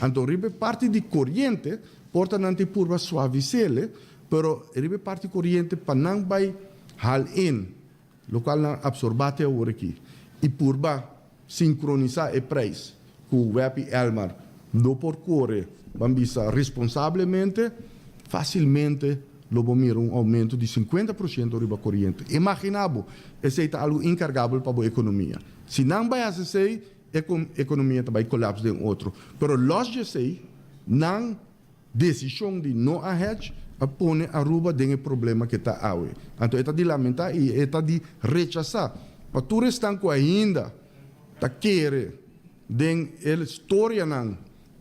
Anto riba e parti di koriente por ta nan tin purba suavis'el, pero riba e parti koriente pa nan bai hal in lokual nan absorbá te awor aki i purba sinkronisá e preis ku web i Elmar no por kore, ban bisa responsablemente, fásilmente lo bo mira un oumento di 50% riba koriente. Imaginá bo, esei ta algu inkargabel pa bo ekonomia. Si nan bai hasi esei, e ekonomia ta bai kolaps den otro. Pero lòs di esei, nan Desishon di no a hedge a pone Aruba den e problema ke ta awe. Anto e ta di lamenta i e ta di rechasa pa tur esnan ku ainda ta kere den e storianan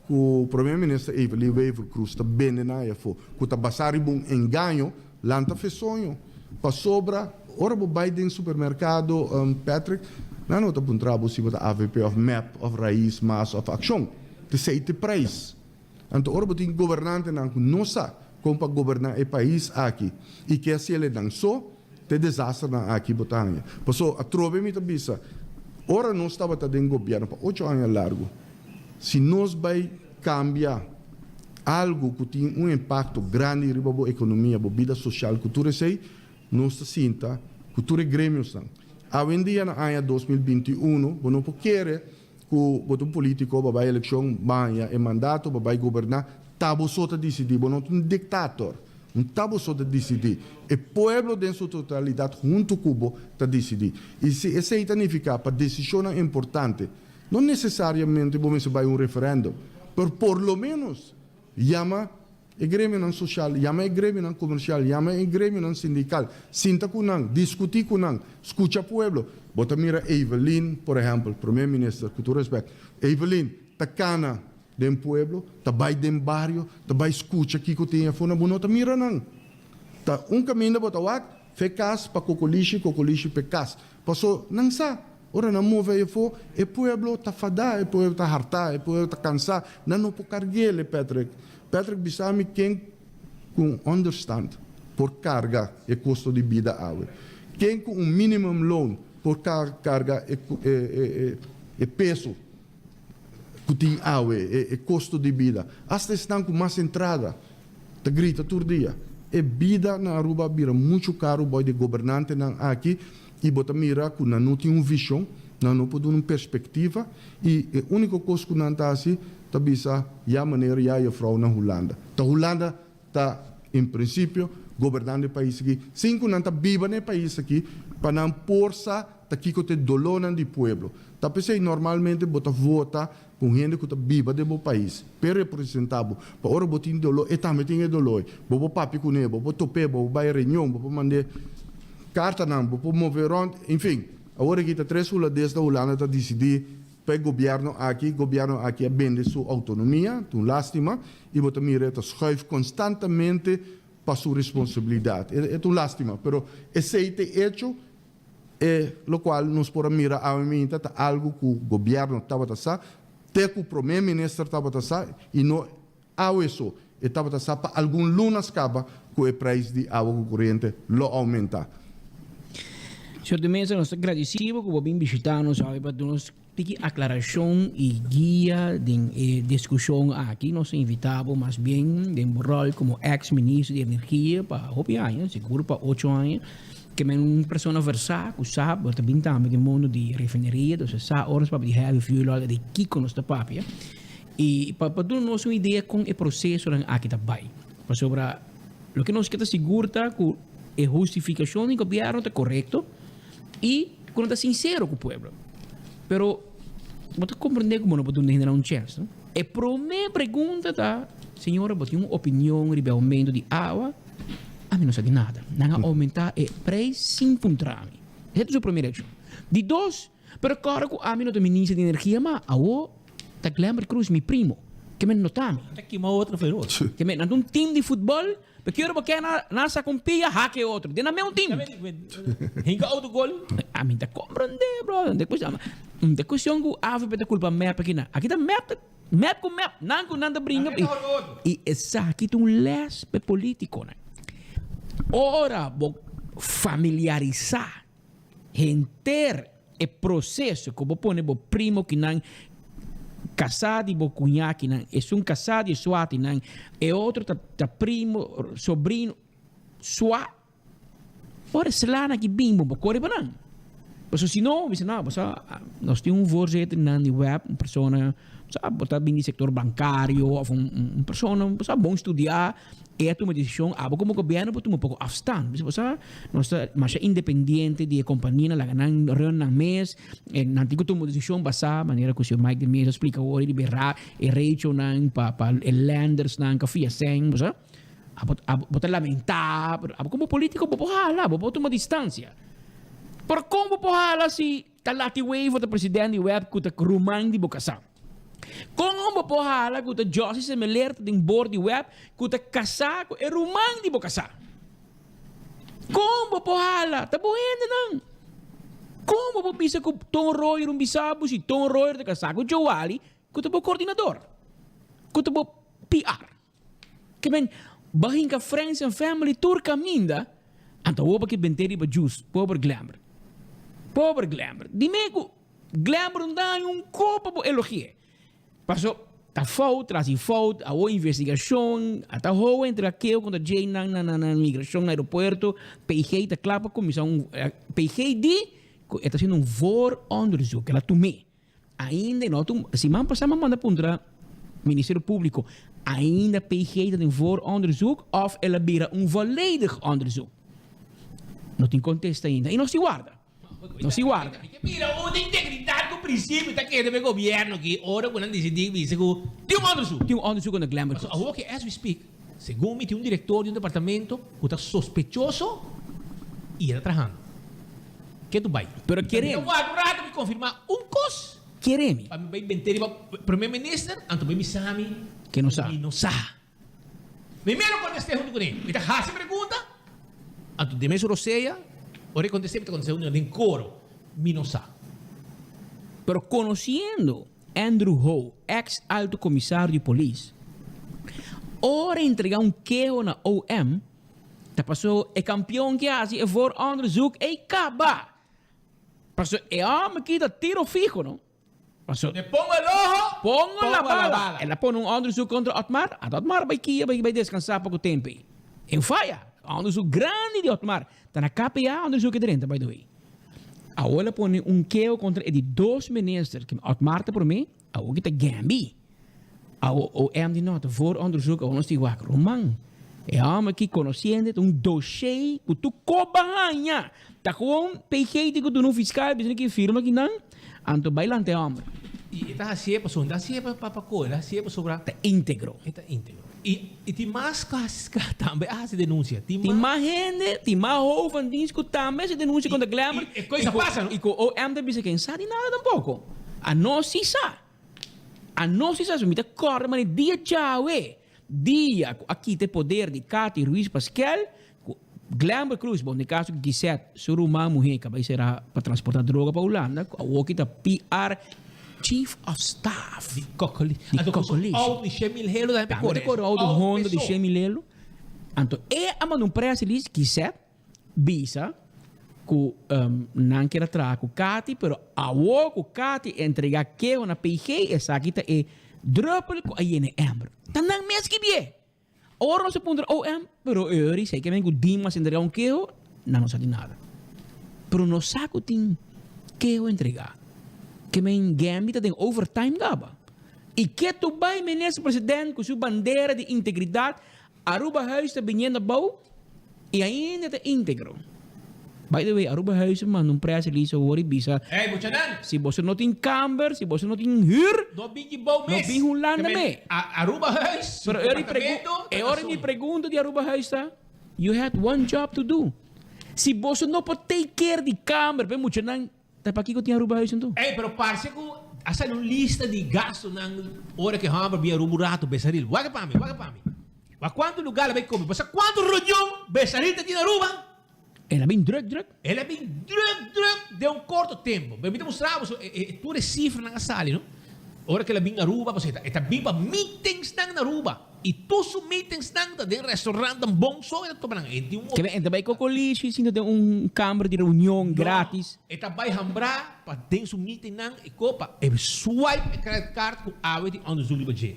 ku Prome Minister Evelyn Wever-Croes ta bende nan ayafó, ku ta basá riba un engaño, lanta fe soño. Pasobra ora bo bai den supermerkado, Patrick, nan no ta puntra bo si bo ta avp òf mep òf Raiz, Mas òf Akshon. T'esei t'e prijs. Anto ora bo tin gobernantenan ku no sa kon pa goberná e pais aki i ke hasiel e nan so, te desasternan aki bo ta haña. Paso atrobe mi ta bisa, ora nos tabata den gobièrnu pa ocho aña largu, si nos bai kambia algu ku tin un impakto grandi riba bo ekonomia, bo bida sosial ku tur esei, nos ta sinta ku tur e gremiosnan. Awendia na aña 2021 bo no por kere Ku bo ta un politiko, bo bai elekshon, bo haña e mandato, bo bai goberná, ta bo so ta disidí, bo no ta un diktator, un ta bo so ta disidí. E pueblo den su totalidat huntu ku bo ta disidí. I si esei ta nifiká pa desishonnan importante, no nesesariamente bo mester bai un referèndum. Pero por lo menos yama e gremionan social, yama e gremionan comercial, yama e gremionan sindical, sinta cu nan, discuti cu nan, scucha pueblo. Bo ta mira Evelyn, por ehempel, Prome Minister, cu tur respect, Evelyn ta cana den pueblo, ta bay den bario, ta bay scucha kico tin afo, bo no ta mira nan. Ta un caminda bo ta wak, fe cas pa cocolishi, cocolishi p'e cas. Paso nan sa, ora nan move ayafó, e pueblo ta fadá, e pueblo ta hartá, e pueblo ta kansá, nan no por karg'el, Patrick. Patrick bisa mi ken ku un onderstand por karga e kosto di bida awe? Ken ku un minimum loon por karga e peso ku tin awe, e kosto di bida? Asta esnan ku mas entrada ta grita tur dia. E bida na Aruba a bira muchu karu boi di e gobernantenan aki i bo ta mira ku nan no tin un vishon, nan no por duna un perspektiva i e úniko kos ku nan ta hasi ta bisa ya meneer ya juffrouw na Hulanda. Ta Hulanda ta en prinsipio gobernando e pais aki sin ku nan ta biba na e pais aki pa nan por sa ta kiko ta e dolónan di pueblo. Ta p'esei normalmente bo ta vota Ku un hende ku ta biba den bo pais p'e representá bo, pa ora bo tin doló, e tambe tin e doló ei. Bo por papia kuné, bo por top'é, bo por bai reunion, bo por mand'é kartanan, bo por move rònt, enfin. Awor aki ta tres hulandes na Hulanda ta disidí pa e gobièrnu aki, gobièrnu aki a bende su outonomia, ta un lástima, i bo ta mira e ta schuif konstantamente pa su responsabilidat. E ta un lástima, pero esei ta e echo. E locual nos por a mira awe minta ta algo cu gobierno tabata sa, te cu prome minister tabata sa y no awe so, e tabata sa pa algun lunas caba cu e prijs di awa cu coriente lo aumenta. Señor de Meza, nos ta gradeci bo cu bo bin bishita nos awe pa duna nos tiki aclaracion y guia den e discusion aki. Nos ta invita bo mas bien den bo rol como ex ministro di energia pa hopi aña, sigur pa ocho aña, ke men un persona versá ku sa, bo ta bin tambe den mundo di refineria, dus e sa ora nos papia di heavy fuel oil di kiko nos ta papia. Y pa duna nos un idea kon e procesonan aki ta bai. Pasobra loke nos ke ta sigur ta ku e hustifikashon di gobierno ta korekto y ku nan ta sinsero ku pueblo. Pero bo ta komprendé ku bo no por duna hende nan un chèns, no? E promé pregunta ta, Señora, bo tin un opinion riba e oumento di awa? Ami no sa di nada. Nan a oumentá e preis sin puntra ami. Esei ta su promé reakshon. Di dos, pero kòrda ku ami no ta minister di energia mas, awo ta Glenbert Croes, mi primo, ke men no ta ami. Ta kima otro feroz. Ke men nan ta un team di futbòl. Pe kier bo ke nan sa con pia hake e otro. Den nan meun team. Hinka autogol. Ami ta comprende bro. Un ta cuestion cu avp ta culpa mep aki nan. Aki ta mep ta mep cu mep. Nan cu nan ta bringa. Y esaki ta un les pa e politiconan. Ora bo familiarisa henter e proceso cu bo pone bo primo kinan casá di bo cuñá kinan, esun casá di e suatinan, e otro ta ta primo, sobrino, sua, ora e slana aki bin bo bo core pa nan. Pasobra si no, bo bisa no, bo sa nos tin un voorzitter nan di web, un persona, sa bo ta bin di sector bancario of un un persona, bo sa bon studiá. E a tuma desishon, abo komo gobièrnu por tuma un poko afstand. Bisa bo sa, nos ta masha independiente di e kompanianan, laga nan run nan mes, e nan tin ku tuma un desishon basá manera ku señor Mike de Meza a splika awor riba e ra e rechonan pa pa e lendersnan ku a fia sèn, bo sa. Abo abo bo ta lamentá, pero abo komo polítiko bo por hala, bo por tuma distansia. Pero kon bo por hala si ta Lati Wever ta presidènt di web ku ta ruman di bo kasá? Kon bo por hala ku ta Jossy Semeler ta den bor di web ku ta kasá ku e ruman di bo kasá? Kon bo por hala? Ta bo hendenan. Kon bo por bisa ku Ton Royer un bisa bo si Ton Royer ta kasá ku Joali ku ta bo koordinador, ku ta bo PR? Ke men bo a hinka friends and family tur kaminda, anto awor bo ke bent'é riba jus, pober Glenbert. Pober Glenbert. Dime ku Glenbert no ta haña un kopa bo elogi'é. Paso ta fout tras di fout, awor investigashon, a ta howe entre akeo kontra djei nan na na migrashon na aeropuerto, PG ta kla pa kuminsá un PG di ku e ta hasiendo un vooronderzoek, el a tum'é. Ainda e no ta un, siman pasá mi a manda puntra Ministerio Públiko, ainda PG ta den vooronderzoek òf el a bira un volledig onderzoek? No tin kontesta ainda i nos tin warda. Nos tin warda. Mira un di integridat ku. prinsipio ta keda pa e gobièrnu aki ora ku nan disidí bisa ku tin un onderzoek. Tin un onderzoek kontra Glenbert Pasobra awor ke as we speak, segun mi tin un direktor di un departamento ku ta sospechoso i e ta trahando. Ke tu bai? Pero kere Mi ta warda un rato mi konfirmá un kos. Kere mi. Pa mi bai bent'é riba Prome Minister, anto bai bisa mi Ke no sa. Mi no sa. Mi mero kontest'é huntu kuné. Mi ta hasi pregunta, anto den mes rosea, ora e kontest'é mi ta kontest'é huntu kuné den koro. Mi no sa. Pero konosiendo Andrew Ho, eks alto komisario di polis, ora e entregá un keho na OM, ta pasó e kampion ke hasi e vooronderzoek ei kaba. Paso e hòmber ki ta tiro fiho, no? Paso Donde pongo el ojo, pongo la pongo la bala. bala. El a pone un onderzoek kontra Otmar, anto Otmar bai kia bai bai deskansá poko tempu ei. En faya, onderzoek grandi di Otmar. Ta na KPA onderzoek e drenta, by the way. Awor el a pone un keho kontra e di dos minister, ke Otmar ta promé, awor ki ta Gambi. Awor OM di no, ta voor onderzoek, awor nos tin wak. Ruman, e hòmber aki konosiendo ta un doshé ku tur koba haña. Ta gewoon PG tin ku duna un fiskal bisa ki firma kinan, anto bai lanta e hòmber. I e ta hasié pasobra, no ta hasié pa pa koe, e ta hasié pasobra. Ta íntegro. E ta íntegro. I i tin mas ku tambe a hasi denunsia. Tin mas hende, tin mas hof van dienst ku tambe a hasi denunsia kontra Glenbert. I e koe sa pasa, no? I ku OM ta bisa ken sa di nada tampoko. Anos si sa. Anos si sa, mi ta kòrda manera dia djawe, dia ku a kita e poder di Cathy Ruiz Paskel, ku Glenbert Croes, bon den kaso ku Gisette su ruman muhé ku a bai sera pa transportá droga pa Hulanda, ku awor ki ta PR Chief of Staff Di Kokoli. di Anto ku su Kokolishi. auto di shen mil helo tambe Tambe kore. ta kore un auto Honda di shen mil helo. Anto e a manda un press release, Gisette, Bisa ku nan kier a traha ku Kati, pero awor ku Kati entrega keho na PG, esaki ta e druppel ku a yena e ember. Ta nan mes ki bie! Ora nos a puntra OM, pero e ora esei ke men ku Dimas entrega un keho, nan no sa di nada. Pero nos sa ku tin keho entrega. Ke men Gembi ta den overtime gaba. I ke tu bai minister president ku su bandera di integridat Aruba Huis ta biniendo abou y ainda ta integro. By the way, Aruba Huis a manda un press release awor y bisa, Hey muchanan! si boso no tin kamber, si boso no tin huur, No bin di bou no mes. bin Hulanda Ke men me. Aruba Huis, su Pero e ora mi pregu- departamento e ta ora mi na pregunta di Aruba Huis ta, you had one job to do. Si boso no por take care di kamber pa e muchanan, Ta pakiko tin Aruba huis anto? Ey, pero parce cu a sali un lista di gastonan ora cu e homber bin Aruba un rato, Besaril. Wak pa mi, wak pa mi. Wak cuanto lugar el a bay come. Bo sa cuanto reunion Besaril ta tin na Aruba? El a bin druk druk. El a bin druk druk den un corto tempo. Pero mi ta mustra bo tur e cifranan a sali, no? Ora cu el a bin Aruba, pasobra e ta bin pa meetingsnan na Aruba. I tur su meetingsnan ta den restaurantnan bon so e ta tuma nan. E tin un. Kebe e ta bai Cocolishi sinta den un kamber di reunion gratis. No, e ta bai hambrá pa den su meetingnan e kopa e swipe e credit card ku awe tin onderzoek riba dje.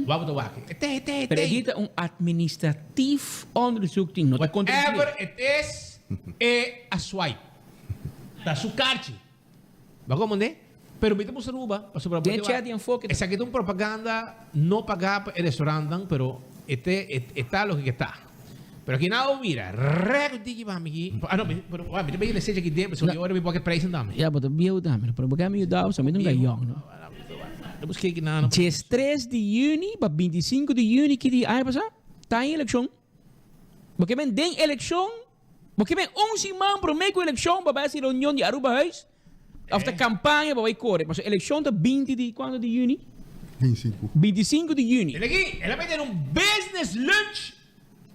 Wak bo ta wak. E te, e te, e Pero te. e di ta un administratief onderzoek tin, no ta kontra dje. Whatever it is, e a swipe. Ta su karchi. Bo a comprende? Pero mi ta mustra Aruba, pasobra bo Den te chat di enfoke ta. Esaki ta un propaganda no pagá pa e restaurantnan, pero e te e ta loke ke ta. Pero aki nan a mira, rèk un tiki pa mi aki. Ah no, mi pero mi ta bay resecha aki den, pasobra ora mi por ke prijsnan tambe. Ya, bo ta bieu tambe, pero bo ke mi yuda bo, mi ta un gayon, no. No busca aki nan. Diestres di yüni pa bintisinku di yüni ki di aña pasá ta e elekshon. Bo ke men den elekshon Bo ke men un siman prome ku elekshon pa bai hasi reunion di Aruba Huis of ta kampaña pa bai kore pasobra elekshon ta binti di kuantu di yüni? Bintisinku. Bintisinku di yüni. El aki el a bai tene un business lunch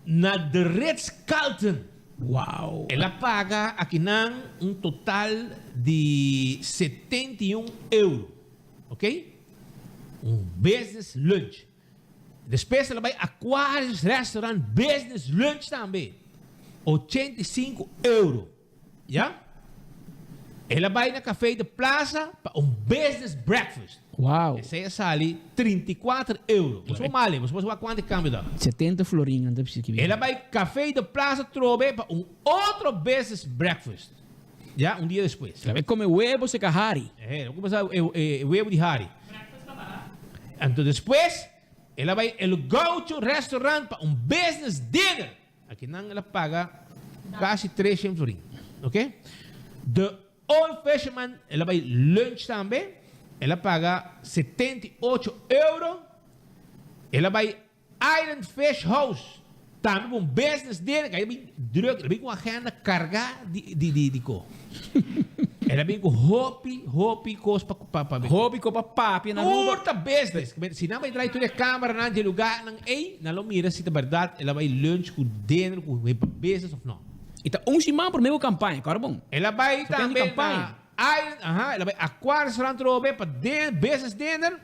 na The Ritz Carlton. Wow. El a paga akinan un total di 71 euro. Ok? Un business lunch. Despues el a bai Aquarius Restaurant Business Lunch tambe, 85 euro. Ya. El a bai na Café de Plaza pa un business breakfast. Wow. Esei a sali 34 euro. Bo por mali, bo por wak kuantu e kambio ta. 70 florin nan ta bisa ki El a bai Café de Plaza trobe pa un otro business breakfast. Ya, un dia despues. El a bai come webo seka Harry. Eh, el a kumsa e webo di Harry. Anto despues el a bai El Gaucho Restaurant pa un business dinner. Akinan el a paga casi 300 florin. Ok. De. Old Fisherman, el a bai lunch tambe, el a paga 78 euro. El a bai Island Fish House, tambe pa un business dinner, el a bin druk, el a bin ku un agenda kargá di di di di ko. El a bin ku hopi, hopi kos pa pa pa Hopi ko pa papia na Aruba. Tur ta business. Si nan bai trae tur e kameranan dje lugarnan ei, nan lo mira si ta bèrdat el a bai lunch ku dinner ku pa business òf no. I ta un siman promé ku kampaña, kòrda bon. El a bai Sa tempu di tambe na kampaña. Island, aha, el a bai Aqua Restaurant trobe pa din business dinner.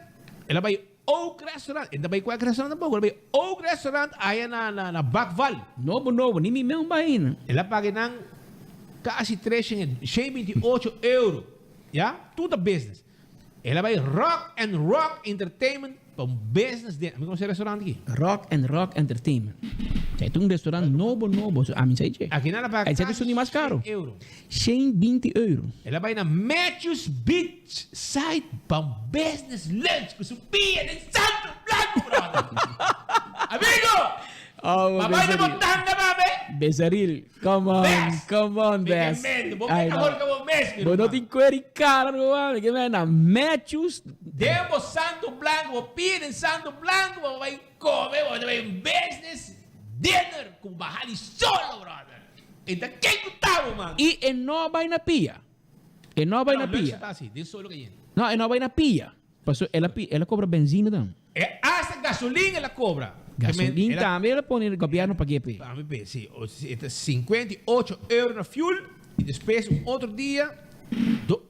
El a bai Oak Restaurant, e no ta bai kualke restaurant tampoco, el a bai Oak Restaurant aya na na na Bakval. Nobo nobo, ni mi mes bai ainda. El a paga nan casi treshen e shen 28 euro, ya, tur ta business. El a bai Rock and Rock Entertainment pa un business dinner. Mi conoce e restaurant aki. Rock and Rock Entertainment. Esei ta un restaurant nobo nobo, so ami sa dje. Aki nan a paga Esei ta casi esun di mas shen caro. euro. 120 euro. El a bai na Matthews Beach. Side pa un business lunch cu su pia den Santo Blanco, brother. Amigo! Oh, Pa bai na bo tanda, mame. Besaril, come on, Best. come on, Mi ke Best. mendo, bo Ay, meta no. horca bo mes, mi Bo no ruman. tin cuer y cara, ruman. Mi ke mendo na Matthews. Den bo Santo Blanco, bo pia den Santo Blanco, bo bai come, bo ta bai un business dinner cu bo baha di solo, brother. E ta ken cu ta bo, man? Y e no bai na pia. E no a bai na pia. No, e no a bai na pia. Paso el a pi, el a cobra benzina dan. E hasta gasolin el a cobra. Gasolin tambe el a pone gobierno pague p'e. Tambe p'e, si. E ta 58 euro na fuel y despues un otro dia, do,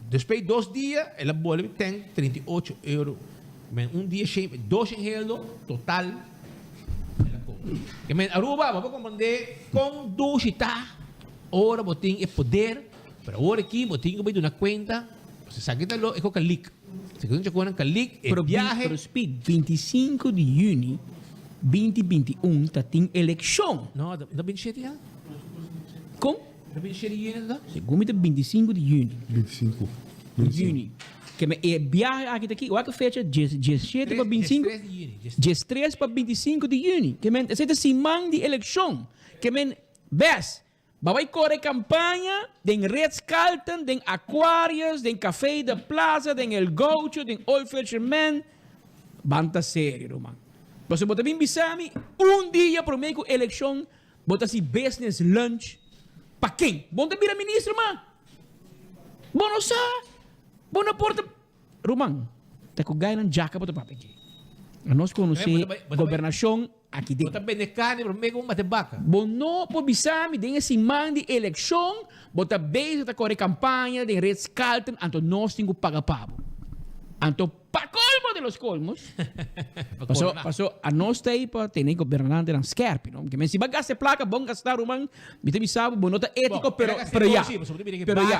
despues dos dia el a bolbe ten 38 euro. Men un dia shen, dos shen heldo total el a cobra. Ke men Aruba, bo por comprende con dushi ta ora bo tin e poder. Pero awor aki bo tin ku bai duna kuenta, pasobra esaki ta lo e ku kalik. Si ku un kalik, e Pero biahe. Pero speak, 25 di juni 2021 ta tin elekshon. No, ta 27 ya. Kon? Ta 27 di juni ta? Segun mi ta 25 di juni. 25. Di juni. Ke me e biahe aki ta ki? Wak e fecha? 17 pa 25? 13 di juni. 13 pa 25 di juni. Ke men esei ta siman di elekshon. Ke men, bes, Ba bai kore kampaña den Ritz Carlton, den Aquarius, den Café de Plaza, den El Gaucho, den Old Fisherman. Ban ta serio, ruman. Pasobra bo ta bin bisa mi un dia promé ku elekshon bo ta hasi business lunch pa ken? Bo no ta bira minister mas. Bo no sa. Bo no por ta. Ruman, ta ku gainan djaka bo ta papia aki. Anos konosé gobernashon aki den. Bo ta bende karni promé ku bo mate baka. Bo no por bisa mi den e siman di elekshon bo ta bezig ta kore kampaña den Ritz Carlton anto nos tin ku paga pa bo. Anto pa kolmo de los kolmos, paso paso anos ta ei pa tene gobernantenan skerpi no. Ke men si bo a gasta e plaka bon gastá ruman. Mi ta bisa bo, bo no ta étiko, pero, pero ya. Pero ya.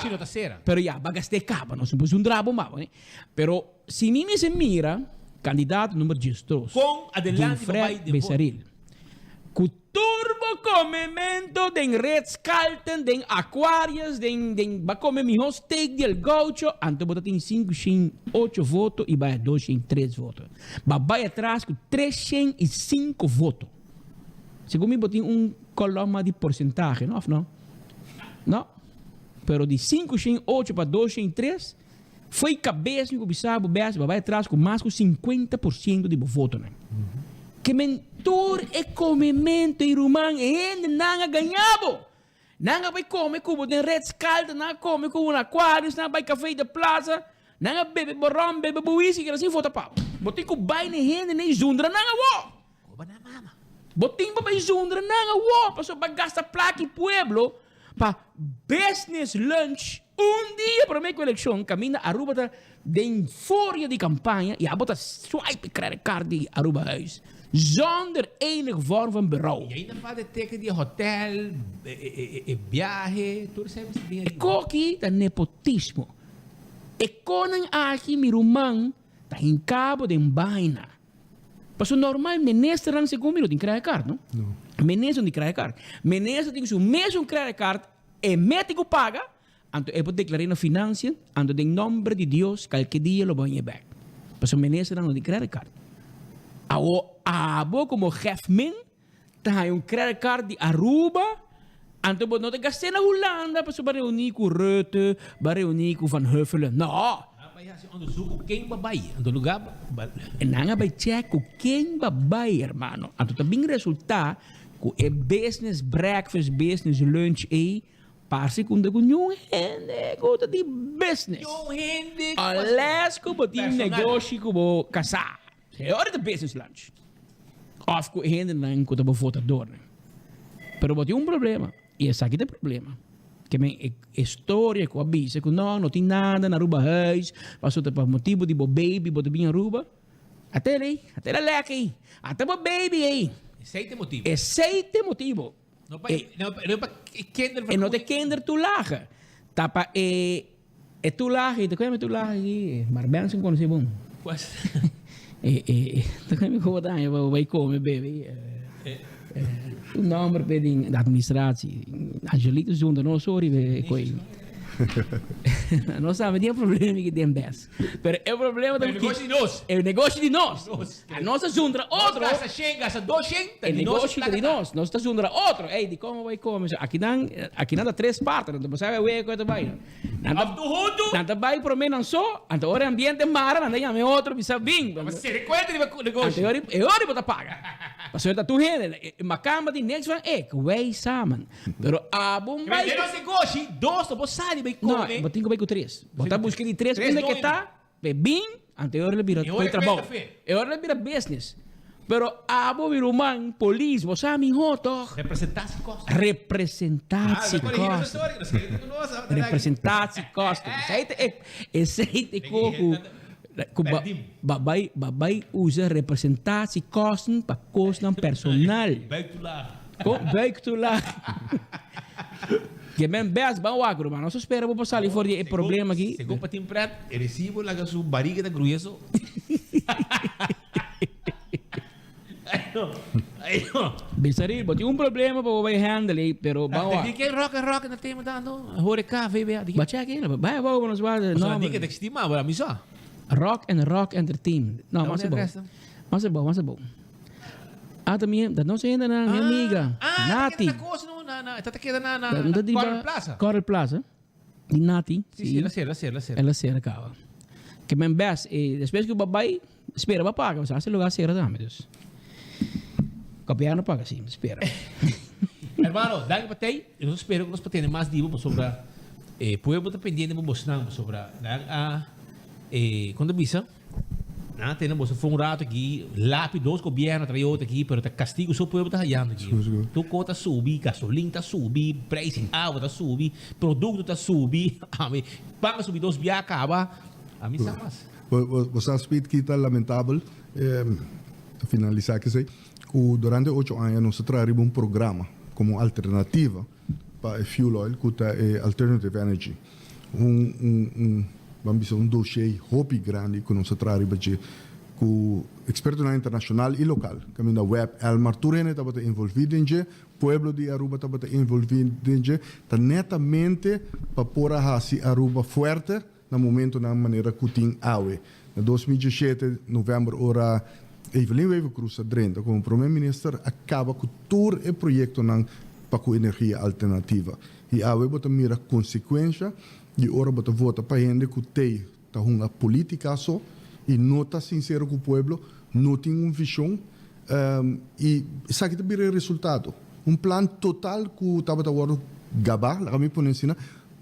Pero ya, bo a gast'é kaba, no suposo un drabo maba, ne? Pero si mi mester mira kandidato number diesdos, Gilfred Besaril, ku tur bo komemento den Ritz Carlton, den Aquarius, den, den, bo a kome mihó steak di El Gaucho, anto bo ta tin 508 voto i bai a 203 voto. Bo a bai atras ku 305 voto. Segun mi bo tin un kolomma di porsentahe, no of no? No. Pero di 508 pa 203 foi kabes mi ku bisa bo bes bo bai atras ku mas ku 50% di bo votonan. Ke men tur e komemento i ruman e hendenan a gaña bo. Nan a bai kome ku bo den Ritz Carlton, nan a kome ku bo na Aquarius, nan a bai Café de Plaza, nan a bebe bo rom, bebe bo whisky, keda sin vota pa bo. Bo tin ku bai na e hende nei zundra nan awor. Koba nan mama. Bo tin pa bai zundra nan awor, pasobra bo a gasta plaka i pueblo pa business lunch un dia prome ku elekshon kaminda Aruba ta den furia di kampaña i abo ta swipe e credit card di Aruba Huis zonder enig vorm van berouw. I ainda falta e teken di e hotel, e biahe, tur esei mester bin E ariba. koki ta nepotismo. E konan aki mi ruman ta hinka bo den baina. Paso normal ministernan segun mi no tin credit card no. Minister no tin credit card. Minister tin su mesun credit card e mete cu paga anto e por declara na financiën anto den nomber di Dios calke dia lo bo haña bek. Paso ministernan no tin credit card. Awo abo como hefmen ta haña un credit card di Aruba. Anto bo no ta gast'é na Hulanda pasobra bo a reuní ku Rutte, bo a reuní ku Van Huffelen. No! Nan a bai hasi onderzoek ku ken bo bai. Anto lugá ba. Nan a bai chèk ku ken bo bai, hermano. Anto ta bin resultá ku e business breakfast, business lunch ei parse ku no ta ku niun hende ku ta di business. Niun hende ku. Unless ku bo tin negoshi ku bo kasá. E ora ta business lunch. Of ku e hendenan ku ta bo votadornan. Pero bo tin un problema. I esaki ta e problema. Ke men e e storia ku a bisa ku no, no tin nada na Aruba huis, pasobra ta pa motibu di bo baby bo ta bin Aruba. Ata el ei, ata el a lek ei, ata bo baby ei. Esei ta e motibu. Esei ta e motibu. No pa no pa e kindervergoeding. E no ta e kindertoelage. Ta pa e E tulahe, ta kome e tulahe aki? Mar Benson konosé bon. Pues. E, e, ta kome ku bo ta haña pa bo bai kome, bebe. Un nòmber pe di administratie. Angelito zunda nos sorry pe koi. Nos tambe tin e problema aki den bes. Pero e problema ta E negoshi di nos. E negoshi di nos. A nos ta zundra otro. Nos gasta shen, gasta dos shen, ta E di nos negoshi ta di nos. Nos ta zundra otro. Ey, di kon bo bai kome? Akinan, akinan ta tres parten. Anto bo sabe wea ku e ta bai. Nan ta, Of tur huntu. nan ta bai prome nan so, anto ora e ambiente mara, nan ta yama e otro bisa bin. Pa sere kuenta riba ku negoshi. Anto e ora, e ora bo ta paga. Pasobra ta tur hende. E makamba tin niks van ek, wij samen. Pero abo Kende bai. den nos negoshi, dos no por sali bai No, kome. bo tin ku bai ku tres. Bo ta buska di tres Tres unda ke doño. ta, pe bin, anto e ora lo bira E ora koe trabou. cuenta fe. E ora lo bira business. Pero abo mi ruman, polis, bo sa mihó tòg. Representatie kosten. Representatie kosten. Representatie kosten. Esei ta e, esei ta e ko ku, ku ba, ba bai, ba bai usa representatie kosten pa kosnan personal. Buiktoelage. Kon buiktoelage. Ke men best ban wak ruman. Nos ta spera bo pa sali for di e problema aki. Segun Patin Pret, e resibo laga su bariga ta gruye so. Besaril, bo tin un problema pa bo bai handle ei, pero ban wak. Di ke rock and rock na tema dando? Horeca, VBA. Ba check ei, bai abou pa nos wak e Pasobra nomber. di ke ta existi mas, mi sa. Rock and Rock Entertainment. No, mas abou. Mas abou, mas abou. Ah, ta mi, dat nos hende nan, mi amiga. Ah, Nati. ta keda na cosa no, na, na, ta keda na, na, Dat na di Coral ba- Plaza. Coral Plaza. Di Nati. Sí, sí, el a cera, el a cera, el a cera. El a cera caba. Ke men best, eh, despues ku bo bai, spera bo paga, pasobra ese lugar cera tambe, dus. Gobierno paga, sí, spera. Hermano, danki pa tei. I nos spera ku nos por tene mas di bo pasobra e pueblo ta pendiente pa bosnan, pasobra nan a, eh, kon ta bisa? Nan a tene boso for un rato aki, lapi dos gobierno trae otro aki, pero ta castigo so pueblo ta hayando aki. Tur cos ta subi, gasolin ta subi, prijs di awa ta subi, producto ta subi, ami pan a subi dos bia caba, ami sa mas. Bo sa Speed ki ta lamentabel, ta finalisa kesey, cu durante ocho aña nos a traha riba un programa como alternativa pa e fuel oil cu ta e alternative energy. Un un un ban bisa un dossier hopi grandi ku nos a traha riba dje ku ekspertonan internashonal i lokal, kaminda web, Elmar, tur hende tabata envolví den dje, pueblo di Aruba tabata envolví den dje, ta netamente pa por a hasi Aruba fuerte na momentonan manera ku tin awe. Na 2017, novèmber, ora Evelyn Wever-Croes a drenta komo prome minister a kaba ku tur e proyektonan pa ku energia alternativa. I awe bo ta mira konsekuensha di ora bo ta vota pa hende ku tei ta hunga politika so i no ta sinsero ku pueblo, no tin un vishon i esaki ta bira e resultado. Un plan total ku tabata wòrdu gabá, laga mi pone asina,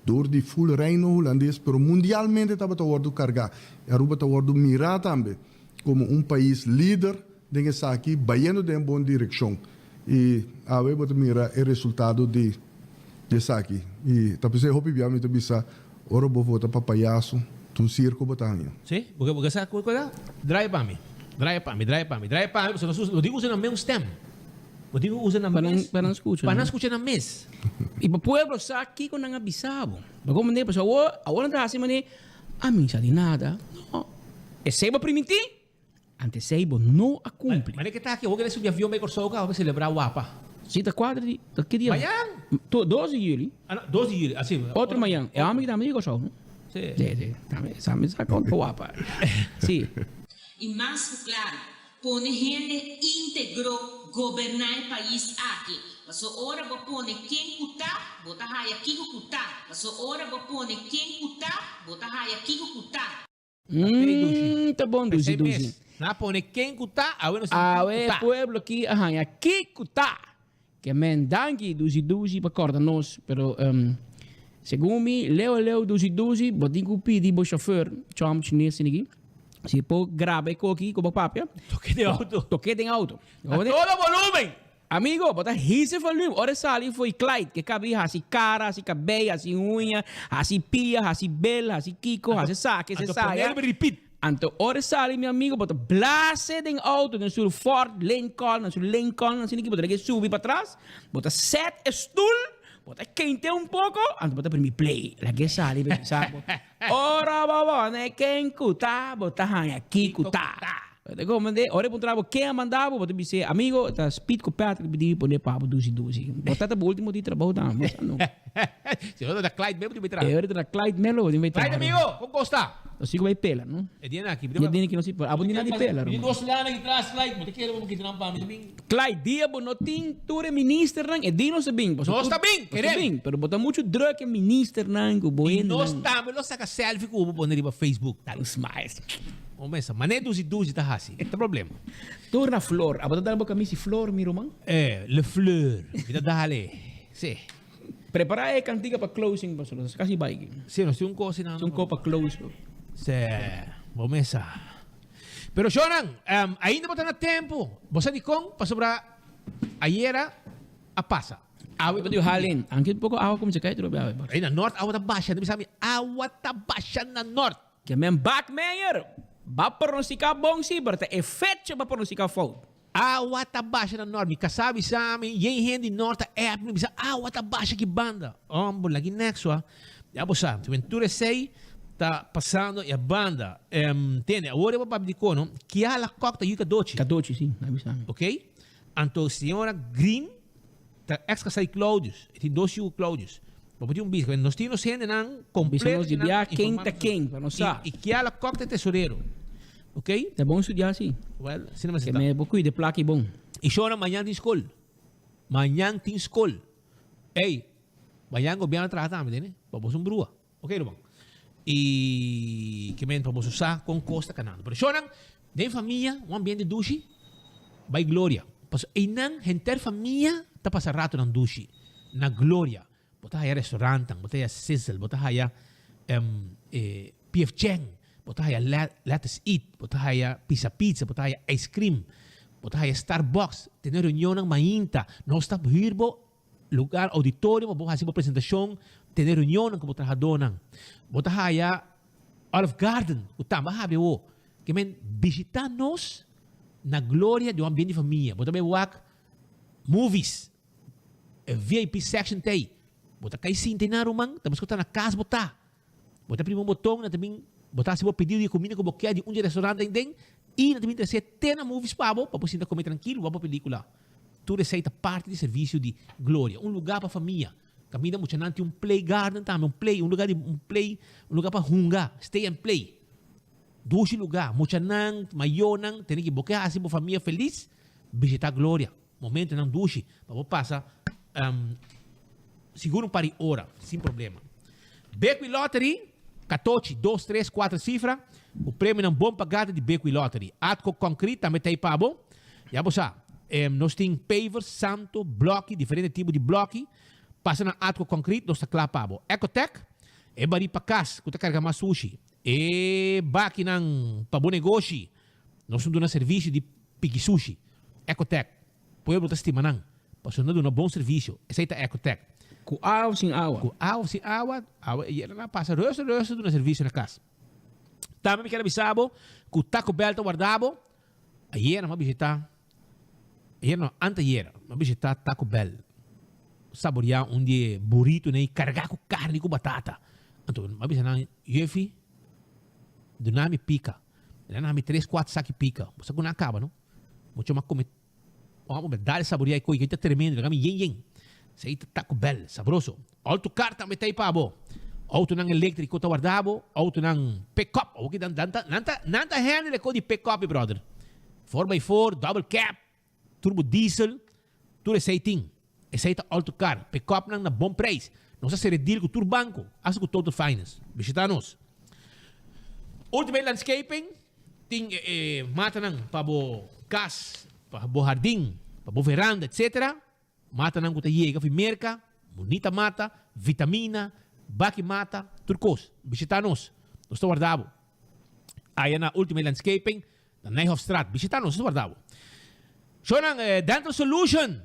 dor di ful Reino Hulandes pero mundialmente tabata wòrdu kargá. Aruba ta wòrdu mirá tambe komo un pais lider den esaki bayendo den bon direkshon. I awe bo ta mira e resultado di esaki. I ta p'esei hopi bia mi ta bisa, ora bo vota pa payaso, ta un sirko bo ta haña. Sí, bo ke sa ku ta? Draai pa mi, draai pa mi, draai pa mi, draai pa mi, pasobra nos no tin ku usa nan mes un stem. Bo tin ku usa nan mes. Pa nan skucha. Pa nan skucha nan mes. I pa pueblo sa kiko nan a bisa bo. Bo komprende? Pasobra awor, awor nan ta hasi manera, ami sa di nada. No. Esei bo primintí? Ante esei bo no a cumpli. Mane ke ta aki? Awor ke ta subi avion bai Corsou ka pa celebra wapa. Si ta cuatro di, ta ki dia? Mayan! Dos di juli. Ah no, dos di juli, asi. Otro mayan. E homber ki tambe di Corsou no? Si. Si, si. Tambe, sa mi sa con pa wapa. Si. I mas ku klaru, pone hende íntegro goberná e pais aki. Paso ora bo pone ken ku ta, bo ta haya kiko ku ta. Paso ora bo pone ken ku ta, bo ta haya kiko ku ta. Mm, ta bon dushi dushi. Na pone ken ku ta, awe nos tin kiko Awe ta. pueblo ki a haña kiko ta. Ke men danki dushi dushi pa kòrda nos, pero um, segun mi leu leu dushi dushi bo tin ku pidi bo chauffeur, chòm chines esaki, si e por graba e koki ku bo papia. Toke den auto. Toke den auto. A todo volumen! Amigo, bo ta hisa e volume. Ora e sali fo'i Clyde, ke kabi hasi kara, hasi kabei, hasi uña, hasi pia, hasi bel, hasi kiko, hasi esaki, hasi Anto esaya. ponel repeat. Anto ora e sali, mi amigo, bo ta blase den auto, den su Ford Lincoln, den su Lincoln, asina ki bo ta lege subi patras, bo ta set e stoel, bo ta kente un poko, anto bo ta primi play. Lage e sali, bo sa bo. Ora bo pone ken ku ta, bo ta haña kiko ta. Bo ta komprendé? Ora e puntra bo ken a manda bo, bo ta bis'é, Amigo, ta Speed ku Patrick pidi mi pone pa bo dusi dusi. Bo ta ta bo ultimo di trabou tambe, bo sa no. Si no ta Clyde Melo bo tin bai traha. E ora ta Clyde Melo bo tin bai traha. Clyde amigo, kon kos ta? Nos sigu bai pela, no? E dia aki. E dia aki no si por. Abo tin nada di pela, Mi tin ruman. dos lana aki tras, Clyde. Bo ta kere bo kita nan pa mi ta bin. Clyde, dia bo no tin tur e ministernan, e dia nos ta bin. Pasobra Nos ta bin, nos ta kerem. bin, pero bo ta muchu druk e ministernan ku bo I nos hendenan. tambe lo saka selfie ku bo pone riba Facebook. Ta un smiles. Bo mesa, mané dusi dusi ta hasi, ta problema. Tur na flor. Abo ta dal bo camisa flor, mi ruman? Eh, le fleur. Mi ta dale. Sí. Prepara e cantica pa closing, pasobra nos casi bai aki. Sí, nos tin un cos asina. Un cos pa close. Sí, bo mesa. Pero shownan, ainda bo ta na tempo. Bo sa dikon? Pasobra ayera a pasa. Awe ta halen. Anke un poko awa kuminsá kai trobe awe. Ei na nort awa ta basha. Bisa mi awa ta basha na nort. Ke men bak meyer. Ba pronostica bon si, pero ta e fecha ba pronostica fout. Awa ta basha na nort. Mi kasá bisa mi, yen hende di nort ta app mi bisa awa ta basha ki banda. Hombo, lagi next wa. Ya bo sa, tur esei ta pasando e banda. Tende, awor e bo papia di kono, Kiala Kok ta yu Kadochi. Kadochi, si, a bisa mi. Ok? Anto señora Green ta ex kasá di Claudius. E tin dos yu ku Claudius. Bo por tin un bisa, nos tin nos hendenan completo. Bisa nos di bia ken ta ken, pa nos sa. I Kiala Kok ta e tesorero. Ok? Ta bon studia si. Well, asina mester ta. Ke me bo cuida e plaki bon. I shona mañan tin skol. Mañan tin skol. Ey, mañan gobierno traha tambe, tene? Pa boso un brua. Ok, ruman. I ke men pa boso sa kon kos ta kanando. Pero shownan, den famia, un ambiente dushi, bai Gloria. Pasobra einan henter famia ta pasa ratonan dushi. Na Gloria. Bo ta haya restaurantan, bo ta haya Sizzle, bo ta haya PF Chang, bo ta haya Let Us Eat, bo ta haya Pizza Pizza, bo ta haya ice cream, bo ta haya Starbucks, tene reunionnan mainta. Nos ta huur bo lugar, auditorio pa bo hasi bo presentacion, tene reunionnan ku bo trahadónan. Bo ta haya Olive Garden ku tambe a habri awo. Ke men bishita nos na Gloria di un ambiente di famia. Bo ta bai wak movies. E VIP section ta ei. Bo ta kai sinta einan ruman, ta busca ta na cas bo ta. Bo ta primi un boton, nan ta bin, bo ta haci bo pedido di e comida cu bo kier di un di e restaurant eiden y nan ta bin trece te na movies pa bo, pa bo sinta come trankilo, wak bo pelicula. Tur esei ta parti di servicio di Gloria. Un lugar pa famia. Caminda muchanan tin un play garden tambe, un play, un lugar di un play, un lugar pa hunga, stay and play. Dushi lugar, muchanan, mayornan, tene ki bo ke haci bo famia feliz, bishita Gloria. Momentonan dushi pa bo pasa sigur un par di ora sin problema. Bequi Lottery, katochi, dos, tres, kuater sifra, ku premionan bon pagá ta di Bequi Lottery. Atco Concrete tambe ta ei pa bo. Ya bo sa, nos tin pavers, santo, blòki, diferente tipo di blòki. Pasa na Atco Concrete, nos ta kla pa bo. Ecotec, e barí pa kas ku ta karga mas sushi. E bakinan pa bo negoshi. Nos ta duna servisio di piki sushi. Ecotec. Pueblo ta stima nan, pasobra nan duna bon servisio. Esei ta Ecotec. Ku awa of sin awa? Ku awa of sin awa, awa e yera nan pasa rustig rustig duna servisio na kas. Tambe mi kier a bisa bo ku Taco Bell ta warda bo. Ayera mi a bishita, ayera no, anteayera mi a bishita Taco Bell. Saborea un di e burritonan ei karga ku karni ku batata. Anto mi a bisa nan, Juffie, duna mi pika. El a nami tres cuatro saki pica. Bo sa cu nan a caba no. Mucho mas come. Amo me dale saborea e coy ta tremendo. Laga mi yen yen. Esey ta Taco Bell. Sabroso. Auto car tambe ta ey pa bo. Autonan electrico ta warda bo. Autonan pick up. Awor ki nan ta nan ta nan ta handle e coy di pick up mi brother. Four by four, double cab, turbo diesel. Tur esey tin. Esei ta Alto Car. Pick-upnan na bon prijs. Nos a sere deal ku tur banko, asta ku Total Finance. Bishita nos. Ultimate Landscaping tin e matanan pa bo kas, pa bo hardin, pa bo veranda, etc. Matanan ku ta yega fi Merka, bunita mata, vitamina, baki mata, tur kos. Bishita nos. Nos ta warda bo. Aya na Ultimate Landscaping na Nijhofstraat. Bishita nos, nos ta warda bo. Shownan Dental Solution.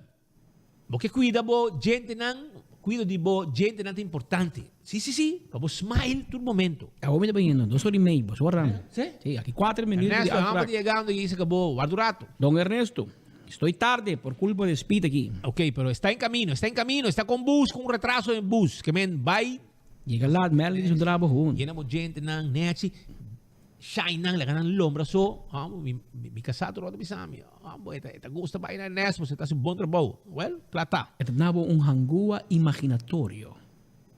Bo ke kuida bo djentenan, kuido di bo djentenan ta importante. Si, si, si, pa bo smile tur momento. Awor mi ta biniendo, dos ora y mei, bo sa warda. Si? Si, aki cuater minuto di Ernesto, afspraak. amo ta yegando y se acabó, warda un rato. Don Ernesto, estoy tarde por culpa de speed aki. Ok, pero está en camino, está en camino, está con bus, con un retraso en bus, ke men bay. Yega laat, Melody su drabo gewoon. Yena bo djentenan, nechi. Shine nan laga nan lombra so mi mi kasá tur ora ta bisa mi bo e ta gusta bai na Ernesto pasobra e ta hasi un bon trabou well kla ta. E ta duna bo un hangua imaginatorio.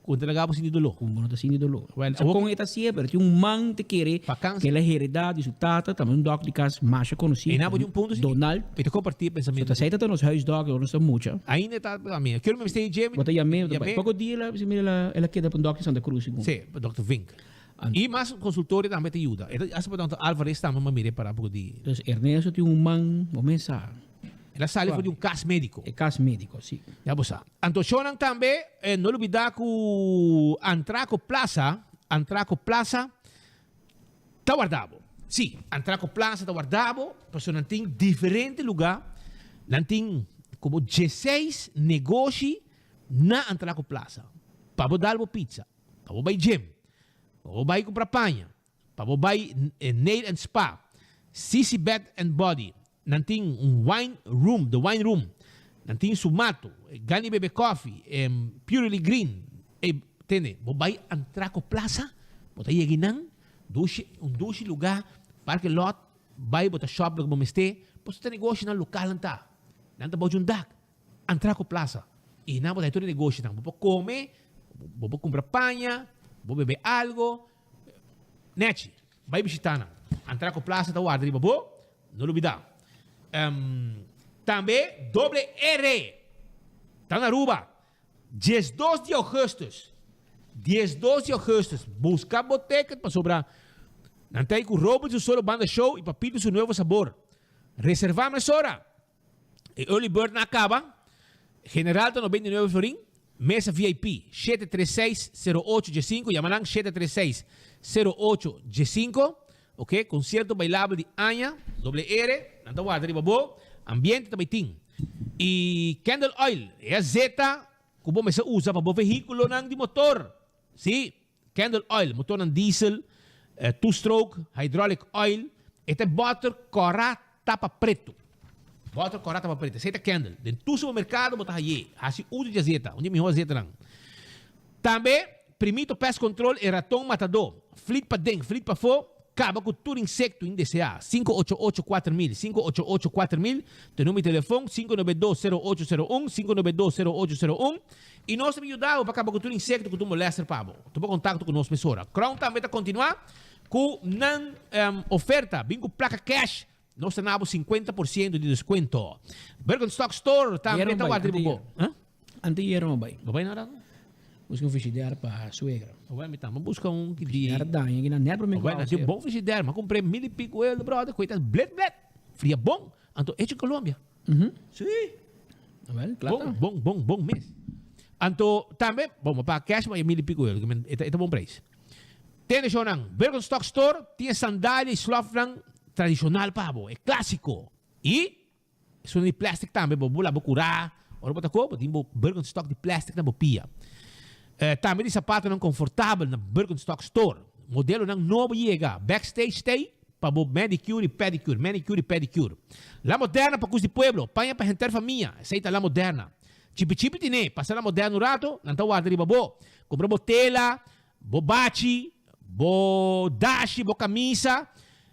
Ku ta laga bo sinti doló. Ku bo no ta sinti doló. Well Sa kon e ta hasié pero tin un man ta kere ku el a heredá di su tata tambe un dòkter di kas masha konosí E na bo di un punto si Donald. Mi ta kompartí e pensamentu. So ta esei ta nos huisdòkter ora nos ta mucha. Ainda e ta a mi. Kier mi mester dje mi. Bo ta yam'é bo ta bai. Poko dia el a el a keda pa un dòkter di Santa Cruz segun. Si, dòkter Vink. I mas consultorio tambe ta yuda. E ta hasta pa Dòkter Alvarez tambe m'a mir'é para poco di. Dus Ernesto tin un man, bo mes sa. El a sali for di un cas medico. E cas medico, si. Ya bo sa. Anto shownan tambe, no lubida cu Antraco Plaza, Antraco Plaza ta warda bo. Si, Antraco Plaza ta warda bo, pasobra nan tin diferente luga. Nan tin como dieseis negoshi na Antraco Plaza. Pa bo dal bo pizza. Pa bo bai gym, pa bo bai kumpra paña, pa bo bai nail and spa, Sisi Bed and Body, nan tin un wine room, the wine room, nan tin Sumato, Gani Bebe Coffee, Purely Green, ey tende, bo bai Antraco Plaza, bo ta yega einan, dushi, un dushi luga, parking lot, bai bo ta shop loke bo mester, pasobra ta negoshonan local nan ta, nan ta bou dje un dak. Antra ku plasa i nan bo ta hay tur e negoshinan. Bo por kome, bo por kumpra paña, bo bebe algo. Nechi, bai bishita nan. Antra ku plasa ta warda riba bo, no lubida. Tambe Doble R ta na Aruba 12 di augustus. 12 di augustus. Buska bo ticket pasobra nan ta hay ku Robert su solo banda show i Papito su nuevo sabor. Reserva mesora. E early bird na caba. General ta 99 florin. Mesa VIP 736-0815. Yama nan 736-0815. Ok, concierto bailable di aña. Doble R. Nan ta warda riba bo. Ambiente ta bay tin. Y candle oil. E azeta cu bo mester usa pa bo vehiculonan di motor. Si, candle oil, motornan diesel, two stroke, hydraulic oil, e ta e boter kòrá tapa pretu. Boter kòrá tapa pretu, esei ta candle. Den tur supermerkado bo ta haye. Hasi uso di azeta, un di e mihó azetanan. Tambe, Primito Pest Control e raton matadó. Flit paden, flit pafó, kaba ku tur insekto indeseá. 588 4000, 588 4000, ta e number di telefon, 592 0801, 592 0801. I nos ta bin yuda bo pa kaba ku tur insekto ku ta un molester pa bo. Tuma kontakto ku nos mesora. Crown tambe ta kontinuá ku nan oferta. Bin ku plaka cash, nos ta na bo 50% di deskuento. Birkenstock Store tambe ta warda riba bo. Ante yera mi bai. Bo bai na rato? Buska un frigidaire pa suegra. Bo mi tambe buska un di. Frigidaire daña aki nan net prome ku awa. Bon frigidaire, mi a kumpr'é mil i pico euro brother, koe ta blet blet, fria bon, anto hecho in Colombia. Sí. Wel, kla ta. Bon, bon, bon, bon mes. Anto tambe, bon, bo paga cash, ma e mil i pico euro, e ta bon prijs. Tende shownan, Birkenstock Store tin e sandalia i slofnan tradicional pa bo, e clasico. I esun di plastic tambe, bo bula bo cura, ora bo ta koop, bo tin bo Birkenstock di plastic na bo pia. Tambe di sapatonan confortabel na Birkenstock Store. Modelonan nobo yega, backstage stay. Pa bo manicure y pedicure, manicure y pedicure. La Moderna pa cus di pueblo, paña pa henter famia, esey ta La Moderna. Chipi chipi tine, pasa La Moderna un rato, nan ta warda riba bo. Cumpra bo tela, bo bachi, bo dashi, bo camisa,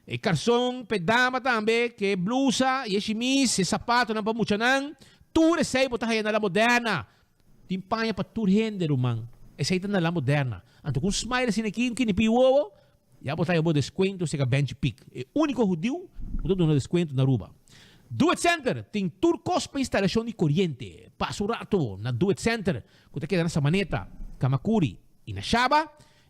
e carson p'e dama tambe, ke blusa y e shimis, e sapatonan pa muchanan, tur esey bo ta haya na La Moderna. Tin paña pa tur hende, ruman. Esey ta na La Moderna. Anto cu un smile asina aki, un kinipi wowo, Ya bo ta haña bo descuento cerca Benji Pick, e unico hudiu cu ta duna descuento na Aruba. Do It Center tin tur kos pa instalashon di koriente. Pasa un rato na Do It Center ku ta keda na Sabaneta, Kamakuri i na Shaba.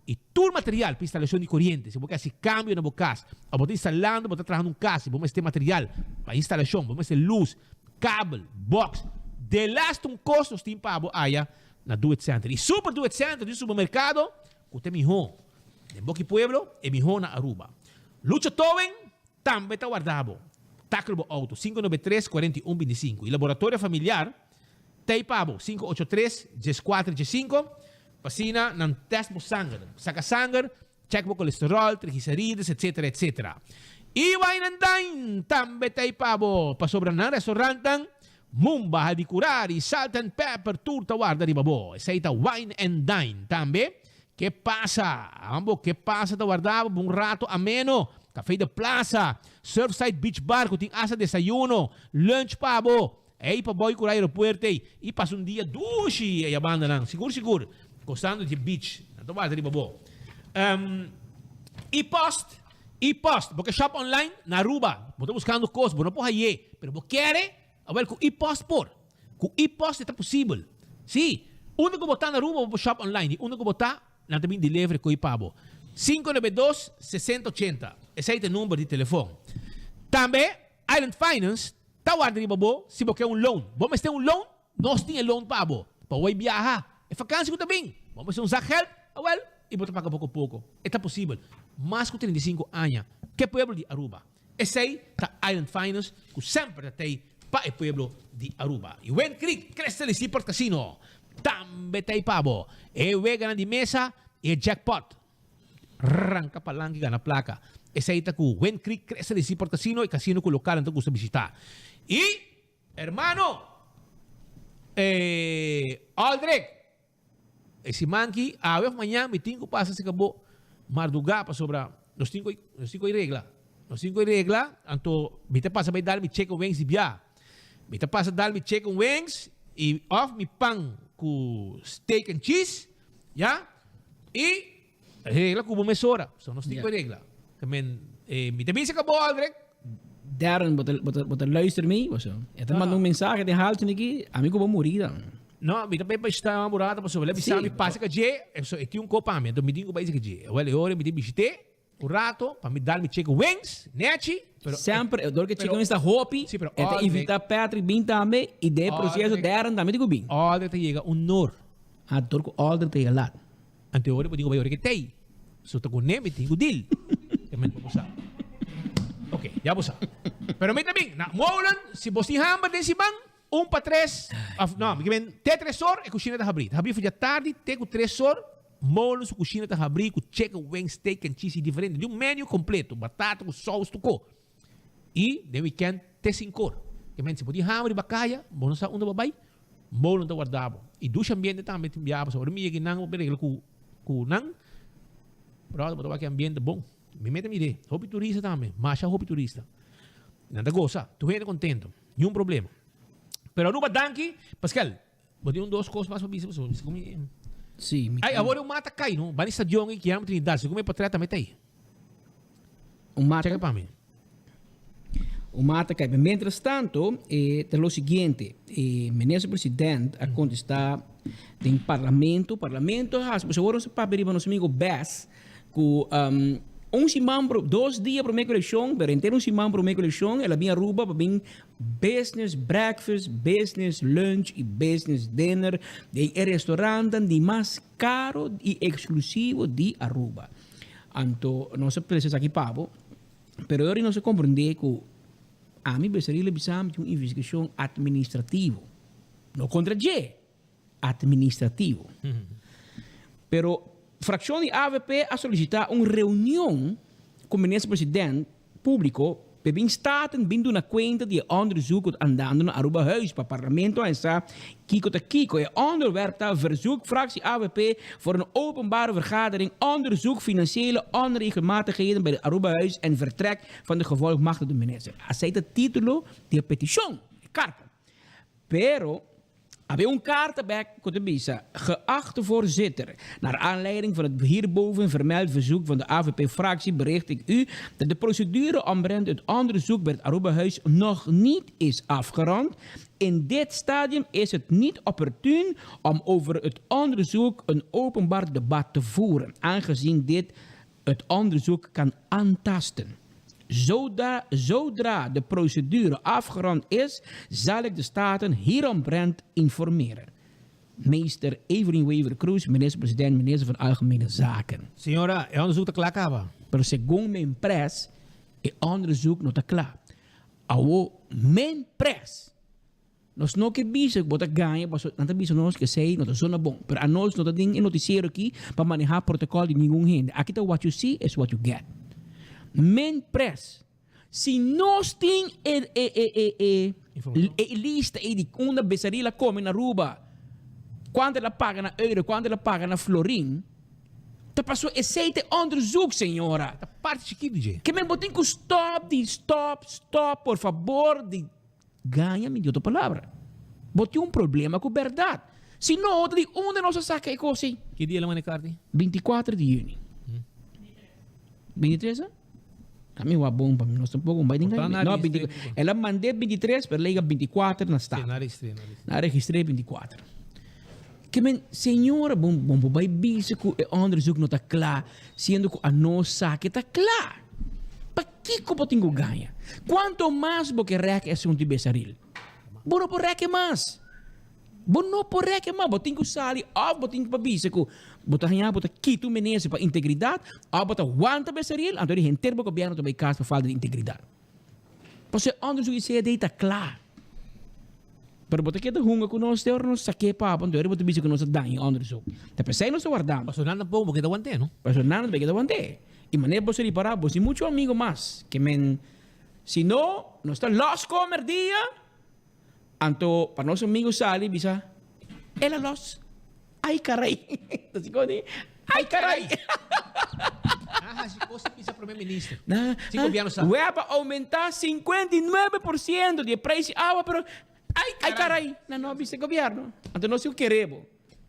I tur material pa instalashon di koriente. Si bo ke hasi kambio na bo kas òf bo ta instalando, bo ta trahando un kas i bo mester material pa instalashon, bo mester lus, kabel, box, delaste un kos nos tin pa bo aya na Do It Center. I Super Do It Center di un supermerkado ku ta e mihó den Boki Pueblo, e mihó na Aruba. Lucho Towing tambe ta warda bo. Tackle bo auto, 593 41 25. I Laboratorio Familiar Tei pa bo, 583 14 15, pa asina nan test bo sanger, saka sanger, check bo kolesterol, triglicerides, etc. Etc. I Wine and Dine tambe tei pa bo, pasobra nan restaurantnan Mumba, Hadicurari, Salt and Pepper tur ta warda riba bo. Esei ta Wine and Dine. Tambe Ke pasa? Ambo ke pasa ta warda bo pa un rato ameno. Café de Plaza, Surfside Beach Bar ku tin asta desayuno, lunch pa bo. Ey pa boy cura aeropuerto ey y pasa un dia dushi ey a banda nan. Sigur sigur. Gozando di e beach. Nan ta warda riba bo. E post, e post. Bo ke shop online na Aruba. Bo ta buscando cos, bo no por haye, pero bo kere, awel cu e post por. Cu e post e ta posibel. Si, unda cu bo ta na Aruba bo por shop online y unda cu bo ta nan ta bin delivery coy pa bo. 592 60 80. Esey ta e number di telefon. Tambe Island Finance Ta warda riba bo si bo ke un loan. Bo mester un loan? Nos tin e loan pa bo. Pa bo bai biaha. E fakansi ku ta bin. Bo mester un zak geld? Awel, i bo ta paga poko poko. E ta posibel. Mas ku 35 aña ke pueblo di Aruba. Esei ta Island Finance ku semper ta tei pa e pueblo di Aruba. I Wind Creek, Crystal i Seaport Casino tambe tei pa bo. E weganan di mesa i e jackpot. Ranka palanki gana plaka. Esei ta ku Wind Creek Crystal y Seaport Casino, e casino ku lokalnan ta gusta bishita. I, hermano, e Aldrich, e siman ki awe of mañan mi tin ku pasa serka bo mardugá pasobra nos tin ku nos tin ku regla. Nos tin ku regla, anto mi ta pasa bai dal mi chicken wings di bia. Mi ta pasa dal mi chicken wings i of mi pan ku steak and cheese. Ya? I regla ku bo mesora. So nos tin ku regla. Te men, eh, mi ta bisa ka bo, Aldrich. Darren, bo ta, bo ta, bo ta luister mi, bo so. E ta manda un mensahe den haltu niki, ami ku bo muri dan. No, mi ta bai pa sta burata pasobra el a bisa mi pasa ka dje, e so e tin un ko pa mi, anto mi tin ku bai sa ka dje. Awel e ora mi tin bishit'é un rato pa mi dal mi chicken wings, nechi, pero Semper, e dor ku e chicken wings ta hopi, Sí, pero e ta Aldrich- invita Patrick bin tambe i den e proceso Aldrich- Darren tambe tin ku bin. Aldrich ta yega un nor. Ah, dor ku Aldrich ta yega lat. Anto e ora bo tin ku bai ora ke tei. So ta ku ne mi tin ku deal. Te men pa bo sa. Ok, ya bo sa. Pero mi ta bin na Molen, si bo tin hamber den siman, un pa tres, of no, mi ke men te tres or e kushina ta habri. Ta habri for dja tardi te ku tres or, Molen su kushina ta habri ku chicken wings, steak and cheese i diferente. Di un menu kompleto, batata ku sous tuko. I den weekend te sinkor. Ke men si bo tin hamber riba kaya, bo no sa unda bo bai, Molen ta warda bo. I dushi ambiente tambe tin biaha pasobra ora mi yega einan bo por regla ku ku nan. Brother bo ta wak e ambiente bon. Mi mete mir'é. Hopi turista tambe. Masha hopi turista. Nan ta gosa. Tur hende kontento. Niun problema. Pero Aruba danki. Pascal, bo tin un dos kos mas pa bisa pasobra mi sa ku mi. Sí, mi Ay, awor e un mata kai no. Bani stadion ei Guillermo Trinidad. Segun mi e potret tambe ta ei. Un mata? Cheka pa mi. Un mata kai. Mientras tanto, e ta lo siguiente. E minister president a contesta den parlamento. Parlamento a hasi, pasobra ora nos a papia riba nos amigo Bess, Ku un siman pro, dos dia promé ku elekshon, pero henter un siman promé ku elekshon, el a bin Aruba pa bin business breakfast, business lunch i business dinner den e restaurantan di mas karo i eksklusivo di Aruba. Anto nos a trese esaki pa bo, pero e ora nos a komprendé ku ami Becerril a bisa mi tin un investigashon atministrativo, no kontra dje. administrativo. Pero fraccion di avp a solicita un reunion cu Minister President publico p'e bin Staten bin duna cuenta di e onderzoek cu ta andando na Arubahuis pa Parlamento haña kico ta kico. E onderwerp ta Verzoek fractie avp voor een openbare vergadering onderzoek financiële onregelmatigheden bij de Arubahuis en vertrek van de gevolmachtigde minister. Asey ta titulo di e peticion, e carta. Pero. A bin un karta bek ku ta bisa, Geachte voorzitter, naar aanleiding van het hierboven vermeld verzoek van de AVP-fractie bericht ik u dat de procedure omtrent het onderzoek bij het Arubahuis nog niet is afgerond. In dit stadium is het niet opportuun om over het onderzoek een openbaar debat te voeren, aangezien dit het onderzoek kan aantasten. Zodra, zodra de procedure afgerond is, zal ik de Staten hieromtrent informeren. Meester Evelyn Wever-Croes, minister-president, minister van Algemene Zaken. Señora, e onderzoek ta kla kaba. Pero segun men pres, e onderzoek no ta kla. Awo men pres. Nos no ke bisa ku bo ta gaña pasobra nan ta bisa nos ku esei no ta zona bon. Pero anos no ta den e notisiero aki pa manehá protokòl di ningun hende. Aki ta what you see is what you get. Men pres. Si nos tin e e e e e e lista ei di unda Besaril a kome na Aruba, kuantu el a paga na euro, kuantu el a paga na florin, ta pasobra esei ta e onderzoek, señora. Ta parti chikitu dje. Ke men bo tin ku stòp di stòp stòp por fabor di Gaña mi di otro palabra. Bo tin un problema ku bèrdat. Si no, ta di unda nos a saka e kos ei? Ki dia el a manda e karta ei? Bintikuater di yüni. Bintitres a? A mi wak bon pa mi, nos tampoko un bai den gaña. No, binti, el a mand'é bintitres, pero el a yega bintikuater na stad. Sí, na registr'é, na registr'é. Na registr'é bintikuater. Ke men, señora, bon, bon por bai bisa ku e onderzoek no ta kla, siendo ku anos sa ke ta kla. Pakiko bo tin ku gaña? Kuanto mas bo ke rèk e asuntu di Besaril? Bo no por rèk e mas. Bo no por rèk e mas. Bo tin ku sali òf bo tin pa bisa ku bo ta haña bo ta kita un minister pa integridat òf bo ta wanta Besaril, anto di henter bo gobièrnu ta bai kas pa falta di integridat. Pasobra e onderzoek di CD ta kla. Pero bo ta keda hunga ku nos te ora nos sak'é papa, anto ora bo ta bisa ku nos a daña e onderzoek. Ta p'esei nos ta wardando. Pasobra nan tampoco bo keda want'é, no? Pasobra nan tambe keda want'é. I manera bo sa ripará, bo sin muchu amigo mas. Ke men, si no, nos ta lòs komer dia, anto pa nos amigo sali bisa, El a lòs. Ai carai. Ta si con Ai carai. Na hasi cos ta bisa primer minister. Na, Si gobierno sa. Web a aumenta 59% di e prijs di awa pero ai carai. Ai carai. Na no bisa gobierno. Anto nos si cu kere bo.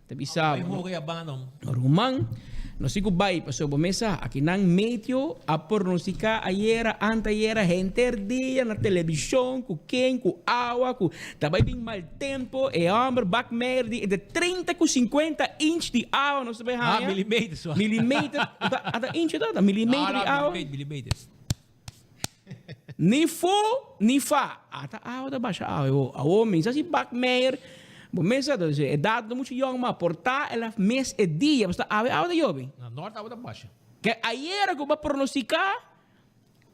Ta bisa bo. Bai hoga ya banda. Ruman. Nos tin cu bay pasobra bo mesa aki nan meteo a pronostica ayera antayera henter dia na television cu ken cu awa cu ta bay bin mal tempo e homber bak meyer di entre 30 cu 50 inch di awa nos ta bay Ah haya milimeter so. Milimeter ta ata inch ta ta milimeter di awa. Milimeter. Ni fu ni fa. Ata awa ta basha awa awo. Awo mi sa si bak meyer bo mes sa ta edad no mucho yong ma por ta el a mes e dia pasobra awe awa ta yobe. Na nort awa ta basha. Ke ayera ku bo a pronostica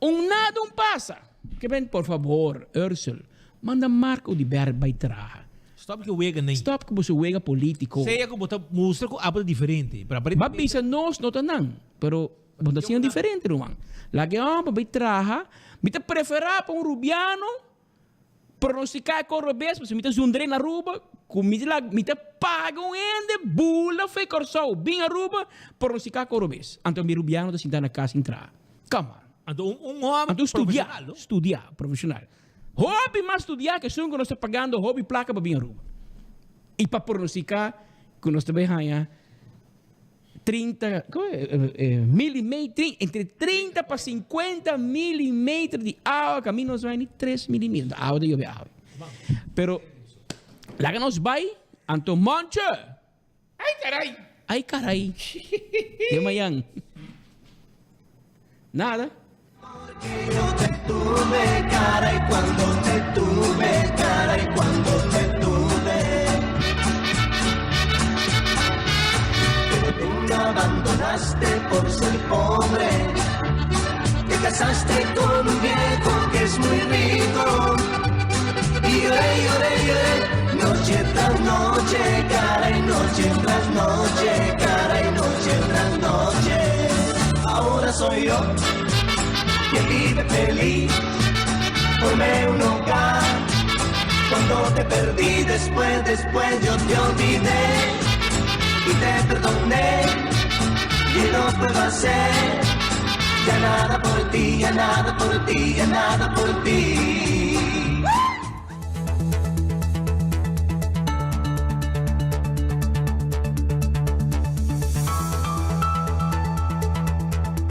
un nada un pasa. Ke ben por fabor Ursel manda Marco di Berg bai traha. Stop ku e wega nei. Stop ku boso wega politico. Sea ku bo ta mustra ku abo ta diferente pero Ba bisa nos no ta nan pero. Bo ta siña diferente, ruman. Laga e homber bai traha. Mi ta preferá pa un rubiano pronosticá e kor robes, pasobra mi ta zundr'é na Aruba, ku mi ta mi ta paga un hende bula for Kòrsou bin Aruba pronosticá kor robes. Anto mi rubiano ta sinta na kas sin traha. Come on. Anto un un homber Anto studiá, profesional, no? studiá, profesional. Hopi mas studiá ke esun ku nos ta pagando hopi plaka pa bin Aruba. I pa pronosticá ku nos ta bai haña. 30 milimeter, entre 30 pa 50 milimeter di awa, que a mí nos vai ni 3 milimeter, awa ta yobe awe. Pero, laga nos bai, anto Moncho! Ay caray! Ay caray! Te mayan. Nada. Ahora soy yo quien vive feliz. Formé un hogar. Cuando te perdí, después, después yo te olvidé y te perdoné. Y no puedo hacer ya nada por ti, ya nada por ti, ya nada por ti.